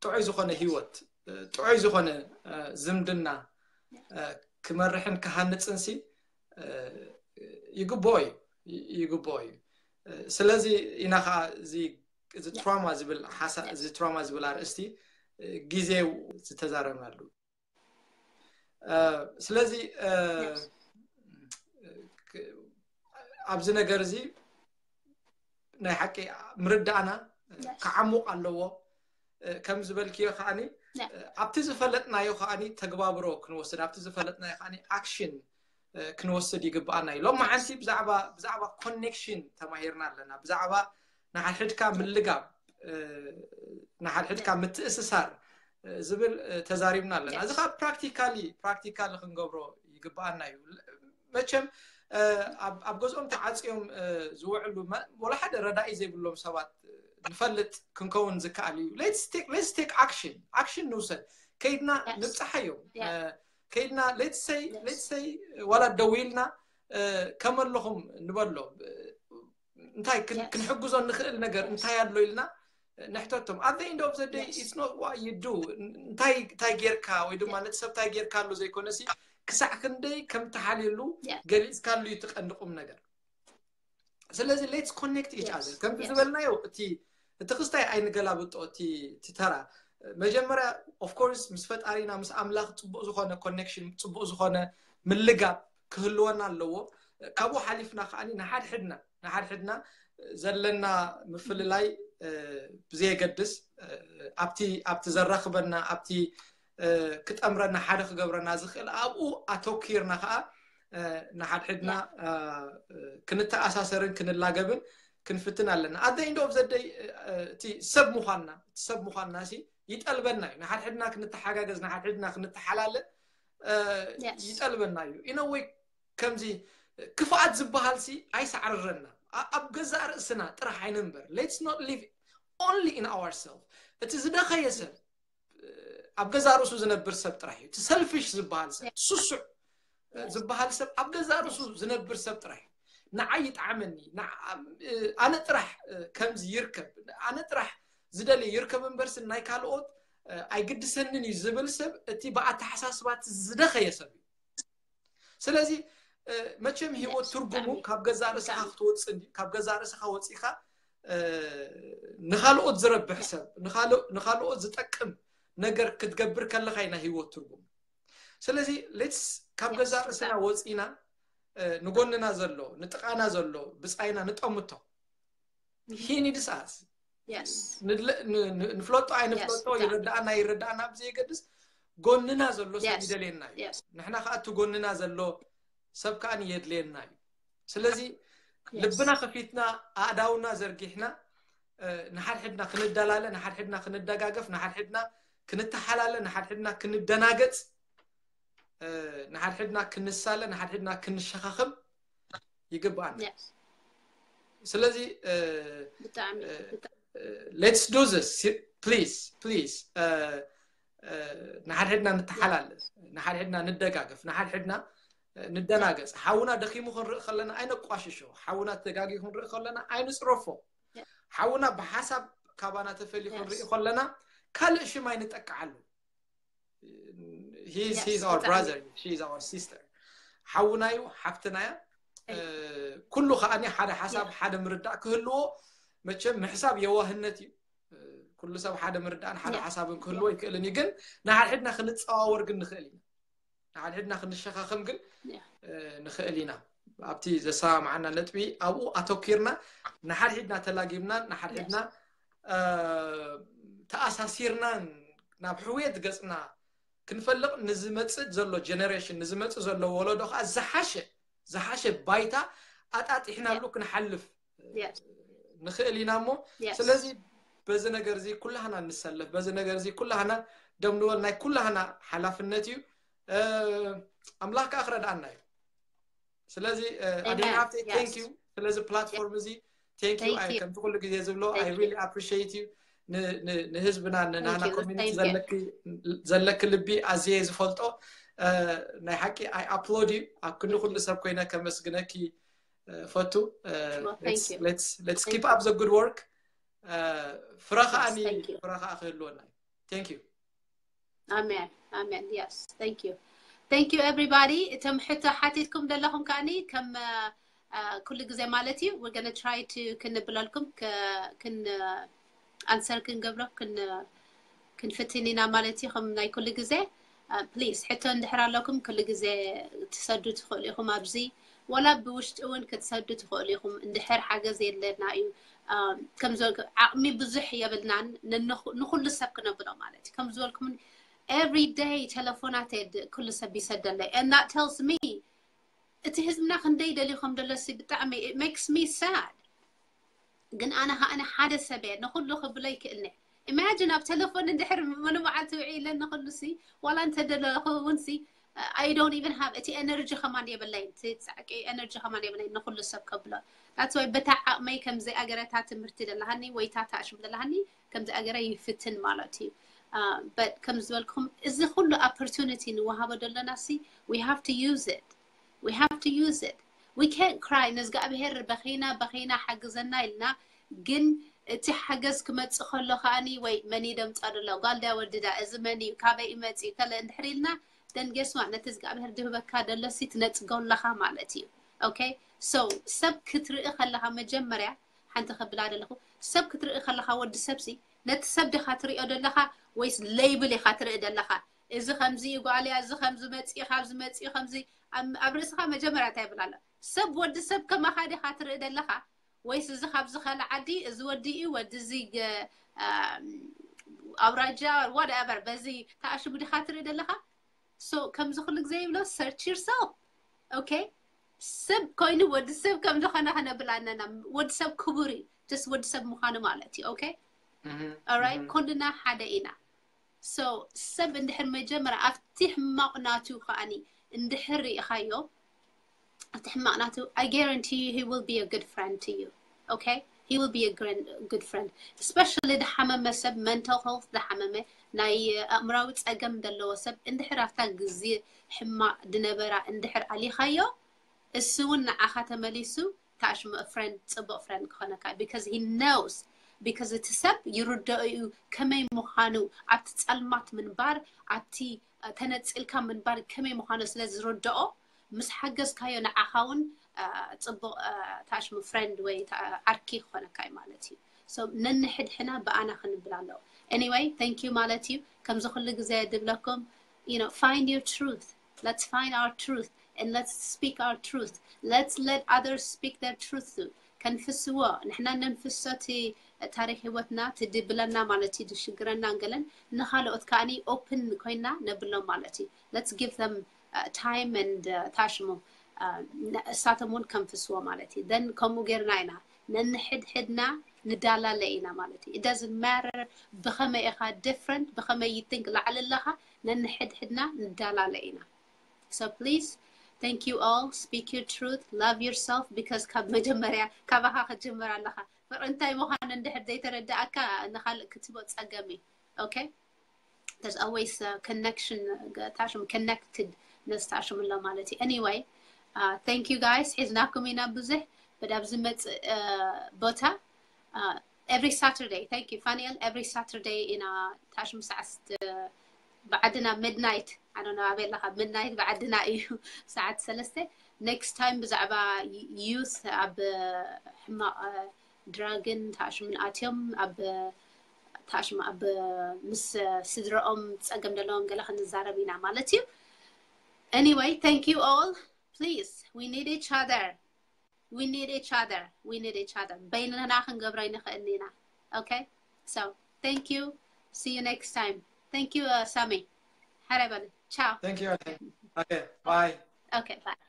ጥዑይ ዝኾነ ህይወት፣ uh፣ ጥዑይ ዝኾነ፣ uh፣ ዝምድና፣ uh፣ ክመርሕን ክሃንጽን ሲ፣ uh፣ ይግብኦ እዩ፣ ይ-፣ ይግብኦ እዩ። Uh፣ ስለዚ ኢና ከዓ እዚ፣ እዚ ትራውማ ዝብል ሓሳ-፣ እዚ ትራውማ ዝብል ኣርእስቲ፣ uh፣ ግዜ ዝተዛረብናሉ። Uh፣ ስለዚ፣ uh፣ ክ-፣ ኣብዚ ነገር እዚ ናይ ሓቂ ምርዳእና፣ uh፣ ክዓሙቕ ኣለዎ። Uh፣ ከም ዝበልክዮ ከዓኒ፣ uh፣ ኣብቲ ዝፈለጥናዮ ከዓኒ ተግባብሮ ክንወስድ፣ ኣብቲ ዝፈለጥናዮ ከዓኒ ኣክሽን፣ uh፣ ክንወስድ ይግብኣና እዩ። ሎማዓንቲ ብዛዕባ፣ ብዛዕባ ኮኔክሽን ተማሂርና ኣለና። ብዛዕባ ንሓድሕድካ ምልጋብ፣ uh፣ ንሓድሕድካ ምትእስሳር፣ uh፣ ዝብል፣ uh፣ ተዛሪብና ኣለና። እዚ ከዓ ፕራክቲካሊ፣ ፕራክቲካሊ ክንገብሮ ይግብኣና እዩ። መቸም፣ uh፣ ኣብ፣ ኣብ ገዝኦም ተዓፅዮም፣ uh፣ ዝውዕሉ መ-፣ ወላ ሓደ ረዳኢ ዘይብሎም ሰባት፣ uh፣ ንፈልጥ ክንከውን ዝከኣል እዩ። Let's take, let's take action. ኣክሽን ንውሰድ። ከይድና ንብፅሓዮም። Uh፣ ከይድና let's say፣ let's say ዋላ ደዊልና፣ uh፣ ከመለኹም ንበሎ። Uh፣ እንታይ ክን-፣ ክንሕግዞ ንኽእል ነገር እንታይ ኣሎ ኢልና ንሕተቶም። At the end of the day, it's not what you do. እንታይ፣ እንታይ ጌርካ ወይ ድማ ነቲ ሰብ እንታይ ጌርካ ኣሎ ዘይኮነ ሲ፣ ክሳዕ ክንደይ ከም ትሓልየሉ ገሊጽካሉ እዩ እቲ ቀንዲ ቁም ነገር። ስለዚ let's connect each other። ከምቲ ዝበልናዮ እቲ፣ እቲ ክስታይ ኣይንገላብጦ፣ እቲ፣ እቲ ተራ መጀመርያ of course ምስ ፈጣሪና ምስ ኣምላኽ ጽቡቕ ዝኾነ ኮኔክሽን፣ ጽቡቕ ዝኾነ ምልጋብ ክህልወና ኣለዎ። ካብኡ ሓሊፍና ከዓኒ ንሓድሕድና፣ ንሓድሕድና ዘለና ምፍልላይ፣ እ፣ ብዘየገድስ፣ እ፣ ኣብቲ፣ ኣብቲ ዘራኽበና፣ ኣብቲ፣ እ፣ ክጠምረና፣ ሓደ ክገብረና ዝኽእል ኣብኡ ኣተኲርና ከኣ፣ እ፣ ንሓድሕድና፣ እ፣ ክንተኣሳሰርን ክንላገብን ክንፍትን ኣለና። At the end of the day፣ እ፣ እቲ ሰብ ምዃንና፣ እቲ ሰብ ምዃንና ሲ ይጠልበና እዩ። ንሓድሕድና ክንተሓጋገዝ፣ ንሓድሕድና ክንተሓላለ፣ ይጠልበና እዩ። ኢነወይ ከምዚ ክፍኣት ዝበሃል ሲ ኣይሰዕርረና። ኣብ ገዛእ ርእስና ጥራሕ ኣይንንበር። Let's not live only in ourselves። እቲ ዝደኸየ ሰብ ኣብ ገዛእ ርእሱ ዝነብር ሰብ ጥራሕ እዩ። እቲ ሰልፊሽ ዝበሃል ሰብ፣ ስሱዕ ዝበሃል ሰብ ኣብ ገዛእ ርእሱ ዝነብር ሰብ ጥራሕ እዩ። ንዓይ ይጥዓመኒ፣ ኣነ ጥራሕ ከምዚ ይርከብ፣ ኣነ ጥራሕ ዝደልየ ይርከብ እምበርሲ ናይ ካልኦት ኣይግድሰንን እዩ ዝብል ሰብ እቲ ብኣተሓሳስባ እቲ ዝደኸየ ሰብ እዩ። ስለዚ መቸም ህይወት ትርጉሙ ካብ ገዛእ ርእስኻ ክትወፅእ እንዲ ካብ ገዛእ ርእስኻ ወፂኻ ንኻልኦት ዝረብሕ ሰብ ንኻልኦት ዝጠቅም ነገር ክትገብር ከለኻ ኢና ህይወት ትርጉሙ። ስለዚ ሌትስ ካብ ገዛእ ርእስና ወፂና ንጎንና ዘሎ ንጥቓና ዘሎ ብፃይና ንጠምቶ። He needs us። ንፍለጦ ኣይንፍለጦ ይረዳኣና ይረዳኣና ብዘየገድስ ጎንና ዘሎ ሰብ ይደልየና እዩ። ንሕና ከዓ እቲ ጎንና ዘሎ ሰብ ከዓ የድልየና እዩ። ስለዚ ልብና ከፊትና ኣእዳውና ዘርጊሕና ንሓድሕድና ክንዳላለ፣ ንሓድሕድና ክንደጋገፍ፣ ንሓድሕድና ክንተሓላለ፣ ንሓድሕድና ክንደናገፅ፣ ንሓድሕድና ክንሳለ፣ ንሓድሕድና ክንሸኻኸም ይግባኣና። ስለዚ let's do this please please። ንሓድሕድና ንተሓላለ፣ ንሓድሕድና ንደጋገፍ፣ ንሓድሕድና ንደናገፅ። ሓውና ደኺሙ ክንርኢ ከለና ኣይነቋሽሾ። ሓውና ተጋጊ ክንርኢ ከለና ኣይንፅረፎ። ሓውና ብሓሳብ ካባና ተፈልዩ ክንርኢ ከለና ካልእ ሽም ኣይንጠቅዓሉ። He's our brother, she's our sister። ሓውና እዩ፣ ሓፍትና እያ። ኩሉ ከዓ ሓደ ሓሳብ ሓደ ምርዳእ ክህልዎ መቸም ምሕሳብ የዋህነት እዩ። ኩሉ ሰብ ሓደ ምርዳእን ሓደ ሓሳብን ክህልዎ ይክእልን እዩ። ግን ንሓድሕድና ክንፀዋወር ግን ንክእል ኢና። ንሓድሕድና ክንሸኻኸም ግን ንክእል ኢና። ኣብቲ ዘሰማምዓና ነጥቢ ኣብኡ ኣተኪርና ንሓድሕድና ተላጊብናን ንሓድሕድና ተኣሳሲርናን ናብ ሕውየት ገፅና ክንፈልቕ ንዝመፅእ ዘሎ ጀነሬሽን ንዝመፅእ ዘሎ ወለዶ ከዓ ዝሓሸ ዝሓሸ ባይታ ኣጣጢሕናሉ ክንሓልፍ ንኽእል ኢና እሞ ስለዚ በዚ ነገር እዚ ኩላህና ንሰለፍ፣ በዚ ነገር እዚ ኩላህና ደም ንበል፣ ናይ ኩላህና ሓላፍነት እዩ። ኣምላኽ ከዓ ክረድኣና እዩ። ስለዚ ኣዴና ሃብተይ thank you ስለዚ ፕላትፎርም እዚ thank you። ከምቲ ኩሉ ግዜ ዝብሎ I really appreciate you። ንህዝብና ንናና ኮሚኒቲ ዘለኪ ልቢ ኣዝየ ዝፈልጦ ናይ ሓቂ I applaud you። ኣብ ክንዲ ኩሉ ሰብ ኮይነ ከመስግነኪ ፈቱ። Let's keep up the good work። ፍረ ከዓኒ ፍረ ከዓ ክህልወና እዩ። Thank you። ኣሜን ኣሜን። Yes thank you thank you everybody። እቶም ሕቶ ሓቲትኩም ዘለኹም ከዓኒ ከም ኩሉ ግዜ ማለት እዩ we're gonna try to ክንብለልኩም ክን answer ክንገብሮ ክን ክንፍትን ኢና ማለት እዩ። ከም ናይ ኩሉ ግዜ please ሕቶ እንድሕር ኣለኩም ኩሉ ግዜ ትሰዱ ትኽእሉ ኢኹም። ኣብዚ ወላ ብውሽጢ እውን ክትሰዱ ትኽእሉ ኢኹም። እንድሕር ሓገዝ የለና እዩ ከም ዝበልኩ ዓቕሚ ብዙሕ የብልናን ንኩሉ ሰብ ክነብሎ ማለት እዩ። ከም ዝበልኩም every day ቴሌፎናት ኩሉ ሰብ ይሰደለይ and that tells me እቲ ህዝብና ክንደይ ደልዩ ከም ደለሲ ብጣዕሚ makes me sad። ግን ኣነ ከዓነ ሓደ ሰብ እየ ንኩሉ ክብሎ ይክእልኒ። Imagine ኣብ ቴሌፎን እንድሕር ሙሉ መዓልቲ ውዒለ ንኩሉ ሲ ዋላ እንተደለኹ እውን ሲ I don't even have እቲ energy ከማን የብለይን እቲ ፃዕቂ energy ከማን የብለይን ንኩሉ ሰብ ከብሎ። That's why በታ ዓቕመይ ከምዚ ኣገረታ ትምህርቲ ደለሃኒ ወይ ታታ ኣሽም ደለሃኒ ከምዚ ኣገረ ይፍትን ማለት እዩ። But ከም ዝበልኩም እዚ ኩሉ opportunity ንወሃቦ ደለና ሲ we have to use it we have to use it we can't cry ንእዝጋኣብሄር በኺና በኺና ሓግዘና ኢልና ግን እቲ ሓገዝ ክመፅእ ከሎ ከዓኒ ወይ መን ደምፃ ደሎ ጓልዳ ወድዳ እዚ መን እዩ ካበይ ይመፅ እዩ ከለ እንድሕር ኢልና then guess what ነቲ እግዚኣብሔር ድህበካ ደለሲ ትነፅጎ ኣለኻ ማለት እዩ። Okay so ሰብ ክትርኢ ከለኻ መጀመርያ ሓንቲ ከብላ ደለኹ ሰብ ክትርኢ ከለኻ ወዲ ሰብሲ ነቲ ሰብ ዲኻ ትሪኦ ደለኻ ወይስ ሌብል ኢኻ ትርኢ ደለኻ? እዚ ከምዚ እዩ ጓልያ እዚ ከምዚ መፂኡ ካብዚ መፂኡ ከምዚ ኣብ ርእስኻ መጀመርያ እንታይ ይብል ኣሎ? ሰብ ወዲ ሰብ ከማኻ ዲኻ ትርኢ ደለኻ ወይስ እዚ ካብዚ ካልእ ዓዲ እዚ ወዲ እዩ ወዲ እዚ ኣውራጃ whatever በዚ ተኣሽሙ ዲኻ ትርኢ ደለኻ? So ከምዚ ኩሉ ግዜ ይብሎ search yourself okay ሰብ ኮይኑ ወዲ ሰብ ከም ዝኾነ ከነብል ኣለና። ወዲ ሰብ ክቡር እዩ just ወዲ ሰብ ምዃኑ ማለት እዩ okay alright ኩልና ሓደ ኢና። So ሰብ እንድሕር መጀመርያ ኣብቲ ሕማቕ ናቱ ከዓኒ እንድሕር ርኢኻዮ፣ ኣብቲ ሕማቕ ናቱ I guarantee you he will be a good friend to you. Okay, he will be a grand, good friend, especially ዝሓመመ ሰብ፣ mental health ዝሓመመ፣ ናይ ኣእምራዊ ጸገም ዘለዎ ሰብ እንድሕር ኣብታ ግዜ ሕማቕ ድነበራ እንድሕር ኣሊኻዮ፣ እሱ እውን ንዓኻ ተመሊሱ ታሽሙ friend፣ ጽቡቕ friend ክኾነካ፣ because he knows፣ because እቲ ሰብ ይርድኦ እዩ ከመይ ምዃኑ፣ ኣብቲ ጸልማት ምንባር፣ ኣብቲ ተነጺልካ ምንባር ከመይ ምዃኑ ስለ ዝርድኦ፣ ምስ ሓገዝካዮ ንዓኻ እውን ጽቡቕ ታሽሙ friend ወይ ዓርኪ ክኾነካ እዩ ማለት እዩ። So ነንሕድሕና ብኣና ክንብል ኣለዎ። Anyway, thank you ማለት እዩ። ከምዚ ኩሉ ግዜ ድብለኩም, you know, find your truth. Let's find our truth and let's speak our truth. Let's let others speak their truth too. ከንፍስዎ፣ ንሕና ነንፍሶ እቲ ታሪኽ ህይወትና፣ እቲ ድብለና ማለት እዩ፣ ድሽግረና እንገለን ንኻልኦት ከዓኒ open ኮይና ነብሎም ማለት እዩ። Let's give them time and ታሽሙ እሳቶም እውን ከንፍስዎ ማለት እዩ። Then ከምኡ ጌርና ኢና ነንሕድሕድና ንዳላለ ኢና ማለት እዩ። It doesn't matter ብኸመይ ኢኻ different፣ ብኸመይ you think ላዕሊ ኣለኻ፣ ነንሕድሕድና ንዳላለ ኢና። So please, thank you all, speak your truth, love yourself, because ካብ መጀመርያ ካባኻ ክትጅምር ኣለኻ። ፍቕሪ እንታይ ምዃኑ እንድሕር ዘይተረዳእካ ንኻልእ ክትቦ ጸገም እዩ። Okay? There's always a connection, ታሽሙ connected ነዚ ታሽሙ ኣሎ ማለት እዩ። Anyway, thank you guys. ሒዝናኩም ኢና ብዙሕ በዳብ ዝመጽእ ቦታ every Saturday. Thank you Faniel. Every Saturday ኢና ታሽሙ ሰዓት ብዓድና midnight, I don't know ኣበይ ኣለኻ፣ midnight ብዓድና እዩ ሰዓት ሰለስተ። Next time ብዛዕባ youth ኣብ ሕማቕ ድራግን ታሽሙን ኣትዮም ኣብ ታሽሙ ኣብ ምስ ስድረኦም ጸገም ዘለዎም ገለ ክንዛረብ ኢና ማለት እዩ። Anyway, thank you all. Please, we need each other. We need each other. We need each other. በይንና ክንገብሮ ኣይንኽእልን ኢና። Okay? So, thank you. See you next time. Thank you, Sami. ሕራይ በሉ። Ciao. Thank you. Okay, bye. Okay, bye.